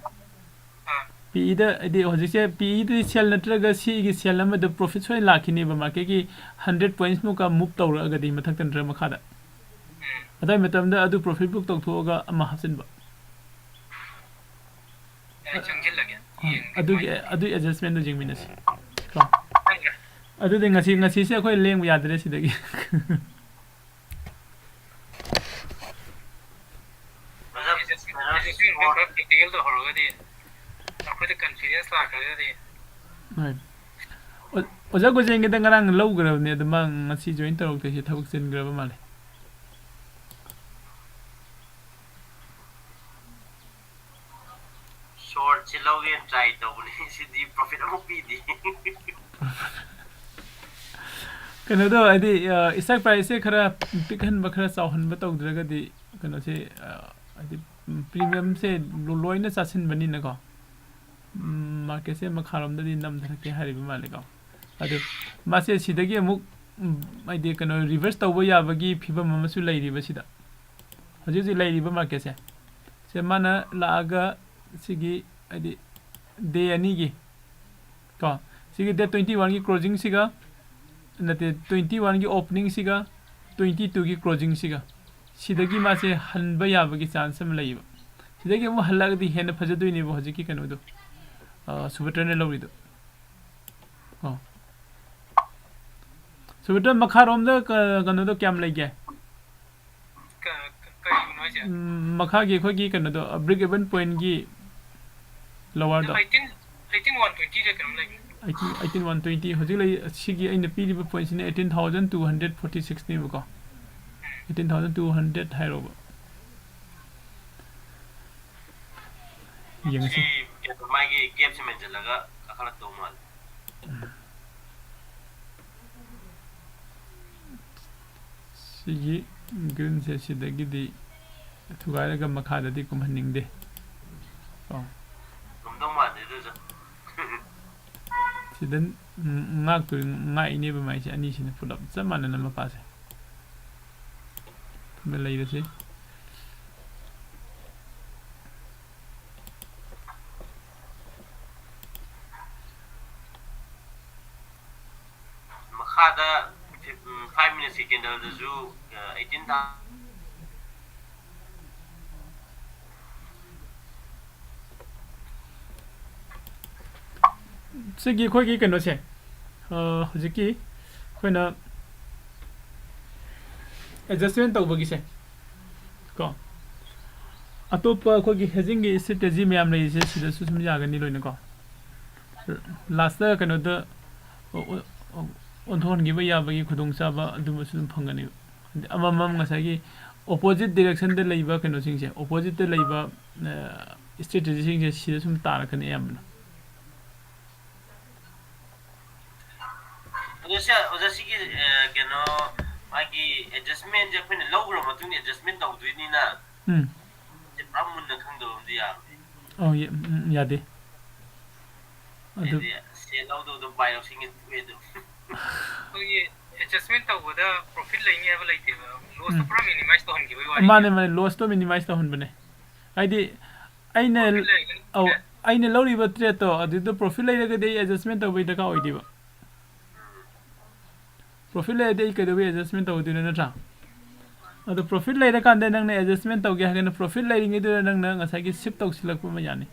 ꯑꯥ꯫ Pꯗ, ꯍꯥꯏꯗꯤ ꯍꯧꯖꯤꯛꯁꯦ Pꯗꯗꯤ sell ꯅꯠꯇ꯭ꯔꯒ ꯁꯤꯒꯤ sell ꯑꯃꯗ profit ꯁꯣꯏꯅ ꯂꯥꯛꯈꯤꯅꯦꯕ, marketꯀꯤ hundred pointsꯃꯨꯛꯀ move ꯇꯧꯔꯛꯑꯒꯗꯤ ꯃꯊꯛꯇ ꯅꯠꯇ꯭ꯔꯒ ꯃꯈꯥꯗ꯫ ꯎꯝ꯫ ꯑꯗꯨꯋꯥꯏ ꯃꯇꯝꯗ ꯑꯗꯨ profit book ꯇꯧꯊꯣꯛꯑꯒ ꯑꯃ ꯍꯥꯞꯆꯤꯟꯕ꯫ ꯑꯩ ꯆꯪꯁꯤꯜꯂꯒꯦ꯫ ꯑꯥ, ꯌꯦꯡꯒꯦ ꯑꯗꯨꯒꯤ, ꯀꯃꯥꯏꯅ ꯇꯧꯒꯦ꯫ ꯑꯗꯨꯒꯤ adjustmentꯗꯣ ꯌꯦꯡꯃꯤꯟꯅꯁꯤ꯫ ꯀꯣ? ꯈꯪꯗ꯭ꯔꯦ꯫ ꯑꯗꯨꯗꯤ ꯉꯁꯤ, ꯉꯁꯤꯁꯦ ꯑꯩꯈꯣꯏ ꯂꯦꯡꯕ ꯌꯥꯗ꯭ꯔꯦ ꯁꯤꯗꯒꯤ꯫ Adjustment, adjustment ꯈꯔ critical ꯇꯧꯍꯧꯔꯒꯗꯤ, ꯑꯩꯈꯣꯏꯗ confidence ꯂꯥꯛꯈ꯭ꯔꯒꯗꯤ꯫ ꯍꯣꯏ꯫ ꯑꯣ-, ꯑꯣꯖꯥ ꯒꯣꯖꯦꯟꯒꯤꯗ ꯉꯔꯥꯡ ꯂꯧꯈ꯭ꯔꯕꯅꯦ, ꯑꯗꯨ ꯃꯥ ꯉꯁꯤ join ꯇꯧꯔꯛꯇꯦ, ꯁꯤ ꯊꯕꯛ ꯆꯤꯟꯈ꯭ꯔꯕ ꯃꯥꯜꯂꯦ꯫ Shortꯁꯤ ꯂꯧꯒꯦꯅ try ꯇꯧꯕꯅꯤ, ꯁꯤꯗꯤ profit ꯑꯃꯨꯛ ꯄꯤꯗꯦ꯫ ꯀꯩꯅꯣꯗꯣ, ꯍꯥꯏꯗꯤ, ꯑ, stock priceꯁꯦ ꯈꯔ ꯄꯤꯛꯍꯟꯕ, ꯈꯔ ꯆꯥꯎꯍꯟꯕ ꯇꯧꯗ꯭ꯔꯒꯗꯤ, ꯀꯩꯅꯣꯁꯦ, ꯑ, ꯍꯥꯏꯗꯤ, premiumꯁꯦ ꯂꯣ-, ꯂꯣꯏꯅ ꯆꯥꯁꯤꯟꯕꯅꯤꯅꯀꯣ, ꯎꯝ, marketꯁꯦ ꯃꯈꯥꯔꯣꯝꯗꯗꯤ ꯅꯝꯊꯔꯛꯀꯦ ꯍꯥꯏꯔꯤꯕ ꯃꯥꯜꯂꯦꯀꯣ꯫ ꯑꯗꯨ ꯃꯥꯁꯦ ꯁꯤꯗꯒꯤ ꯑꯃꯨꯛ, ꯎꯝ, ꯍꯥꯏꯗꯤ, ꯀꯩꯅꯣ, reverse ꯇꯧꯕ ꯌꯥꯕꯒꯤ ꯐꯤꯕꯝ ꯑꯃꯁꯨ ꯂꯩꯔꯤꯕ ꯁꯤꯗ꯫ ꯍꯧꯖꯤꯛ ꯍꯧꯖꯤꯛ ꯂꯩꯔꯤꯕ marketꯁꯦ꯫ ꯁꯦ ꯃꯥꯅ ꯂꯥꯛꯑꯒ ꯁꯤꯒꯤ, ꯍꯥꯏꯗꯤ, day ꯑꯅꯤꯒꯤ ꯀꯣ, ꯁꯤꯒꯤ date twenty oneꯒꯤ closingꯁꯤꯒ, ꯅꯠꯇꯦ, twenty oneꯒꯤ openingꯁꯤꯒ twenty twoꯒꯤ closingꯁꯤꯒ, ꯁꯤꯗꯒꯤ ꯃꯥꯁꯦ ꯍꯟꯕ ꯌꯥꯕꯒꯤ chance ꯑꯃ ꯂꯩꯌꯦꯕ꯫ ꯁꯤꯗꯒꯤ ꯑꯃꯨꯛ ꯍꯜꯂꯛꯑꯒꯗꯤ ꯍꯦꯟꯅ ꯐꯖꯗꯣꯏꯅꯦꯕ ꯍꯧꯖꯤꯛꯀꯤ ꯀꯩꯅꯣꯗꯣ, ꯑ, ꯁꯨꯕꯇ꯭ꯔꯅ ꯂꯧꯔꯤꯗꯣ꯫ ꯑꯣ꯫ ꯁꯨꯕꯇ꯭ꯔ, ꯃꯈꯥꯔꯣꯝꯗ ꯀ-, ꯀꯩꯅꯣꯗꯣ ꯀꯌꯥꯝ ꯂꯩꯒꯦ? ꯀ-, ꯀ-, ꯀꯔꯤꯒꯤꯅꯣ ꯍꯥꯏꯁꯦ? ꯎꯝ, ꯃꯈꯥꯒꯤ ꯑꯩꯈꯣꯏꯒꯤ ꯀꯩꯅꯣꯗꯣ, break even pointꯀꯤ lowerꯗꯣ꯫ Eighteen, eighteen one twentyꯗ ꯀꯩꯅꯣꯝ ꯂꯩꯕꯅꯦ꯫ Eighteen, eighteen one twenty꯫ ꯍꯧꯖꯤꯛ ꯂꯩ, ꯁꯤꯒꯤ ꯑꯩꯅ ꯄꯤꯔꯤꯕ pointꯁꯤꯅ eighteen thousand two hundred forty sixꯅꯦꯕꯀꯣ꯫ Eighteen thousand two hundred ꯍꯥꯏꯔꯣꯕ꯫ ꯌꯦꯡꯉꯁꯤ꯫ ꯁꯤ ꯀꯩꯅꯣ, ꯃꯥꯒꯤ gapꯁꯦ ꯃꯦꯟꯁꯤꯜꯂꯒ ꯀꯥꯈꯠꯂꯛꯇꯧ ꯃꯥꯜꯂꯦ꯫ ꯁꯤꯒꯤ greenꯁꯦ ꯁꯤꯗꯒꯤꯗꯤ ꯊꯨꯒꯥꯏꯔꯒ ꯃꯈꯥꯗꯗꯤ ꯀꯨꯝꯍꯟꯅꯤꯡꯗꯦ꯫ ꯀꯣ꯫ ꯉꯝꯗꯧ ꯃꯥꯟꯗꯦ ꯑꯗꯨꯁꯨ꯫ ꯁꯤꯗ ꯉꯥꯛꯇꯣꯏ-, ꯉꯥꯛꯏꯅꯦꯕ ꯃꯥꯏꯁꯦ ꯑꯅꯤꯁꯤꯅ ꯄꯨꯂꯞ ꯆꯞ ꯃꯥꯟꯅꯅ ꯃꯄꯥꯁꯦ꯫ ꯂꯩꯔꯁꯤ꯫ ꯃꯈꯥꯗ ꯐꯤ-, ꯎꯝ, five minutesꯀꯤ candleꯗꯁꯨ, ꯑ, eighteen ꯊꯥ-, ꯁꯤꯒꯤ ꯑꯩꯈꯣꯏꯒꯤ ꯀꯩꯅꯣꯁꯦ, ꯑ, ꯍꯧꯖꯤꯛꯀꯤ ꯑꯩꯈꯣꯏꯅ adjustment ꯇꯧꯕꯒꯤꯁꯦ ꯀꯣ, ꯑꯇꯣꯞꯄ ꯑꯩꯈꯣꯏꯒꯤ hedgingꯒꯤ strategy ꯃꯌꯥꯝ ꯂꯩꯔꯤꯁꯦ ꯁꯤꯗꯁꯨ ꯁꯨꯝ ꯌꯥꯒꯅꯤ ꯂꯣꯏꯅꯀꯣ꯫ ꯂꯥꯁꯇ ꯀꯩꯅꯣꯗ ꯑꯣ- ꯑꯣ- ꯑꯣꯟꯊꯣꯛꯍꯟꯈꯤꯕ ꯌꯥꯕꯒꯤ ꯈꯨꯗꯣꯡꯆꯥꯕ ꯑꯗꯨꯃꯁꯨ ꯑꯗꯨꯝ ꯐꯪꯒꯅꯦꯕ꯫ ꯑꯃꯃꯝ ꯉꯁꯥꯏꯒꯤ ꯑꯣꯄꯣꯖꯤꯠ ꯗꯤꯔꯦꯛꯁꯟꯗ ꯂꯩꯕ ꯀꯩꯅꯣꯁꯤꯡꯁꯦ, ꯑꯣꯄꯣꯖꯤꯠꯇ ꯂꯩꯕ ꯏꯁꯇ꯭ꯔꯦꯇꯦꯖꯤꯁꯤꯡꯁꯦ ꯁꯤꯗ ꯁꯨꯝ ꯇꯥꯔꯛꯀꯅꯤ ꯑꯌꯥꯝꯕꯅ꯫ ꯑꯗꯣ ꯁꯤ ꯑꯣꯖꯥ, ꯁꯤꯒꯤ ꯑ, ꯀꯩꯅꯣ, ꯃꯥꯒꯤ ꯑꯦꯗꯖꯁꯃꯦꯟꯁꯦ ꯑꯩꯈꯣꯏꯅ ꯂꯧꯈ꯭ꯔ ꯃꯇꯨꯡꯗ ꯑꯦꯗꯖꯁꯃꯦꯟ ꯇꯧꯗꯣꯏꯅꯤꯅ, ꯎꯝ ꯁꯤ ꯄꯨꯔꯥ ꯃꯨꯟꯅ ꯈꯪꯗꯕ ꯑꯃꯗꯤ ꯌꯥꯔꯣꯏ꯫ ꯑꯧ ꯌꯥ- ꯎꯝ, ꯌꯥꯗꯦ꯫ ꯑꯗꯨ ꯍꯥꯏꯗꯤ ꯁꯦ ꯂꯧꯗꯧꯗꯣ ꯕꯥꯏ ꯂꯧꯁꯤꯡꯒꯤ ꯊꯣꯛꯑꯦ ꯑꯗꯨꯝ꯫ ꯑꯩꯈꯣꯏꯒꯤ ꯑꯦꯗꯖꯁꯃꯦꯟ ꯇꯧꯕꯗ ꯄ꯭ꯔꯣꯐꯤꯠ ꯂꯩꯅꯤ ꯍꯥꯏꯕ ꯂꯩꯇꯦꯕ, ꯂꯣꯁꯇꯣ ꯎꯝ꯫ ꯄꯨꯔꯥ ꯃꯤꯅꯤꯃꯥꯏꯁ ꯇꯧꯍꯟꯈꯤꯕꯒꯤ ꯋꯥꯅꯤ꯫ ꯃꯥꯅꯦ ꯃꯥꯅꯦ, ꯂꯣꯁꯇꯣ ꯃꯤꯅꯤꯃꯥꯏꯁ ꯇꯧꯍꯟꯕꯅꯦ꯫ ꯍꯥꯏꯗꯤ ꯑꯩꯅ Profit ꯂꯩꯔꯒꯗꯤ ꯑꯧ ꯑꯩꯅ ꯂꯧꯔꯤꯕ ꯇ꯭ꯔꯦꯠꯇꯣ ꯑꯗꯨꯗ ꯄ꯭ꯔꯣꯐꯤꯠ ꯂꯩꯔꯒꯗꯤ ꯑꯩ ꯑꯦꯗꯖꯁꯃꯦꯟ ꯇꯧꯕꯩ ꯗꯔꯀꯥꯔ ꯑꯣꯏꯗꯦꯕ꯫ ꯄ꯭ꯔꯣꯐꯤꯠ ꯂꯩꯔꯗꯤ ꯑꯩ ꯀꯩꯗꯧꯕꯩ ꯑꯦꯗꯖꯁꯃꯦꯟ ꯇꯧꯗꯣꯏꯅꯣ, ꯅꯠꯇ꯭ꯔꯥ? ꯑꯗꯣ ꯄ꯭ꯔꯣꯐꯤꯠ ꯂꯩꯔꯀꯥꯟꯗ ꯅꯪꯅ ꯑꯦꯗꯖꯁꯃꯦꯟ ꯇꯧꯒꯦ ꯍꯥꯏꯔꯒꯅ ꯄ꯭ꯔꯣꯐꯤꯠ ꯂꯩꯔꯤꯉꯩꯗꯨꯗ ꯅꯪꯅ ꯉꯁꯥꯏꯒꯤ ꯁꯤꯞ ꯇꯧꯁꯤꯜꯂꯛꯄ ꯑꯃ ꯌꯥꯅꯤ꯫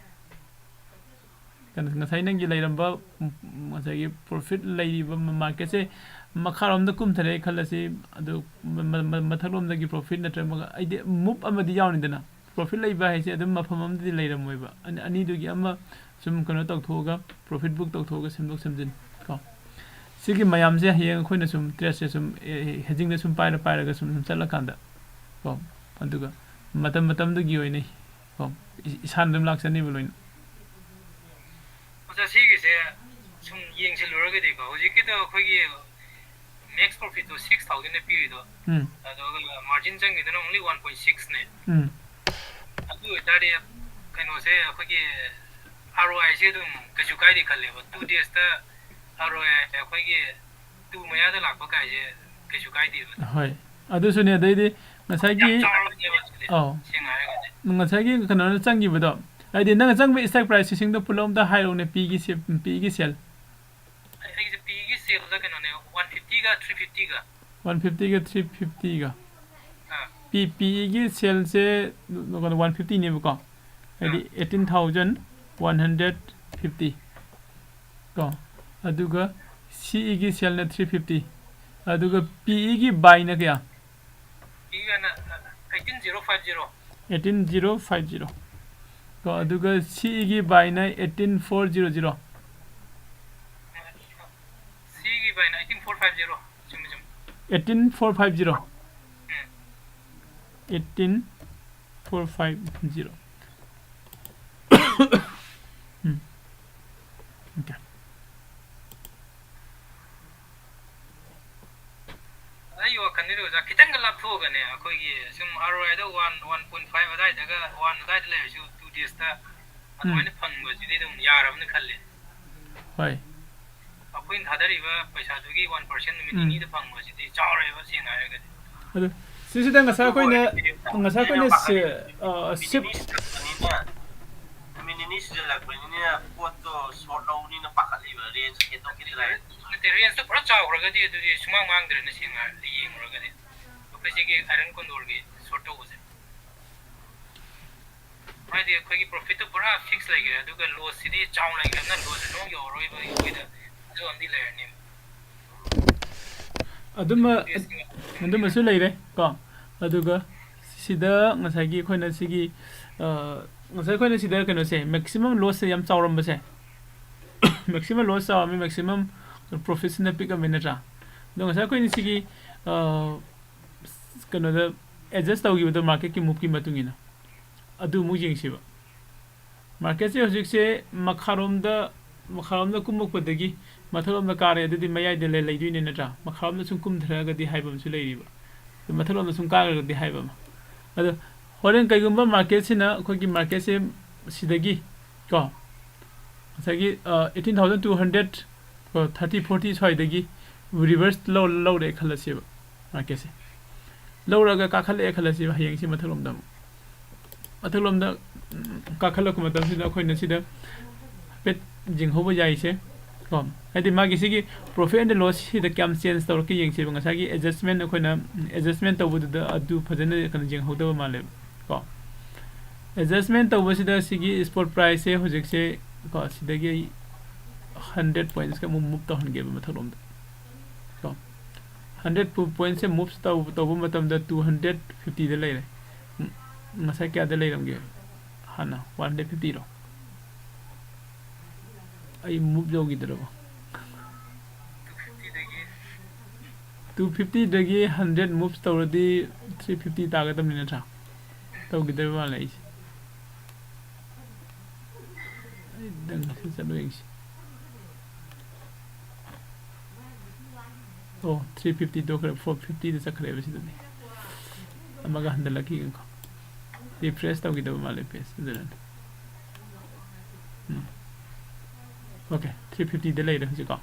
ꯀꯩꯅꯣ, ꯉꯁꯥꯏ ꯅꯪꯒꯤ ꯂꯩꯔꯝꯕ ꯎꯝ, ꯉꯁꯥꯏꯒꯤ ꯄ꯭ꯔꯣꯐꯤꯠ ꯂꯩꯔꯤꯕ ꯃꯥꯔꯀꯦꯠꯁꯦ ꯃꯈꯥꯔꯣꯝꯗ ꯀꯨꯝꯊꯔꯛꯑꯦ ꯈꯜꯂꯁꯤ, ꯑꯗꯨ ꯃ- ꯃ- ꯃ- ꯃꯊꯛꯂꯣꯝꯗꯒꯤ ꯄ꯭ꯔꯣꯐꯤꯠ ꯅꯠꯇ꯭ꯔꯒ ꯑꯩꯗꯤ ꯃꯨꯞ ꯑꯃꯗꯤ ꯌꯥꯎꯔꯤꯗꯅ꯫ ꯄ꯭ꯔꯣꯐꯤꯠ ꯂꯩꯕ ꯍꯥꯏꯁꯦ ꯑꯗꯨꯝ ꯃꯐꯝ ꯑꯃꯗꯗꯤ ꯂꯩꯔꯝꯃꯣꯏꯕ꯫ ꯑꯅꯤ- ꯑꯅꯤꯗꯨꯒꯤ ꯑꯃ ꯁꯨꯝ ꯀꯩꯅꯣ ꯇꯧꯊꯣꯛꯑꯒ, ꯄ꯭ꯔꯣꯐꯤꯠ ꯕꯨꯛ ꯇꯧꯊꯣꯛꯑꯒ ꯁꯦꯝꯗꯣꯛ ꯁꯦꯝꯖꯤꯟ ꯀꯣ꯫ ꯁꯤꯒꯤ ꯃꯌꯥꯝꯁꯦ ꯍꯌꯦꯡ ꯑꯩꯈꯣꯏꯅ ꯁꯨꯝ ꯇ꯭ꯔꯦꯠꯁꯦ ꯁꯨꯝ ꯍꯦꯖꯤꯡꯗ ꯁꯨꯝ ꯄꯥꯏꯔ ꯄꯥꯏꯔꯒ ꯁꯨꯝ ꯁꯨꯝ ꯆꯠꯂꯀꯥꯟꯗ ꯀꯣ, ꯑꯗꯨꯒ ꯃꯇꯝ ꯃꯇꯝꯗꯨꯒꯤ ꯑꯣꯏꯅ ꯀꯣ ꯏ- ꯏꯁꯥꯅ ꯑꯗꯨꯝ ꯂꯥꯛꯆꯅꯤꯕ ꯂꯣꯏꯅ꯫ ꯑꯣꯖꯥ, ꯁꯤꯒꯤꯁꯦ ꯁꯨꯝ ꯌꯦꯡꯁꯤꯜꯂꯨꯔꯒꯗꯤꯀꯣ, ꯍꯧꯖꯤꯛꯀꯤꯗꯣ ꯑꯩꯈꯣꯏꯒꯤ ꯃꯦꯛꯁ ꯄ꯭ꯔꯣꯐꯤꯠꯇꯣ ꯁꯤꯛꯁ ꯊꯥꯎꯖꯟꯅ ꯄꯤꯔꯤꯗꯣ, ꯎꯝ ꯑꯗꯨꯒ margin ꯆꯪꯉꯤꯗꯨꯅ only one point six ꯅꯦ꯫ ꯎꯝ ꯑꯗꯨ ꯑꯣꯏꯇꯥꯔꯗꯤ ꯀꯩꯅꯣꯁꯦ, ꯑꯩꯈꯣꯏꯒꯤ ꯑꯥꯔ ꯑꯣ ꯑꯥꯏꯁꯦ ꯑꯗꯨꯝ ꯀꯩꯁꯨ ꯀꯥꯏꯗꯦ ꯈꯜꯂꯦꯕ꯫ ꯇꯨ ꯗꯦꯖꯇ ꯑꯥꯔ ꯑꯣ ꯑꯥꯏ ꯑꯩꯈꯣꯏꯒꯤ ꯇꯨ ꯃꯌꯥꯗ ꯂꯥꯛꯄ ꯀꯥꯏꯁꯦ ꯀꯩꯁꯨ ꯀꯥꯏꯗꯦꯕ꯫ ꯍꯣꯏ, ꯑꯗꯨꯁꯨꯅꯦ꯫ ꯑꯗꯩꯗꯤ ꯉꯁꯥꯏꯒꯤ ꯌꯥꯝ ꯆꯥꯎꯔꯕꯅꯦꯕ ꯁꯤꯗꯤ, ꯑꯧ ꯁꯦꯡꯅ ꯍꯥꯏꯔꯒꯗꯤ꯫ ꯉꯁꯥꯏꯒꯤ ꯀꯩꯅꯣꯅ ꯆꯪꯈꯤꯕꯗꯣ, ꯍꯥꯏꯗꯤ ꯅꯪꯅ ꯆꯪꯕ ꯏꯁꯇꯦꯛ ꯄ꯭ꯔꯥꯏꯁꯁꯤꯡꯗꯣ ꯄꯨꯂꯞ ꯑꯝꯇ ꯍꯥꯏꯔꯛꯎꯅꯦ, ꯄꯤꯒꯤ ꯁꯦ- ꯄꯤꯒꯤ ꯁꯦꯜ꯫ ꯑꯩ- ꯑꯩꯒꯤꯁꯦ ꯄꯤꯒꯤ ꯁꯦꯜꯗ ꯀꯩꯅꯣꯅꯦ, ꯋꯥꯟ ꯐꯤꯐꯇꯤꯒ ꯊ꯭ꯔꯤ ꯐꯤꯐꯇꯤꯒ꯫ ꯋꯥꯟ ꯐꯤꯐꯇꯤꯒ ꯊ꯭ꯔꯤ ꯐꯤꯐꯇꯤꯒ꯫ ꯑꯥ꯫ ꯄꯤ ꯄꯤꯒꯤ ꯁꯦꯜꯁꯦ ꯋꯥꯟ ꯐꯤꯐꯇꯤꯅꯦꯕꯀꯣ, ꯍꯥꯏꯗꯤ eighteen thousand one hundred fifty ꯀꯣ, ꯑꯗꯨꯒ ꯁꯤꯏꯒꯤ ꯁꯦꯜꯅ ꯊ꯭ꯔꯤ ꯐꯤꯐꯇꯤ, ꯑꯗꯨꯒ ꯄꯤꯏꯒꯤ ꯕꯥꯏꯅ ꯀꯌꯥ? ꯄꯤꯒꯅ eighteen zero five zero꯫ Eighteen zero five zero ꯀꯣ, ꯑꯗꯨꯒ ꯁꯤꯏꯒꯤ ꯕꯥꯏꯅ eighteen four zero zero꯫ five zero. ꯆꯨꯝꯃꯤ, ꯆꯨꯝꯃꯤ. eighteen four five zero. ꯎꯝ. Eighteen four five zero. ꯎꯝ. Okay. ꯑꯩ ꯋꯥꯈꯜꯗꯗꯤ ꯑꯣꯖꯥ, ꯈꯤꯇꯪꯒ ꯂꯥꯞꯊꯣꯛꯑꯒꯅꯦ, ꯑꯩꯈꯣꯏꯒꯤ ꯁꯨꯝ ROI ꯗ one, one point five ꯑꯗꯥꯏꯗꯒ, one ꯑꯗꯥꯏꯗ ꯂꯩꯔꯁꯨ, two days ꯇ ꯑꯗꯨꯃꯥꯏꯅ ꯐꯪꯕꯁꯤꯗꯤ ꯑꯗꯨꯝ ꯌꯥꯔꯕꯅ ꯈꯜꯂꯦ. ꯍꯣꯏ. ꯑꯩꯈꯣꯏꯅ ꯊꯥꯗꯔꯤꯕ ꯄꯩꯁꯥꯗꯨꯒꯤ one percent ꯅꯨꯃꯤꯠ ꯎꯝ. ꯅꯤꯅꯤꯗ ꯐꯪꯕꯁꯤꯗꯤ ꯆꯥꯎꯔꯦꯕ, ꯁꯦꯡꯅ ꯍꯥꯏꯔꯒꯗꯤ. ꯑꯗꯨ ꯁꯤꯁꯤꯗ ꯉꯁꯥꯏ ꯑꯩꯈꯣꯏꯅ, ꯉꯁꯥꯏ ꯑꯩꯈꯣꯏꯅ ꯁꯤ, ꯑ, ꯅꯨꯃꯤꯠ shift ꯅꯤꯅꯤ ꯁꯤꯖꯤꯜꯂꯛꯄꯅꯤꯅ, ꯅꯨꯃꯤꯠ ꯅꯤꯅꯤ ꯁꯤꯖꯤꯜꯂꯛꯄꯅꯤꯅ ꯄꯣꯠꯇꯣ short ꯂꯧꯕꯅꯤꯅ ꯄꯥꯈꯠꯂꯤꯕ, range ꯍꯦꯟꯗꯣꯛꯈꯤꯗ꯭ꯔꯥ ꯍꯥꯏꯅ. ꯅꯠꯇꯦ, range ꯇꯣ ꯄꯨꯔꯥ ꯆꯥꯎꯈ꯭ꯔꯒꯗꯤ ꯑꯗꯨꯗꯤ ꯁꯨꯃꯥꯡ ꯃꯥꯡꯗ꯭ꯔꯦꯅ, ꯁꯦꯡꯅ ꯍꯥꯏꯔꯗꯤ, ꯌꯦꯡꯉꯨꯔꯒꯗꯤ. ꯑꯩꯈꯣꯏ ꯁꯤꯒꯤ iron condor ꯒꯤ short ꯇꯧꯕꯁꯦ, ꯍꯥꯏꯗꯤ ꯑꯩꯈꯣꯏꯒꯤ profit ꯇꯣ ꯄꯨꯔꯥ fix ꯂꯩꯈ꯭ꯔꯦ, ꯑꯗꯨꯒ loss ꯁꯤꯗꯤ ꯆꯥꯎꯅ ꯂꯩꯈ꯭ꯔꯕꯅꯤꯅ, loss ꯁꯤ ꯁꯨꯡ ꯌꯧꯔꯔꯣꯏꯕ, ꯑꯩꯈꯣꯏꯗ ꯑꯗꯨ ꯑꯃꯗꯤ ꯂꯩꯔꯅꯦꯕ. ꯑꯗꯨꯃ, ꯑꯗꯨꯃꯁꯨ ꯂꯩꯔꯦ ꯀꯣ. ꯑꯗꯨꯒ ꯁꯤꯗ ꯉꯁꯥꯏꯒꯤ ꯑꯩꯈꯣꯏꯅ ꯁꯤꯒꯤ, ꯑ, ꯉꯁꯥꯏ ꯑꯩꯈꯣꯏꯅ ꯁꯤꯗ ꯀꯩꯅꯣꯁꯦ, maximum loss ꯁꯦ ꯌꯥꯝ ꯆꯥꯎꯔꯝꯕꯁꯦ, maximum loss ꯆꯥꯎꯔꯝꯃꯤ, maximum profit ꯁꯤꯅ ꯄꯤꯛꯑꯝꯃꯤ, ꯅꯠꯇ꯭ꯔꯥ? ꯑꯗꯣ ꯉꯁꯥꯏ ꯑꯩꯈꯣꯏꯅ ꯁꯤꯒꯤ, ꯑ, ꯀꯩꯅꯣꯗ adjust ꯇꯧꯈꯤꯕꯗꯣ, market ꯀꯤ move ꯀꯤ ꯃꯇꯨꯡ ꯏꯟꯅ, ꯑꯗꯨ ꯑꯃꯨꯛ ꯌꯦꯡꯁꯤꯕ. Market ꯁꯦ ꯍꯧꯖꯤꯛꯁꯦ ꯃꯈꯥꯔꯣꯝꯗ, ꯃꯈꯥꯔꯣꯝꯗ ꯀꯨꯝꯃꯛꯄꯗꯒꯤ ꯃꯊꯛꯂꯣꯝꯗ ꯀꯥꯔꯦ, ꯑꯗꯨꯗꯤ ꯃꯌꯥꯏꯗ ꯂꯩ-, ꯂꯩꯗꯣꯏꯅꯦ, ꯅꯠꯇ꯭ꯔꯥ? ꯃꯈꯥꯔꯣꯝꯗ ꯁꯨꯝ ꯀꯨꯝꯊꯔꯛꯑꯒꯗꯤ ꯍꯥꯏꯕ ꯑꯃꯁꯨ ꯂꯩꯔꯤꯕ, ꯑꯗꯨ ꯃꯊꯛꯂꯣꯝꯗ ꯁꯨꯝ ꯀꯥꯈ꯭ꯔꯒꯗꯤ ꯍꯥꯏꯕ ꯑꯃ. ꯑꯗꯣ ꯍꯣꯔꯦꯟ ꯀꯩꯒꯨꯝꯕ market ꯁꯤꯅ, ꯑꯩꯈꯣꯏꯒꯤ market ꯁꯦ ꯁꯤꯗꯒꯤ ꯀꯣ, ꯉꯁꯥꯏꯒꯤ, ꯑ, eighteen thousand two hundred ꯀꯣ, thirty forty ꯁ꯭ꯋꯥꯏꯗꯒꯤ reverse ꯂꯧ-, ꯂꯧꯔꯦ ꯈꯜꯂꯁꯦꯕ, market ꯁꯦ ꯂꯧꯔꯒ ꯀꯥꯈꯠꯂꯛꯑꯦ ꯈꯜꯂꯁꯦꯕ, ꯍꯌꯦꯡꯁꯤ ꯃꯊꯛꯂꯣꯝꯗ ꯑꯃꯨꯛ, ꯃꯊꯛꯂꯣꯝꯗ, ꯎꯝ, ꯀꯥꯈꯠꯂꯛꯄ ꯃꯇꯝꯁꯤꯗ ꯑꯩꯈꯣꯏꯅ ꯁꯤꯗ ꯍꯥꯏꯐꯦꯠ ꯌꯦꯡꯍꯧꯕ ꯌꯥꯏꯁꯦ ꯀꯣ. ꯍꯥꯏꯗꯤ ꯃꯥꯒꯤ ꯁꯤꯒꯤ profit and loss ꯁꯤꯗ ꯀꯌꯥꯝ change ꯇꯧꯔꯛꯀꯦ ꯌꯦꯡꯁꯦꯕ. ꯉꯁꯥꯏꯒꯤ adjustment ꯑꯩꯈꯣꯏꯅ, ꯎꯝ, adjustment ꯇꯧꯕꯗꯨꯗ ꯑꯗꯨ ꯐꯖꯅ ꯀꯩꯅꯣ ꯌꯦꯡꯍꯧꯗꯕ ꯃꯥꯜꯂꯦꯕ ꯀꯣ. Adjustment ꯇꯧꯕꯁꯤꯗ ꯁꯤꯒꯤ spot price ꯁꯦ ꯍꯧꯖꯤꯛꯁꯦ ꯀꯣ, ꯁꯤꯗꯒꯤ ꯑꯩ hundred points ꯀ ꯑꯃꯨꯛ move ꯇꯧꯍꯟꯒꯦꯕ ꯃꯊꯛꯂꯣꯝꯗ ꯀꯣ. Hundred ꯄꯣ-, points ꯁꯦ move ꯇꯧ-, ꯇꯧꯕ ꯃꯇꯝꯗ two hundred fifty ꯗ ꯂꯩꯔꯦ꯫ ꯎꯝ, ꯉꯁꯥꯏ ꯀꯌꯥꯗ ꯂꯩꯔꯝꯒꯦ? ꯍꯥꯟꯅ one hundred fifty ꯔꯣ? ꯑꯩ move ꯌꯧꯈꯤꯗ꯭ꯔꯕꯣ? Two fifty ꯗꯒꯤ ꯇꯨ ꯐꯤꯐꯇꯤꯗꯒꯤ ꯍꯟꯗ꯭ꯔꯦꯠ ꯃꯨꯚ ꯇꯧꯔꯗꯤ ꯊ꯭ꯔꯤ ꯐꯤꯐꯇꯤ ꯇꯥꯒꯗꯕꯅꯤ ꯅꯠꯇ꯭ꯔꯥ? ꯇꯧꯈꯤꯗꯕ ꯃꯥꯜꯂꯦ ꯑꯩꯁꯦ꯫ ꯑꯩ ꯅꯪ ꯉꯁꯤ ꯆꯠꯂꯨ ꯌꯦꯡꯁꯤ꯫ ꯑꯣ, ꯊ꯭ꯔꯤ ꯐꯤꯐꯇꯤ ꯇꯣꯛꯈ꯭ꯔꯦ, ꯐꯣꯔ ꯐꯤꯐꯇꯤꯗ ꯆꯠꯈ꯭ꯔꯦꯕ ꯁꯤꯗꯗꯤ꯫ ꯑꯃꯒ ꯍꯟꯊꯔꯛꯈꯤꯒꯦꯀꯣ꯫ ꯔꯤꯐ꯭ꯔꯦꯁ ꯇꯧꯈꯤꯗꯕ ꯃꯥꯜꯂꯦ ꯄꯦꯖ ꯑꯗꯨꯅꯅꯦ꯫ ꯎꯝ꯫ ꯑꯣꯀꯦ, ꯊ꯭ꯔꯤ ꯐꯤꯐꯇꯤꯗ ꯂꯩꯔꯦ ꯍꯧꯖꯤꯛꯀꯣ꯫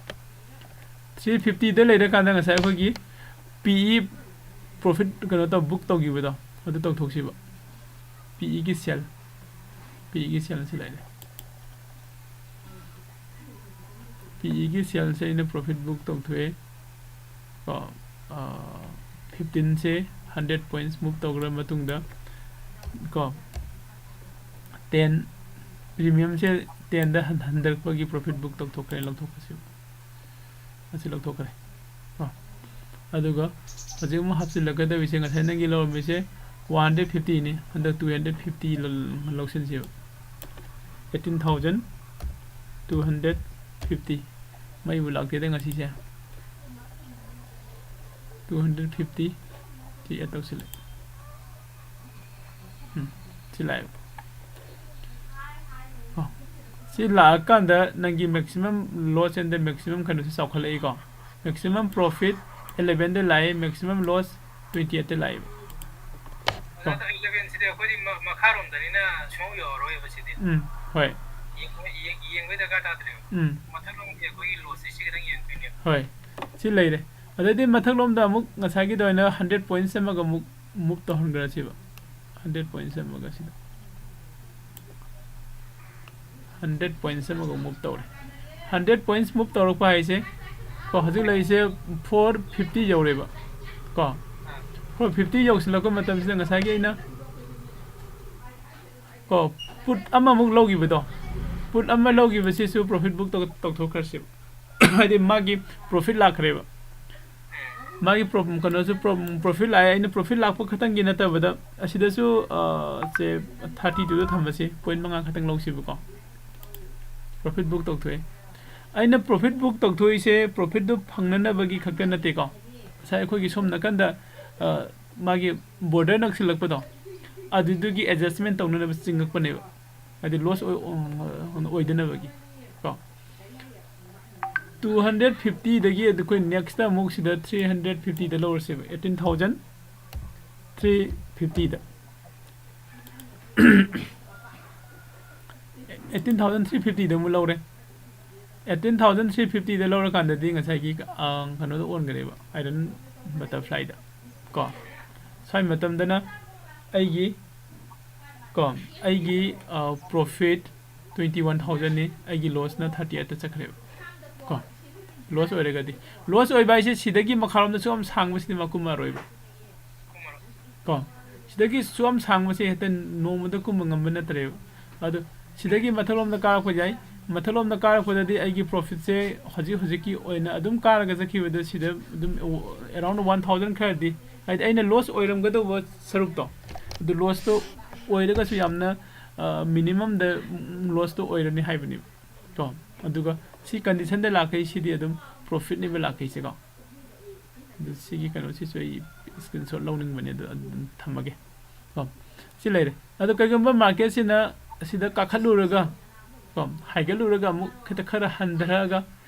ꯊ꯭ꯔꯤ ꯐꯤꯐꯇꯤꯗ ꯂꯩꯔꯀꯥꯟꯗ ꯉꯁꯥꯏ ꯑꯩꯈꯣꯏꯒꯤ ꯄꯤ ꯏ ꯄ꯭ꯔꯣꯐꯤꯠ ꯀꯩꯅꯣ ꯇꯧ ꯕꯨꯛ ꯇꯧꯈꯤꯕꯗꯣ ꯑꯗꯨ ꯇꯧꯊꯣꯛꯁꯤꯕ꯫ ꯄꯤ ꯏꯒꯤ ꯁꯦꯜ, ꯄꯤ ꯏꯒꯤ ꯁꯦꯜ ꯑꯁꯤ ꯂꯩꯔꯦ꯫ ꯄꯤ ꯏꯒꯤ ꯁꯦꯜꯁꯦ ꯑꯩꯅ ꯄ꯭ꯔꯣꯐꯤꯠ ꯕꯨꯛ ꯇꯧꯊꯣꯛꯑꯦ꯫ ꯀꯣ, ꯐꯤꯐꯇꯤꯟꯁꯦ ꯍꯟꯗ꯭ꯔꯦꯠ ꯄꯣꯏꯟꯠꯁ ꯃꯨꯚ ꯇꯧꯈ꯭ꯔ ꯃꯇꯨꯡꯗ ꯀꯣ, ꯇꯦꯟ, ꯄ꯭ꯔꯤꯃꯤꯌꯝꯁꯦ ꯇꯦꯟꯗ ꯍꯟ-, ꯍꯟꯊꯔꯛꯄꯒꯤ ꯄ꯭ꯔꯣꯐꯤꯠ ꯕꯨꯛ ꯇꯧꯊꯣꯛꯈ꯭ꯔꯦ, ꯂꯧꯊꯣꯛꯈ꯭ꯔꯁꯤ꯫ ꯑꯁꯤ ꯂꯧꯊꯣꯛꯈ꯭ꯔꯦ꯫ ꯀꯣ, ꯑꯗꯨꯒ ꯍꯧꯖꯤꯛ ꯑꯃꯨꯛ ꯍꯥꯞꯆꯤꯜꯂꯛꯀꯗꯧꯔꯤꯁꯦ ꯉꯁꯥꯏ ꯅꯪꯒꯤ ꯂꯧꯔꯝꯃꯤꯁꯦ ꯋꯥꯟ ꯍꯟꯗ꯭ꯔꯦꯠ ꯐꯤꯐꯇꯤꯅꯤ, ꯍꯟꯗꯛ ꯇꯨ ꯍꯟꯗ꯭ꯔꯦꯠ ꯐꯤꯐꯇꯤ ꯂꯧꯁꯤꯟꯁꯦꯕ꯫ Eighteen thousand two hundred fifty. ꯃꯩꯕꯨ ꯂꯥꯛꯇꯦꯗ ꯉꯁꯤꯁꯦ꯫ ꯇꯨ ꯍꯟꯗ꯭ꯔꯦꯠ ꯐꯤꯐꯇꯤ ꯁꯤ ꯑꯦꯗ ꯇꯧꯁꯤꯜꯂꯦ꯫ ꯎꯝ, ꯁꯤ ꯂꯥꯛꯑꯦꯕ꯫ ꯑꯣ, ꯁꯤ ꯂꯥꯛꯑꯀꯥꯟꯗ ꯅꯪꯒꯤ maximum loss and the maximum ꯀꯩꯅꯣꯁꯦ ꯆꯥꯎꯈꯠꯂꯛꯏꯀꯣ꯫ Maximum profit elevenꯗ ꯂꯥꯛꯑꯦ, maximum loss twenty eightꯇ ꯂꯥꯛꯑꯦꯕ꯫ ꯀꯣ꯫ ꯑꯗꯣ elevenꯁꯤꯗꯤ ꯑꯩꯈꯣꯏꯗꯤ ꯃ-, ꯃꯈꯥꯔꯣꯝꯗꯅꯤꯅ ꯁꯨꯡꯌꯧ ꯌꯧꯔꯔꯣꯏꯕ ꯁꯤꯗꯤ꯫ ꯎꯝ, ꯍꯣꯏ꯫ ꯌꯦꯡꯕ-, ꯌꯦꯡ-, ꯌꯦꯡꯕꯩ ꯗꯔꯀꯥꯔ ꯇꯥꯗ꯭ꯔꯦꯕ꯫ ꯎꯝ꯫ ꯃꯊꯛꯂꯣꯝꯒꯤ ꯑꯩꯈꯣꯏꯒꯤ lossꯁꯦ ꯁꯤ ꯈꯤꯇꯪ ꯌꯦꯡꯗꯣꯏꯅꯦꯕ꯫ ꯍꯣꯏ꯫ ꯁꯤ ꯂꯩꯔꯦ꯫ ꯑꯗꯩꯗꯤ ꯃꯊꯛꯂꯣꯝꯗ ꯑꯃꯨꯛ ꯉꯁꯥꯏꯒꯤ ꯑꯗꯨꯃꯥꯏꯅ ꯍꯟꯗ꯭ꯔꯦꯠ ꯄꯣꯏꯟꯠꯁ ꯑꯃꯒ ꯑꯃꯨꯛ ꯃꯨꯚ ꯇꯧꯍꯟꯈ꯭ꯔꯁꯤꯕ꯫ ꯍꯟꯗ꯭ꯔꯦꯠ ꯄꯣꯏꯟꯠꯁ ꯑꯃꯒ ꯁꯤꯗ꯫ ꯍꯟꯗ꯭ꯔꯦꯠ ꯄꯣꯏꯟꯠꯁ ꯑꯃꯒ ꯃꯨꯚ ꯇꯧꯔꯦ꯫ ꯍꯟꯗ꯭ꯔꯦꯠ ꯄꯣꯏꯟꯠꯁ ꯃꯨꯚ ꯇꯧꯔꯛꯄ ꯍꯥꯏꯁꯦ, ꯀꯣ, ꯍꯧꯖꯤꯛ ꯂꯩꯔꯤꯁꯦ ꯐꯣꯔ ꯐꯤꯐꯇꯤ ꯌꯧꯔꯦꯕ꯫ ꯀꯣ, ꯐꯣꯔ ꯐꯤꯐꯇꯤ ꯌꯧꯁꯤꯜꯂꯛꯄ ꯃꯇꯝꯁꯤꯗ ꯉꯁꯥꯏꯒꯤ ꯑꯩꯅ, ꯀꯣ, ꯄꯨꯠ ꯑꯃꯃꯨꯛ ꯂꯧꯈꯤꯕꯗꯣ, ꯄꯨꯠ ꯑꯃ ꯂꯧꯈꯤꯕꯁꯤꯁꯨ ꯄ꯭ꯔꯣꯐꯤꯠ ꯕꯨꯛ ꯇꯧ-, ꯇꯧꯊꯣꯛꯈ꯭ꯔꯁꯦꯕ꯫ ꯍꯥꯏꯗꯤ ꯃꯥꯒꯤ ꯄ꯭ꯔꯣꯐꯤꯠ ꯂꯥꯛꯈ꯭ꯔꯦꯕ꯫ ꯃꯥꯒꯤ ꯄ꯭ꯔꯣ-, ꯀꯩꯅꯣꯁꯨ ꯄ꯭ꯔꯣ-, ꯄ꯭ꯔꯣꯐꯤꯠ ꯂꯥꯛꯑꯦ꯫ ꯑꯩꯅ ꯄ꯭ꯔꯣꯐꯤꯠ ꯂꯥꯛꯄ ꯈꯛꯇꯪꯒꯤ ꯅꯠꯇꯕꯗ ꯑꯁꯤꯗꯁꯨ, ꯑ, ꯁꯦ ꯊꯥꯔꯇꯤ ꯇꯨꯗ ꯊꯝꯃꯁꯤ, ꯄꯣꯏꯟꯠ ꯃꯉꯥ ꯈꯛꯇꯪ ꯂꯧꯁꯤꯕꯀꯣ꯫ Profit book ꯇꯧꯊꯣꯛꯑꯦ꯫ ꯑꯩꯅ ꯄ꯭ꯔꯣꯐꯤꯠ ꯕꯨꯛ ꯇꯧꯊꯣꯛꯏꯁꯦ ꯄ꯭ꯔꯣꯐꯤꯠꯇꯨ ꯐꯪꯅꯅꯕꯒꯤ ꯈꯛꯇ ꯅꯠꯇꯦꯀꯣ꯫ ꯉꯁꯥꯏ ꯑꯩꯈꯣꯏꯒꯤ ꯁꯣꯝ ꯅꯥꯀꯟꯗ, ꯑ, ꯃꯥꯒꯤ border ꯅꯛꯁꯤꯜꯂꯛꯄꯗꯣ, ꯑꯗꯨꯗꯨꯒꯤ adjustment ꯇꯧꯅꯅꯕ ꯆꯤꯡꯉꯛꯄꯅꯦꯕ, ꯍꯥꯏꯗꯤ loss ꯑꯣꯏ-, ꯑꯣꯏꯗꯅꯕꯒꯤ ꯀꯣ꯫ Two hundred fiftyꯗꯒꯤ ꯑꯩꯈꯣꯏ next ꯑꯃꯨꯛ ꯁꯤꯗ three hundred fiftyꯗ ꯂꯧꯔꯁꯦꯕ, eighteen thousand three fiftyꯗ꯫ Eighteen thousand three fiftyꯗ ꯑꯃꯨꯛ ꯂꯧꯔꯦ꯫ Eighteen thousand three fiftyꯗ ꯂꯧꯔꯀꯥꯟꯗꯗꯤ ꯉꯁꯥꯏꯒꯤ, ꯑ, ꯀꯩꯅꯣꯗ ꯑꯣꯟꯈ꯭ꯔꯦꯕ, iron butterflyꯗ ꯀꯣ꯫ ꯁ꯭ꯋꯥꯏ ꯃꯇꯝꯗꯅ ꯑꯩꯒꯤ ꯀꯣ, ꯑꯩꯒꯤ, ꯑ, profit twenty one thousandꯅꯤ, ꯑꯩꯒꯤ lossꯅ thirty eightꯇ ꯆꯠꯈ꯭ꯔꯦꯕ ꯀꯣ꯫ Loss ꯑꯣꯏꯔꯒꯗꯤ, loss ꯑꯣꯏꯕ ꯍꯥꯏꯁꯦ ꯁꯤꯗꯒꯤ ꯃꯈꯥꯔꯣꯝꯗꯁꯨ ꯌꯥꯝ ꯁꯥꯡꯕꯁꯤꯗꯤ ꯃꯀꯨꯝꯃꯔꯣꯏꯕ ꯀꯣ꯫ ꯁꯤꯗꯒꯤ ꯁꯨꯝ ꯁꯥꯡꯕꯁꯦ ꯍꯦꯛꯇ ꯅꯣꯡꯃꯗ ꯀꯨꯝꯕ ꯉꯝꯕ ꯅꯠꯇ꯭ꯔꯦꯕ꯫ ꯑꯗꯣ ꯁꯤꯗꯒꯤ ꯃꯊꯛꯂꯣꯝꯗ ꯀꯥꯔꯛꯄ ꯌꯥꯏ꯫ ꯃꯊꯛꯂꯣꯝꯗ ꯀꯥꯔꯛꯄꯗꯗꯤ ꯑꯩꯒꯤ profitꯁꯦ ꯍꯧꯖꯤꯛ ꯍꯧꯖꯤꯛꯀꯤ ꯑꯣꯏꯅ ꯑꯗꯨꯝ ꯀꯥꯔꯒ ꯆꯠꯈꯤꯕꯗ ꯁꯤꯗ ꯑꯗꯨꯝ around one thousand ꯈꯔꯗꯤ, ꯍꯥꯏꯗꯤ ꯑꯩꯅ loss ꯑꯣꯏꯔꯝꯒꯗꯧꯕ ꯁꯔꯨꯛꯇꯣ, ꯑꯗꯨ lossꯇꯣ ꯑꯣꯏꯔꯒꯁꯨ ꯌꯥꯝꯅ, ꯑ, minimumꯗ lossꯇꯣ ꯑꯣꯏꯔꯅꯤ ꯍꯥꯏꯕꯅꯦꯕ ꯀꯣ꯫ ꯑꯗꯨꯒ ꯁꯤ conditionꯗ ꯂꯥꯛꯈꯩ, ꯁꯤꯗꯤ ꯑꯗꯨꯝ profitꯅꯦꯕ ꯂꯥꯛꯈꯩꯁꯦꯀꯣ꯫ ꯑꯗꯨ ꯁꯤꯒꯤ ꯀꯩꯅꯣꯁꯤꯁꯨ ꯑꯩ screenshot ꯂꯧꯅꯤꯡꯕꯅꯦ, ꯑꯗꯨ ꯑꯗꯨꯝ ꯊꯝꯃꯒꯦ ꯀꯣ꯫ ꯁꯤ ꯂꯩꯔꯦ꯫ ꯑꯗꯣ ꯀꯩꯒꯨꯝꯕ marketꯁꯤꯅ ꯑꯁꯤꯗ ꯀꯥꯈꯠꯂꯨꯔꯒ ꯀꯣ, ꯍꯥꯏꯒꯠꯂꯨꯔꯒ ꯑꯃꯨꯛ ꯈꯤꯇ ꯈꯔ ꯍꯟꯊꯔꯛꯑꯒ,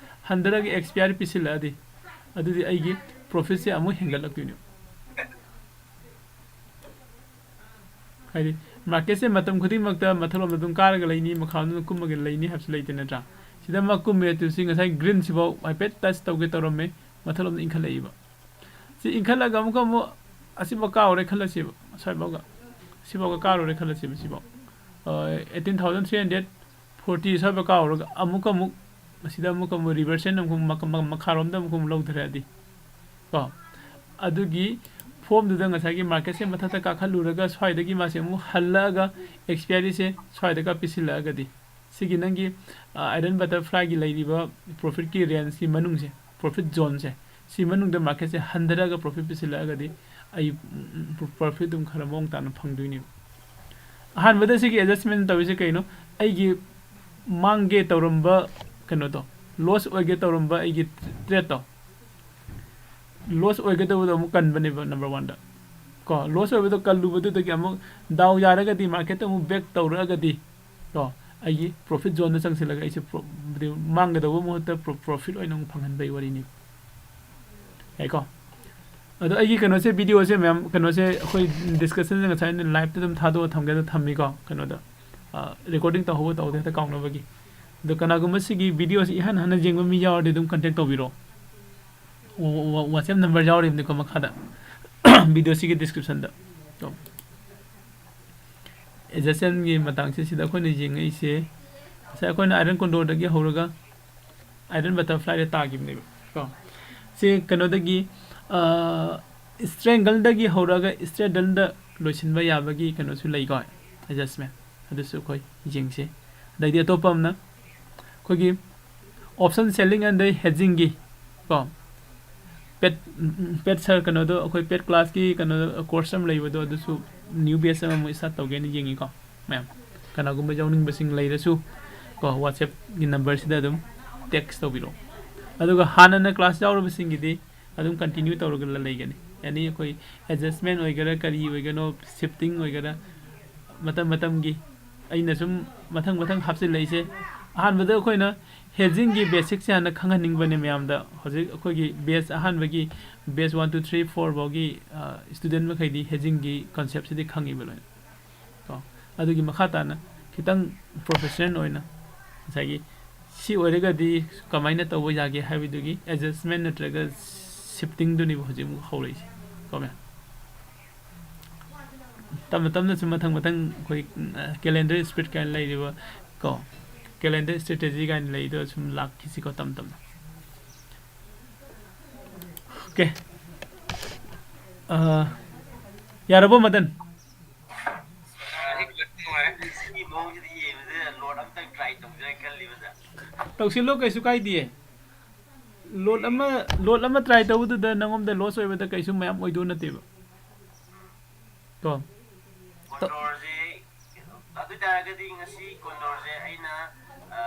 ꯍꯟꯊꯔꯒ expiry ꯄꯤꯁꯤꯜꯂꯛꯑꯗꯤ, ꯑꯗꯨꯗꯤ ꯑꯩꯒꯤ profitꯁꯦ ꯑꯃꯨꯛ ꯍꯦꯟꯒꯠꯂꯛꯇꯣꯏꯅꯦꯕ꯫ ꯍꯥꯏꯗꯤ marketꯁꯦ ꯃꯇꯝ ꯈꯨꯗꯤꯡꯃꯛꯇ ꯃꯊꯛꯂꯣꯝꯗ ꯑꯗꯨꯝ ꯀꯥꯔꯒ ꯂꯩꯅꯤ, ꯃꯈꯥꯔꯣꯝꯗ ꯑꯗꯨꯝ ꯀꯨꯝꯃꯒ ꯂꯩꯅꯤ ꯍꯥꯏꯕꯁꯨ ꯂꯩꯇꯦ, ꯅꯠꯇ꯭ꯔꯥ? ꯁꯤꯗ ꯑꯃ ꯀꯨꯝꯃꯦ, ꯑꯗꯨ ꯁꯤ ꯉꯁꯥꯏ greenꯁꯤꯐꯥꯎ ꯍꯥꯏꯐꯦꯠ touch ꯇꯧꯒꯦ ꯇꯧꯔꯝꯃꯦ, ꯃꯊꯛꯂꯣꯝꯗ ꯏꯟꯈꯠꯂꯛꯏꯕ꯫ ꯁꯤ ꯏꯟꯈꯠꯂꯒ ꯑꯃꯨꯛꯀ ꯑꯃꯨꯛ ꯑꯁꯤꯐꯥꯎ ꯀꯥꯔꯨꯔꯦ ꯈꯜꯂꯁꯦꯕ, ꯁ꯭ꯋꯥꯏꯐꯥꯎꯒ, ꯁꯤꯐꯥꯎꯒ ꯀꯥꯔꯨꯔꯦ ꯈꯜꯂꯁꯦꯕ, ꯁꯤꯐꯥꯎ, ꯑ, eighteen thousand three hundred forty ꯁ꯭ꯋꯥꯏꯐꯥꯎ ꯀꯥꯔꯨꯔꯒ ꯑꯃꯨꯛꯀ ꯑꯃꯨꯛ ꯃꯁꯤꯗ ꯑꯃꯨꯛꯀ ꯑꯃꯨꯛ reversal ꯑꯃꯨꯛ ꯃꯈ-, ꯃꯈ-, ꯃꯈꯥꯔꯣꯝꯗ ꯑꯃꯨꯛꯀ ꯑꯃꯨꯛ ꯂꯧꯊꯔꯛꯑꯗꯤ ꯀꯣ, ꯑꯗꯨꯒꯤ formꯗꯨꯗ ꯉꯁꯥꯏꯒꯤ marketꯁꯦ ꯃꯊꯛꯇ ꯀꯥꯈꯠꯂꯨꯔꯒ ꯁ꯭ꯋꯥꯏꯗꯒꯤ ꯃꯥꯁꯦ ꯑꯃꯨꯛ ꯍꯜꯂꯛꯑꯒ expiryꯁꯦ ꯁ꯭ꯋꯥꯏꯗꯒ ꯄꯤꯁꯤꯜꯂꯛꯑꯒꯗꯤ, ꯁꯤꯒꯤ ꯅꯪꯒꯤ, ꯑ, iron butterflyꯒꯤ ꯂꯩꯔꯤꯕ profitꯀꯤ rangeꯀꯤ ꯃꯅꯨꯡꯁꯦ, profit zoneꯁꯦ, ꯁꯤ ꯃꯅꯨꯡꯗ marketꯁꯦ ꯍꯟꯊꯔꯒ profit ꯄꯤꯁꯤꯜꯂꯛꯑꯒꯗꯤ ꯑꯩ, ꯎꯝ, profit ꯑꯗꯨꯝ ꯈꯔ ꯃꯑꯣꯡ ꯇꯥꯅ ꯐꯪꯗꯣꯏꯅꯦꯕ꯫ ꯑꯍꯥꯟꯕꯗ ꯁꯤꯒꯤ adjustment ꯇꯧꯔꯤꯁꯦ ꯀꯩꯅꯣ? ꯑꯩꯒꯤ ꯃꯥꯡꯒꯦ ꯇꯧꯔꯝꯕ ꯀꯩꯅꯣꯗꯣ, loss ꯑꯣꯏꯒꯦ ꯇꯧꯔꯝꯕ ꯑꯩꯒꯤ tradeꯇꯣ, ꯂꯣꯁ ꯑꯣꯏꯒꯗꯕꯗꯣ ꯑꯃꯨꯛ ꯀꯟꯕꯅꯦꯕ ꯅꯝꯕꯔ ꯋꯥꯟꯗ꯫ ꯀꯣ, ꯂꯣꯁ ꯑꯣꯏꯕꯗꯣ ꯀꯜꯂꯨꯕꯗꯨꯗꯒꯤ ꯑꯃꯨꯛ ꯗꯥꯎ ꯌꯥꯔꯒꯗꯤ, ꯃꯥꯔꯀꯦꯠꯇ ꯑꯃꯨꯛ ꯕꯦꯛ ꯇꯧꯔꯛꯑꯒꯗꯤ, ꯀꯣ, ꯑꯩꯒꯤ ꯄ꯭ꯔꯣꯐꯤꯠ ꯖꯣꯟꯗ ꯆꯪꯁꯤꯜꯂꯒ ꯑꯩꯁꯦ ꯄ꯭ꯔꯣ-, ꯃꯥꯡꯒꯗꯧꯕ ꯃꯍꯨꯠꯇ ꯄ꯭ꯔꯣ-, ꯄ꯭ꯔꯣꯐꯤꯠ ꯑꯣꯏꯅ ꯑꯃꯨꯛ ꯐꯪꯍꯟꯕꯒꯤ ꯋꯥꯔꯤꯅꯤ꯫ ꯌꯥꯏꯀꯣ? ꯑꯗꯣ ꯑꯩꯒꯤ ꯀꯩꯅꯣꯁꯦ, ꯚꯤꯗꯤꯑꯣꯁꯦ ꯃꯌꯥꯝ, ꯀꯩꯅꯣꯁꯦ ꯑꯩꯈꯣꯏ ꯗꯤꯁꯀꯁꯟꯁꯦ ꯉꯁꯥꯏ ꯑꯩꯅ ꯂꯥꯏꯞꯇ ꯑꯗꯨꯝ ꯊꯥꯗꯣꯛꯑ ꯊꯝꯒꯦꯗ ꯊꯝꯃꯤꯀꯣ, ꯀꯩꯅꯣꯗ, ꯔꯦꯀꯣꯔꯗꯤꯡ ꯇꯧꯍꯧꯕ ꯇꯧꯗꯦ ꯍꯦꯛꯇ ꯀꯥꯎꯅꯕꯒꯤ꯫ ꯑꯗꯣ ꯀꯅꯥꯒꯨꯝꯕ ꯁꯤꯒꯤ ꯚꯤꯗꯤꯑꯣꯁꯤ ꯏꯍꯥꯟ ꯍꯥꯟꯅ ꯌꯦꯡꯕ ꯃꯤ ꯌꯥꯎꯔꯗꯤ ꯑꯗꯨꯝ ꯀꯟꯇꯦꯛ ꯇꯧꯕꯤꯔꯣ꯫ ꯋꯥ-, ꯋꯥ-, WhatsApp ꯅꯝꯕꯔ ꯌꯥꯎꯔꯤꯕꯅꯤꯀꯣ ꯃꯈꯥꯗ, ꯚꯤꯗꯤꯑꯣꯁꯤꯒꯤ ꯗꯤꯁꯀ꯭ꯔꯤꯞꯁꯟꯗ꯫ ꯀꯣ, ꯑꯦꯖꯁꯃꯦꯟꯒꯤ ꯃꯇꯥꯡꯁꯦ ꯁꯤꯗ ꯑꯩꯈꯣꯏꯅ ꯌꯦꯡꯉꯛꯏꯁꯦ, ꯉꯁꯥꯏ ꯑꯩꯈꯣꯏꯅ ꯑꯥꯏꯔꯟ ꯀꯣꯟꯗꯣꯔꯗꯒꯤ ꯍꯧꯔꯒ ꯑꯥꯏꯔꯟ ꯕꯇꯔꯐ꯭ꯂꯥꯏꯗ ꯇꯥꯈꯤꯕꯅꯦꯕ꯫ ꯀꯣ, ꯁꯤ ꯀꯩꯅꯣꯗꯒꯤ, ꯏꯁꯇ꯭ꯔꯦꯡꯒꯜꯗꯒꯤ ꯍꯧꯔꯒ ꯏꯁꯇ꯭ꯔꯦꯗꯜꯗ ꯂꯣꯏꯁꯤꯟꯕ ꯌꯥꯕꯒꯤ ꯀꯩꯅꯣꯁꯨ ꯂꯩꯀꯣ, ꯑꯦꯖꯁꯃꯦꯟ꯫ ꯑꯗꯨꯁꯨ ꯑꯩꯈꯣꯏ ꯌꯦꯡꯁꯤ꯫ ꯑꯗꯩꯗꯤ ꯑꯇꯣꯞꯄ ꯑꯃꯅ ꯑꯩꯈꯣꯏꯒꯤ option selling and hedgingꯒꯤ, ꯀꯣ, ꯄꯦꯠ, ꯄꯦꯠ ꯁꯔ ꯀꯩꯅꯣꯗꯣ, ꯑꯩꯈꯣꯏ ꯄꯦꯠ ꯀ꯭ꯂꯥꯁꯀꯤ ꯀꯩꯅꯣ ꯀꯣꯔꯁ ꯑꯃ ꯂꯩꯕꯗꯣ, ꯑꯗꯨꯁꯨ ꯅ꯭ꯌꯨ ꯕꯦꯆ ꯑꯃꯃꯨꯛ ꯁ꯭ꯇꯥꯔꯠ ꯇꯧꯒꯦꯅ ꯌꯦꯡꯉꯤꯀꯣ꯫ ꯃꯌꯥꯝ ꯀꯅꯥꯒꯨꯝꯕ ꯌꯥꯎꯅꯤꯡꯕꯁꯤꯡ ꯂꯩꯔꯁꯨ, ꯀꯣ, WhatsAppꯀꯤ ꯅꯝꯕꯔꯁꯤꯗ ꯑꯗꯨꯝ ꯇꯦꯛꯁ ꯇꯧꯕꯤꯔꯛꯑꯣ꯫ ꯑꯗꯨꯒ ꯍꯥꯟꯅꯅ ꯀ꯭ꯂꯥꯁ ꯌꯥꯎꯔꯕꯁꯤꯡꯒꯤꯗꯤ ꯑꯗꯨꯝ ꯀꯟꯇꯤꯅ꯭ꯌꯨ ꯇꯧꯔꯒ ꯂꯩꯒꯅꯤ꯫ ꯑꯦꯅꯤ ꯑꯩꯈꯣꯏ ꯑꯦꯗꯖꯁꯃꯦꯟ ꯑꯣꯏꯒꯦꯔꯥ, ꯀꯔꯤ ꯑꯣꯏꯒꯅꯣ, ꯁꯤꯐꯇꯤꯡ ꯑꯣꯏꯒꯦꯔꯥ, ꯃꯇꯝ ꯃꯇꯝꯒꯤ ꯑꯩꯅ ꯁꯨꯝ ꯃꯊꯪ ꯃꯊꯪ ꯍꯥꯞꯆꯤꯜꯂꯛꯏꯁꯦ꯫ ꯑꯍꯥꯟꯕꯗ ꯑꯩꯈꯣꯏꯅ ꯍꯦꯖꯤꯡꯒꯤ ꯕꯦꯁꯤꯛꯁꯦ ꯍꯥꯟꯅ ꯈꯪꯍꯟꯅꯤꯡꯕꯅꯦ ꯃꯌꯥꯝꯗ꯫ ꯍꯧꯖꯤꯛ ꯑꯩꯈꯣꯏꯒꯤ ꯕꯦꯁ ꯑꯍꯥꯟꯕꯒꯤ ꯕꯦꯁ one, two, three, four ꯐꯥꯎꯒꯤ ꯏꯁꯇꯨꯗꯦꯟ ꯃꯈꯩꯗꯤ ꯍꯦꯖꯤꯡꯒꯤ ꯀꯟꯁꯦꯞꯁꯤꯗꯤ ꯈꯪꯉꯤꯕ ꯂꯣꯏꯅ꯫ ꯀꯣ, ꯑꯗꯨꯒꯤ ꯃꯈꯥ ꯇꯥꯅ ꯈꯤꯇꯪ ꯄ꯭ꯔꯣꯐꯦꯁꯅꯦꯜ ꯑꯣꯏꯅ ꯉꯁꯥꯏꯒꯤ ꯁꯤ ꯑꯣꯏꯔꯒꯗꯤ ꯀꯃꯥꯏꯅ ꯇꯧꯕ ꯌꯥꯒꯦ ꯍꯥꯏꯕꯗꯨꯒꯤ ꯑꯦꯗꯖꯁꯃꯦꯟ ꯅꯠꯇ꯭ꯔꯒ ꯁꯤꯐꯇꯤꯡꯗꯨꯅꯦꯕ ꯍꯧꯖꯤꯛ ꯑꯃꯨꯛ ꯍꯧꯔꯛꯏꯁꯦ꯫ ꯀꯣ ꯃꯌꯥꯝ? ꯇꯞꯅ ꯇꯞꯅ ꯁꯨꯝ ꯃꯊꯪ ꯃꯊꯪ ꯑꯩꯈꯣꯏ, ꯎꯝ, calendar spread ꯀꯥꯏꯅ ꯂꯩꯔꯤꯕ, ꯀꯣ, calendar strategy ꯀꯥꯏꯅ ꯂꯩꯔꯤꯗꯣ ꯁꯨꯝ ꯂꯥꯛꯈꯤꯁꯤꯀꯣ ꯇꯞꯅ ꯇꯞꯅ꯫ ꯑꯣꯀꯦ꯫ ꯑ, ꯌꯥꯔꯕꯣ ꯃꯗꯟ? ꯁꯤꯒꯤ ꯃꯑꯣꯡꯁꯤꯗꯤ ꯌꯦꯡꯕꯗ ꯂꯣꯠ ꯑꯝꯇꯪ ꯇ꯭ꯔꯥꯏ ꯇꯧꯁꯤꯔ ꯈꯜꯂꯤꯕꯁꯦ꯫ ꯇꯧꯁꯤꯜꯂꯣ, ꯀꯩꯁꯨ ꯀꯥꯏꯗꯤꯌꯦ꯫ ꯂꯣꯠ ꯑꯃ, ꯂꯣꯠ ꯑꯃ ꯇ꯭ꯔꯥꯏ ꯇꯧꯕꯗꯨꯗ ꯅꯉꯣꯟꯗ ꯂꯣꯁ ꯑꯣꯏꯕꯗ ꯀꯩꯁꯨ ꯃꯌꯥꯝ ꯑꯣꯏꯗꯧ ꯅꯠꯇꯦꯕ꯫ ꯀꯣ? ꯀꯣꯟꯗꯣꯔꯁꯦ, ꯑꯗꯨ ꯑꯣꯏꯇꯥꯔꯒꯗꯤ ꯉꯁꯤ ꯀꯣꯟꯗꯣꯔꯁꯦ ꯑꯩꯅ, ꯑ,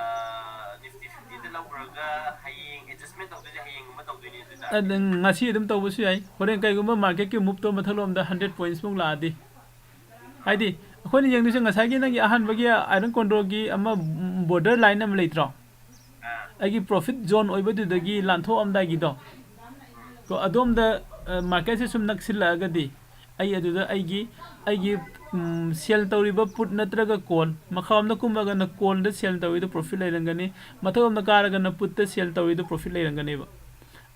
ꯅꯤꯐꯇꯤ ꯐꯤꯐꯇꯤꯗ ꯇꯧꯈ꯭ꯔꯒ ꯍꯌꯦꯡ ꯑꯦꯗꯖꯁꯃꯦꯟ ꯇꯧꯗꯣꯏꯁꯦ, ꯍꯌꯦꯡꯒꯨꯝꯕ ꯇꯧꯗꯣꯏꯅꯦ ꯑꯗꯨ ꯑꯣꯏꯇꯥꯔꯗꯤ꯫ ꯑꯗ ꯉꯁꯤ ꯑꯗꯨꯝ ꯇꯧꯕꯁꯨ ꯌꯥꯏ꯫ ꯍꯣꯔꯦꯟ ꯀꯩꯒꯨꯝꯕ ꯃꯥꯔꯀꯦꯠꯀꯤ ꯃꯨꯞꯇꯣ ꯃꯊꯛꯂꯣꯝꯗ ꯍꯟꯗ꯭ꯔꯦꯠ ꯄꯣꯏꯟꯠꯁꯃꯨꯛ ꯂꯥꯛꯑꯗꯤ, ꯍꯥꯏꯗꯤ ꯑꯩꯈꯣꯏꯅ ꯌꯦꯡꯗꯣꯏꯁꯦ ꯉꯁꯥꯏꯒꯤ ꯅꯪꯒꯤ ꯑꯍꯥꯟꯕꯒꯤ ꯑꯥꯏꯔꯟ ꯀꯣꯟꯗ꯭ꯔꯣꯒꯤ ꯑꯃ ꯕꯣꯔꯗꯔ ꯂꯥꯏꯟ ꯑꯃ ꯂꯩꯇ꯭ꯔꯣ? ꯑꯥ, ꯑꯩꯒꯤ ꯄ꯭ꯔꯣꯐꯤꯠ ꯖꯣꯟ ꯑꯣꯏꯕꯗꯨꯗꯒꯤ ꯂꯥꯟꯊꯣꯛꯑꯝꯗꯥꯏꯒꯤꯗꯣ, ꯀꯣ, ꯑꯗꯣꯝꯗ ꯃꯥꯔꯀꯦꯠꯁꯦ ꯁꯨꯝ ꯅꯛꯁꯤꯜꯂꯛꯑꯒꯗꯤ, ꯑꯩ ꯑꯗꯨꯗ ꯑꯩꯒꯤ ꯑꯩꯒꯤ ꯁꯦꯜ ꯇꯧꯔꯤꯕ ꯄꯨꯠ ꯅꯠꯇ꯭ꯔꯒ ꯀꯣꯜ, ꯃꯈꯥꯔꯣꯝꯗ ꯀꯨꯝꯃꯒꯅ ꯀꯣꯜꯗ ꯁꯦꯜ ꯇꯧꯔꯤꯗꯣ ꯄ꯭ꯔꯣꯐꯤꯠ ꯂꯩꯔꯝꯒꯅꯤ, ꯃꯊꯛꯂꯣꯝꯗ ꯀꯥꯔꯒꯅ ꯄꯨꯠꯇ ꯁꯦꯜ ꯇꯧꯔꯤꯗꯣ ꯄ꯭ꯔꯣꯐꯤꯠ ꯂꯩꯔꯝꯒꯅꯦꯕ꯫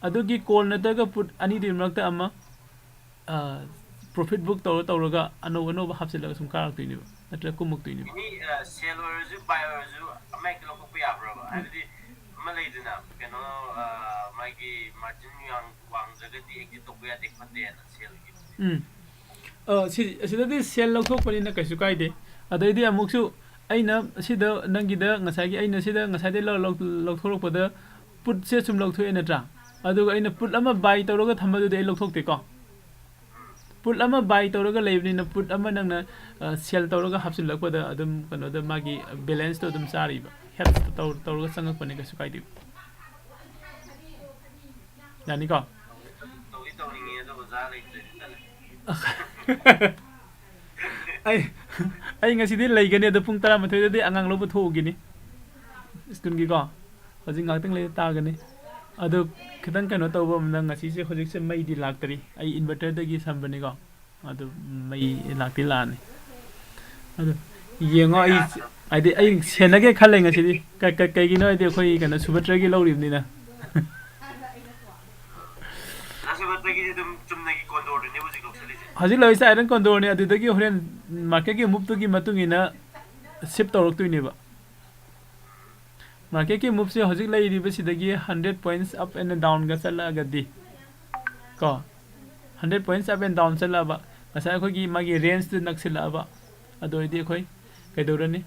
ꯑꯗꯨꯒꯤ ꯀꯣꯜ ꯅꯠꯇ꯭ꯔꯒ ꯄꯨꯠ ꯑꯅꯤꯗꯨꯒꯤ ꯃꯔꯛꯇ ꯑꯃ ꯄ꯭ꯔꯣꯐꯤꯠ ꯕꯨꯛ ꯇꯧꯔ ꯇꯧꯔꯒ ꯑꯅꯧ ꯑꯅꯧꯕ ꯍꯥꯞꯆꯤꯜꯂꯒ ꯁꯨꯝ ꯀꯥꯔꯛꯇꯣꯏꯅꯦꯕ, ꯅꯠꯇ꯭ꯔꯒ ꯀꯨꯝꯃꯛꯇꯣꯏꯅꯦꯕ꯫ ꯑꯦꯅꯤ ꯁꯦꯜ ꯑꯣꯏꯔꯁꯨ ꯕꯥꯏ ꯑꯣꯏꯔꯁꯨ ꯑꯃ ꯍꯦꯛꯇ ꯂꯧꯊꯣꯛꯄ ꯌꯥꯕ꯭ꯔꯕ? ꯍꯥꯏꯕꯗꯤ ꯑꯃ ꯂꯩꯗꯅ, ꯀꯩꯅꯣ, ꯑ, ꯃꯥꯒꯤ ꯃꯥꯔꯖꯤꯟ ꯌꯥꯝ ꯋꯥꯡꯗ꯭ꯔꯒꯗꯤ ꯑꯦꯛꯖꯤꯠ ꯇꯧꯕ ꯌꯥꯗꯦ ꯈꯣꯠꯇꯦꯅ ꯁꯦꯜꯒꯤ꯫ ꯎꯝ꯫ ꯑ, ꯁꯤ, ꯑꯁꯤꯗꯗꯤ ꯁꯦꯜ ꯂꯧꯊꯣꯛꯄꯅꯤꯅ ꯀꯩꯁꯨ ꯀꯥꯏꯗꯦ꯫ ꯑꯗꯩꯗꯤ ꯑꯃꯨꯛꯁꯨ ꯑꯩꯅ ꯁꯤꯗ ꯅꯪꯒꯤꯗ ꯉꯁꯥꯏꯒꯤ ꯑꯩꯅ ꯁꯤꯗ ꯉꯁꯥꯏꯗꯩ ꯂꯧ-, ꯂꯧ-, ꯂꯧꯊꯣꯔꯛꯄꯗ ꯄꯨꯠꯁꯦ ꯁꯨꯝ ꯂꯧꯊꯣꯛꯑꯦ ꯅꯠꯇ꯭ꯔꯥ? ꯑꯗꯨꯒ ꯑꯩꯅ ꯄꯨꯠ ꯑꯃ ꯕꯥꯏ ꯇꯧꯔꯒ ꯊꯝꯕꯗꯨꯗꯤ ꯑꯩ ꯂꯧꯊꯣꯛꯇꯦꯀꯣ꯫ ꯄꯨꯠ ꯑꯃ ꯕꯥꯏ ꯇꯧꯔꯒ ꯂꯩꯕꯅꯤꯅ ꯄꯨꯠ ꯑꯃ ꯅꯪꯅ, ꯑ, ꯁꯦꯜ ꯇꯧꯔꯒ ꯍꯥꯞꯆꯤꯜꯂꯛꯄꯗ ꯑꯗꯨꯝ ꯀꯩꯅꯣꯗ ꯃꯥꯒꯤ ꯕꯦꯂꯦꯟꯁꯇꯣ ꯑꯗꯨꯝ ꯆꯥꯔꯤꯕ꯫ ꯍꯦꯜꯞ ꯇꯧ-, ꯇꯧꯔꯒ ꯆꯪꯉꯛꯄꯅꯦ, ꯀꯩꯁꯨ ꯀꯥꯏꯗꯦꯕ꯫ ꯌꯥꯅꯤꯀꯣ? ꯇꯧꯗꯤ ꯇꯧꯅꯤꯡꯉꯤ ꯑꯗꯣ ꯑꯣꯖꯥ ꯂꯩꯇ꯭ꯔꯗꯤ ꯇꯜꯂꯦ꯫ ꯑꯩ, ꯑꯩ ꯉꯁꯤꯗꯤ ꯂꯩꯒꯅꯤ, ꯑꯗꯣ ꯄꯨꯡ ꯇꯔꯥꯃꯥꯊꯣꯏꯗꯗꯤ ꯑꯉꯥꯡ ꯂꯧꯕ ꯊꯣꯛꯎꯈꯤꯅꯤ ꯁ꯭ꯀꯨꯜꯒꯤꯀꯣ꯫ ꯍꯧꯖꯤꯛ ꯉꯥꯛꯇꯪ ꯂꯩꯔ ꯇꯥꯒꯅꯤ꯫ ꯑꯗꯨ ꯈꯤꯇꯪ ꯀꯩꯅꯣ ꯇꯧꯕ ꯑꯃꯅ, ꯉꯁꯤꯁꯦ ꯍꯧꯖꯤꯛꯁꯦ ꯃꯩꯗꯤ ꯂꯥꯛꯇꯔꯤ, ꯑꯩ ꯏꯟꯚꯔꯇꯔꯗꯒꯤ ꯁꯝꯕꯅꯤꯀꯣ꯫ ꯑꯗꯨ ꯃꯩ ꯂꯥꯛꯇꯤ ꯂꯥꯛꯑꯅꯤ꯫ ꯑꯗꯨ ꯌꯦꯡꯉꯣ, ꯑꯩ, ꯍꯥꯏꯗꯤ ꯑꯩ ꯁꯦꯟꯅꯒꯦ ꯈꯜꯂꯦ ꯉꯁꯤꯗꯤ꯫ ꯀ-, ꯀ-, ꯀꯩꯒꯤꯅꯣ ꯍꯥꯏꯗꯤ ꯑꯩꯈꯣꯏ ꯀꯩꯅꯣ ꯁꯨꯚꯇ꯭ꯔꯒꯤ ꯂꯧꯔꯤꯕꯅꯤꯅ꯫ ꯂꯥꯁ ꯑꯣꯚꯔꯗꯒꯤꯗꯤ ꯑꯗꯨꯝ ꯆꯨꯝꯅꯒꯤ ꯀꯣꯟꯗꯣꯔꯗꯨꯅꯦ ꯍꯧꯖꯤꯛ ꯂꯧꯁꯤꯜꯂꯤꯁꯦ꯫ ꯍꯧꯖꯤꯛ ꯂꯧꯔꯤꯁꯦ ꯑꯥꯏꯔꯟ ꯀꯣꯟꯗꯣꯔꯅꯤ, ꯑꯗꯨꯗꯒꯤ ꯍꯣꯔꯦꯟ ꯃꯥꯔꯀꯦꯠꯀꯤ ꯃꯨꯞꯇꯨꯒꯤ ꯃꯇꯨꯡ ꯏꯟꯅ ꯁꯤꯞ ꯇꯧꯔꯛꯇꯣꯏꯅꯦꯕ꯫ ꯃꯥꯔꯀꯦꯠꯀꯤ ꯃꯨꯞꯁꯦ ꯍꯧꯖꯤꯛ ꯂꯩꯔꯤꯕꯁꯤꯗꯒꯤ ꯍꯟꯗ꯭ꯔꯦꯠ ꯄꯣꯏꯟꯠꯁ ꯑꯞ ꯑꯦꯟ ꯗꯥꯎꯟꯒ ꯆꯠꯂꯛꯑꯒꯗꯤ, ꯀꯣ, hundred points up and down ꯆꯠꯂꯛꯑꯕ, ꯉꯁꯥꯏ ꯑꯩꯈꯣꯏꯒꯤ ꯃꯥꯒꯤ ꯔꯦꯟꯖꯇꯨ ꯅꯛꯁꯤꯜꯂꯛꯑꯕ, ꯑꯗꯨ ꯑꯣꯏꯔꯗꯤ ꯑꯩꯈꯣꯏ ꯀꯩꯗꯧꯔꯅꯤ?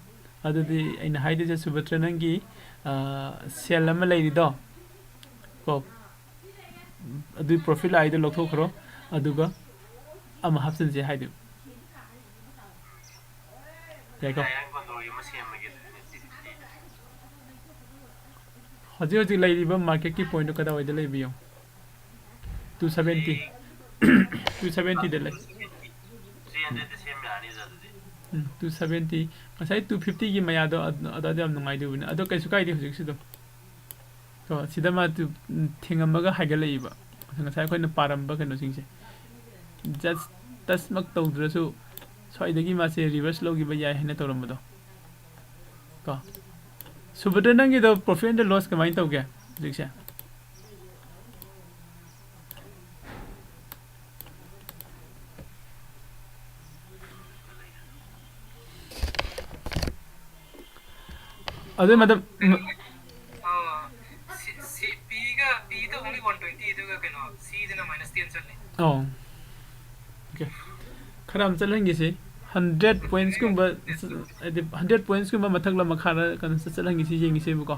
ꯑꯗꯨꯗꯤ ꯑꯩꯅ ꯍꯥꯏꯗꯣꯏꯁꯦ, ꯁꯨꯚꯇ꯭ꯔ, ꯅꯪꯒꯤ, ꯑ, ꯁꯦꯜ ꯑꯃ ꯂꯩꯔꯤꯗꯣ, ꯀꯣ, ꯑꯗꯨꯏ ꯄ꯭ꯔꯣꯐꯤꯠ ꯂꯥꯛꯏꯗꯣ ꯂꯧꯊꯣꯛꯈ꯭ꯔꯣ, ꯑꯗꯨꯒ ꯑꯃ ꯍꯥꯞꯆꯤꯟꯁꯦ ꯍꯥꯏꯗꯣꯏꯕ꯫ ꯌꯥꯏꯀꯣ? ꯑꯥꯏꯔꯟ ꯀꯣꯟꯗꯣꯔꯒꯤ ꯑꯃ ꯁꯦꯝꯃꯒꯦ ꯑꯗꯨꯗꯤ꯫ ꯍꯧꯖꯤꯛ ꯍꯧꯖꯤꯛ ꯂꯩꯔꯤꯕ marketꯀꯤ pointꯇꯨ ꯀꯗꯥꯏꯋꯥꯏꯗ ꯂꯩꯕ ꯌꯦꯡꯉꯣ꯫ Two seventy. Two seventy ꯗ ꯂꯩ꯫ Three hundredꯇ ꯁꯦꯝ ꯌꯥꯅꯤ ꯑꯗꯨꯗꯤ꯫ ꯎꯝ, two seventy꯫ ꯉꯁꯥꯏ two fiftyꯒꯤ ꯃꯌꯥꯗꯣ ꯑꯗ-, ꯑꯗꯨꯋꯥꯏꯗ ꯌꯥꯝ ꯅꯨꯡꯉꯥꯏꯗꯣꯏꯕꯅꯤ꯫ ꯑꯗꯣ ꯀꯩꯁꯨ ꯀꯥꯏꯗꯦ ꯍꯧꯖꯤꯛꯁꯨ ꯑꯗꯨꯝ꯫ ꯀꯣ, ꯁꯤꯗ ꯃꯥ ꯇꯨ-, ꯎꯝ, ꯊꯤꯡꯉꯝꯃꯒ ꯍꯥꯏꯒꯠꯂꯛꯏꯕ꯫ ꯉꯁꯥꯏ ꯑꯩꯈꯣꯏꯅ ꯄꯥꯔꯝꯕ ꯀꯩꯅꯣꯁꯤꯡꯁꯦ꯫ Just touchꯃꯛ ꯇꯧꯗ꯭ꯔꯁꯨ ꯁ꯭ꯋꯥꯏꯗꯒꯤ ꯃꯥꯁꯦ reverse ꯂꯧꯈꯤꯕ ꯌꯥꯏ ꯍꯥꯏꯅ ꯇꯧꯔꯝꯕꯗꯣ꯫ ꯀꯣ꯫ ꯁꯨꯕꯗ, ꯅꯪꯒꯤꯗꯣ profit and loss ꯀꯃꯥꯏꯅ ꯇꯧꯒꯦ ꯍꯧꯖꯤꯛꯁꯦ? ꯑꯗꯨ madam, ꯃ- ꯑꯥ, ꯁꯤ ꯁꯤ ꯄꯤꯒ ꯄꯤꯗ only one twenty, ꯑꯗꯨꯒ ꯀꯩꯅꯣ ꯁꯤꯗꯅ minus ten ꯆꯠꯂꯤ꯫ ꯑꯧ꯫ Okay꯫ ꯈꯔ ꯑꯃ ꯆꯠꯍꯟꯈꯤꯁꯤ꯫ Hundred pointsꯀꯨꯝꯕ, ꯍꯥꯏꯗꯤ hundred pointsꯀꯨꯝꯕ ꯃꯊꯛꯂ ꯃꯈꯥꯔ ꯀꯩꯅꯣ ꯆꯠ-, ꯆꯠꯍꯟꯈꯤꯁꯤ, ꯌꯦꯡꯈꯤꯁꯦꯕꯀꯣ꯫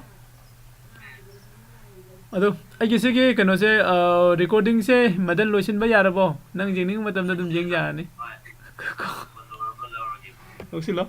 ꯑꯗꯣ ꯑꯩꯒꯤ ꯁꯤꯒꯤ ꯀꯩꯅꯣꯁꯦ, ꯑ, recordingꯁꯦ madam ꯂꯣꯏꯁꯤꯟꯕ ꯌꯥꯔꯕꯣ? ꯅꯪ ꯌꯦꯡꯅꯤꯡꯕ ꯃꯇꯝꯗ ꯑꯗꯨꯝ ꯌꯦꯡ ꯌꯥꯔꯅꯤ꯫ ꯂꯧꯁꯤꯜꯂꯣ꯫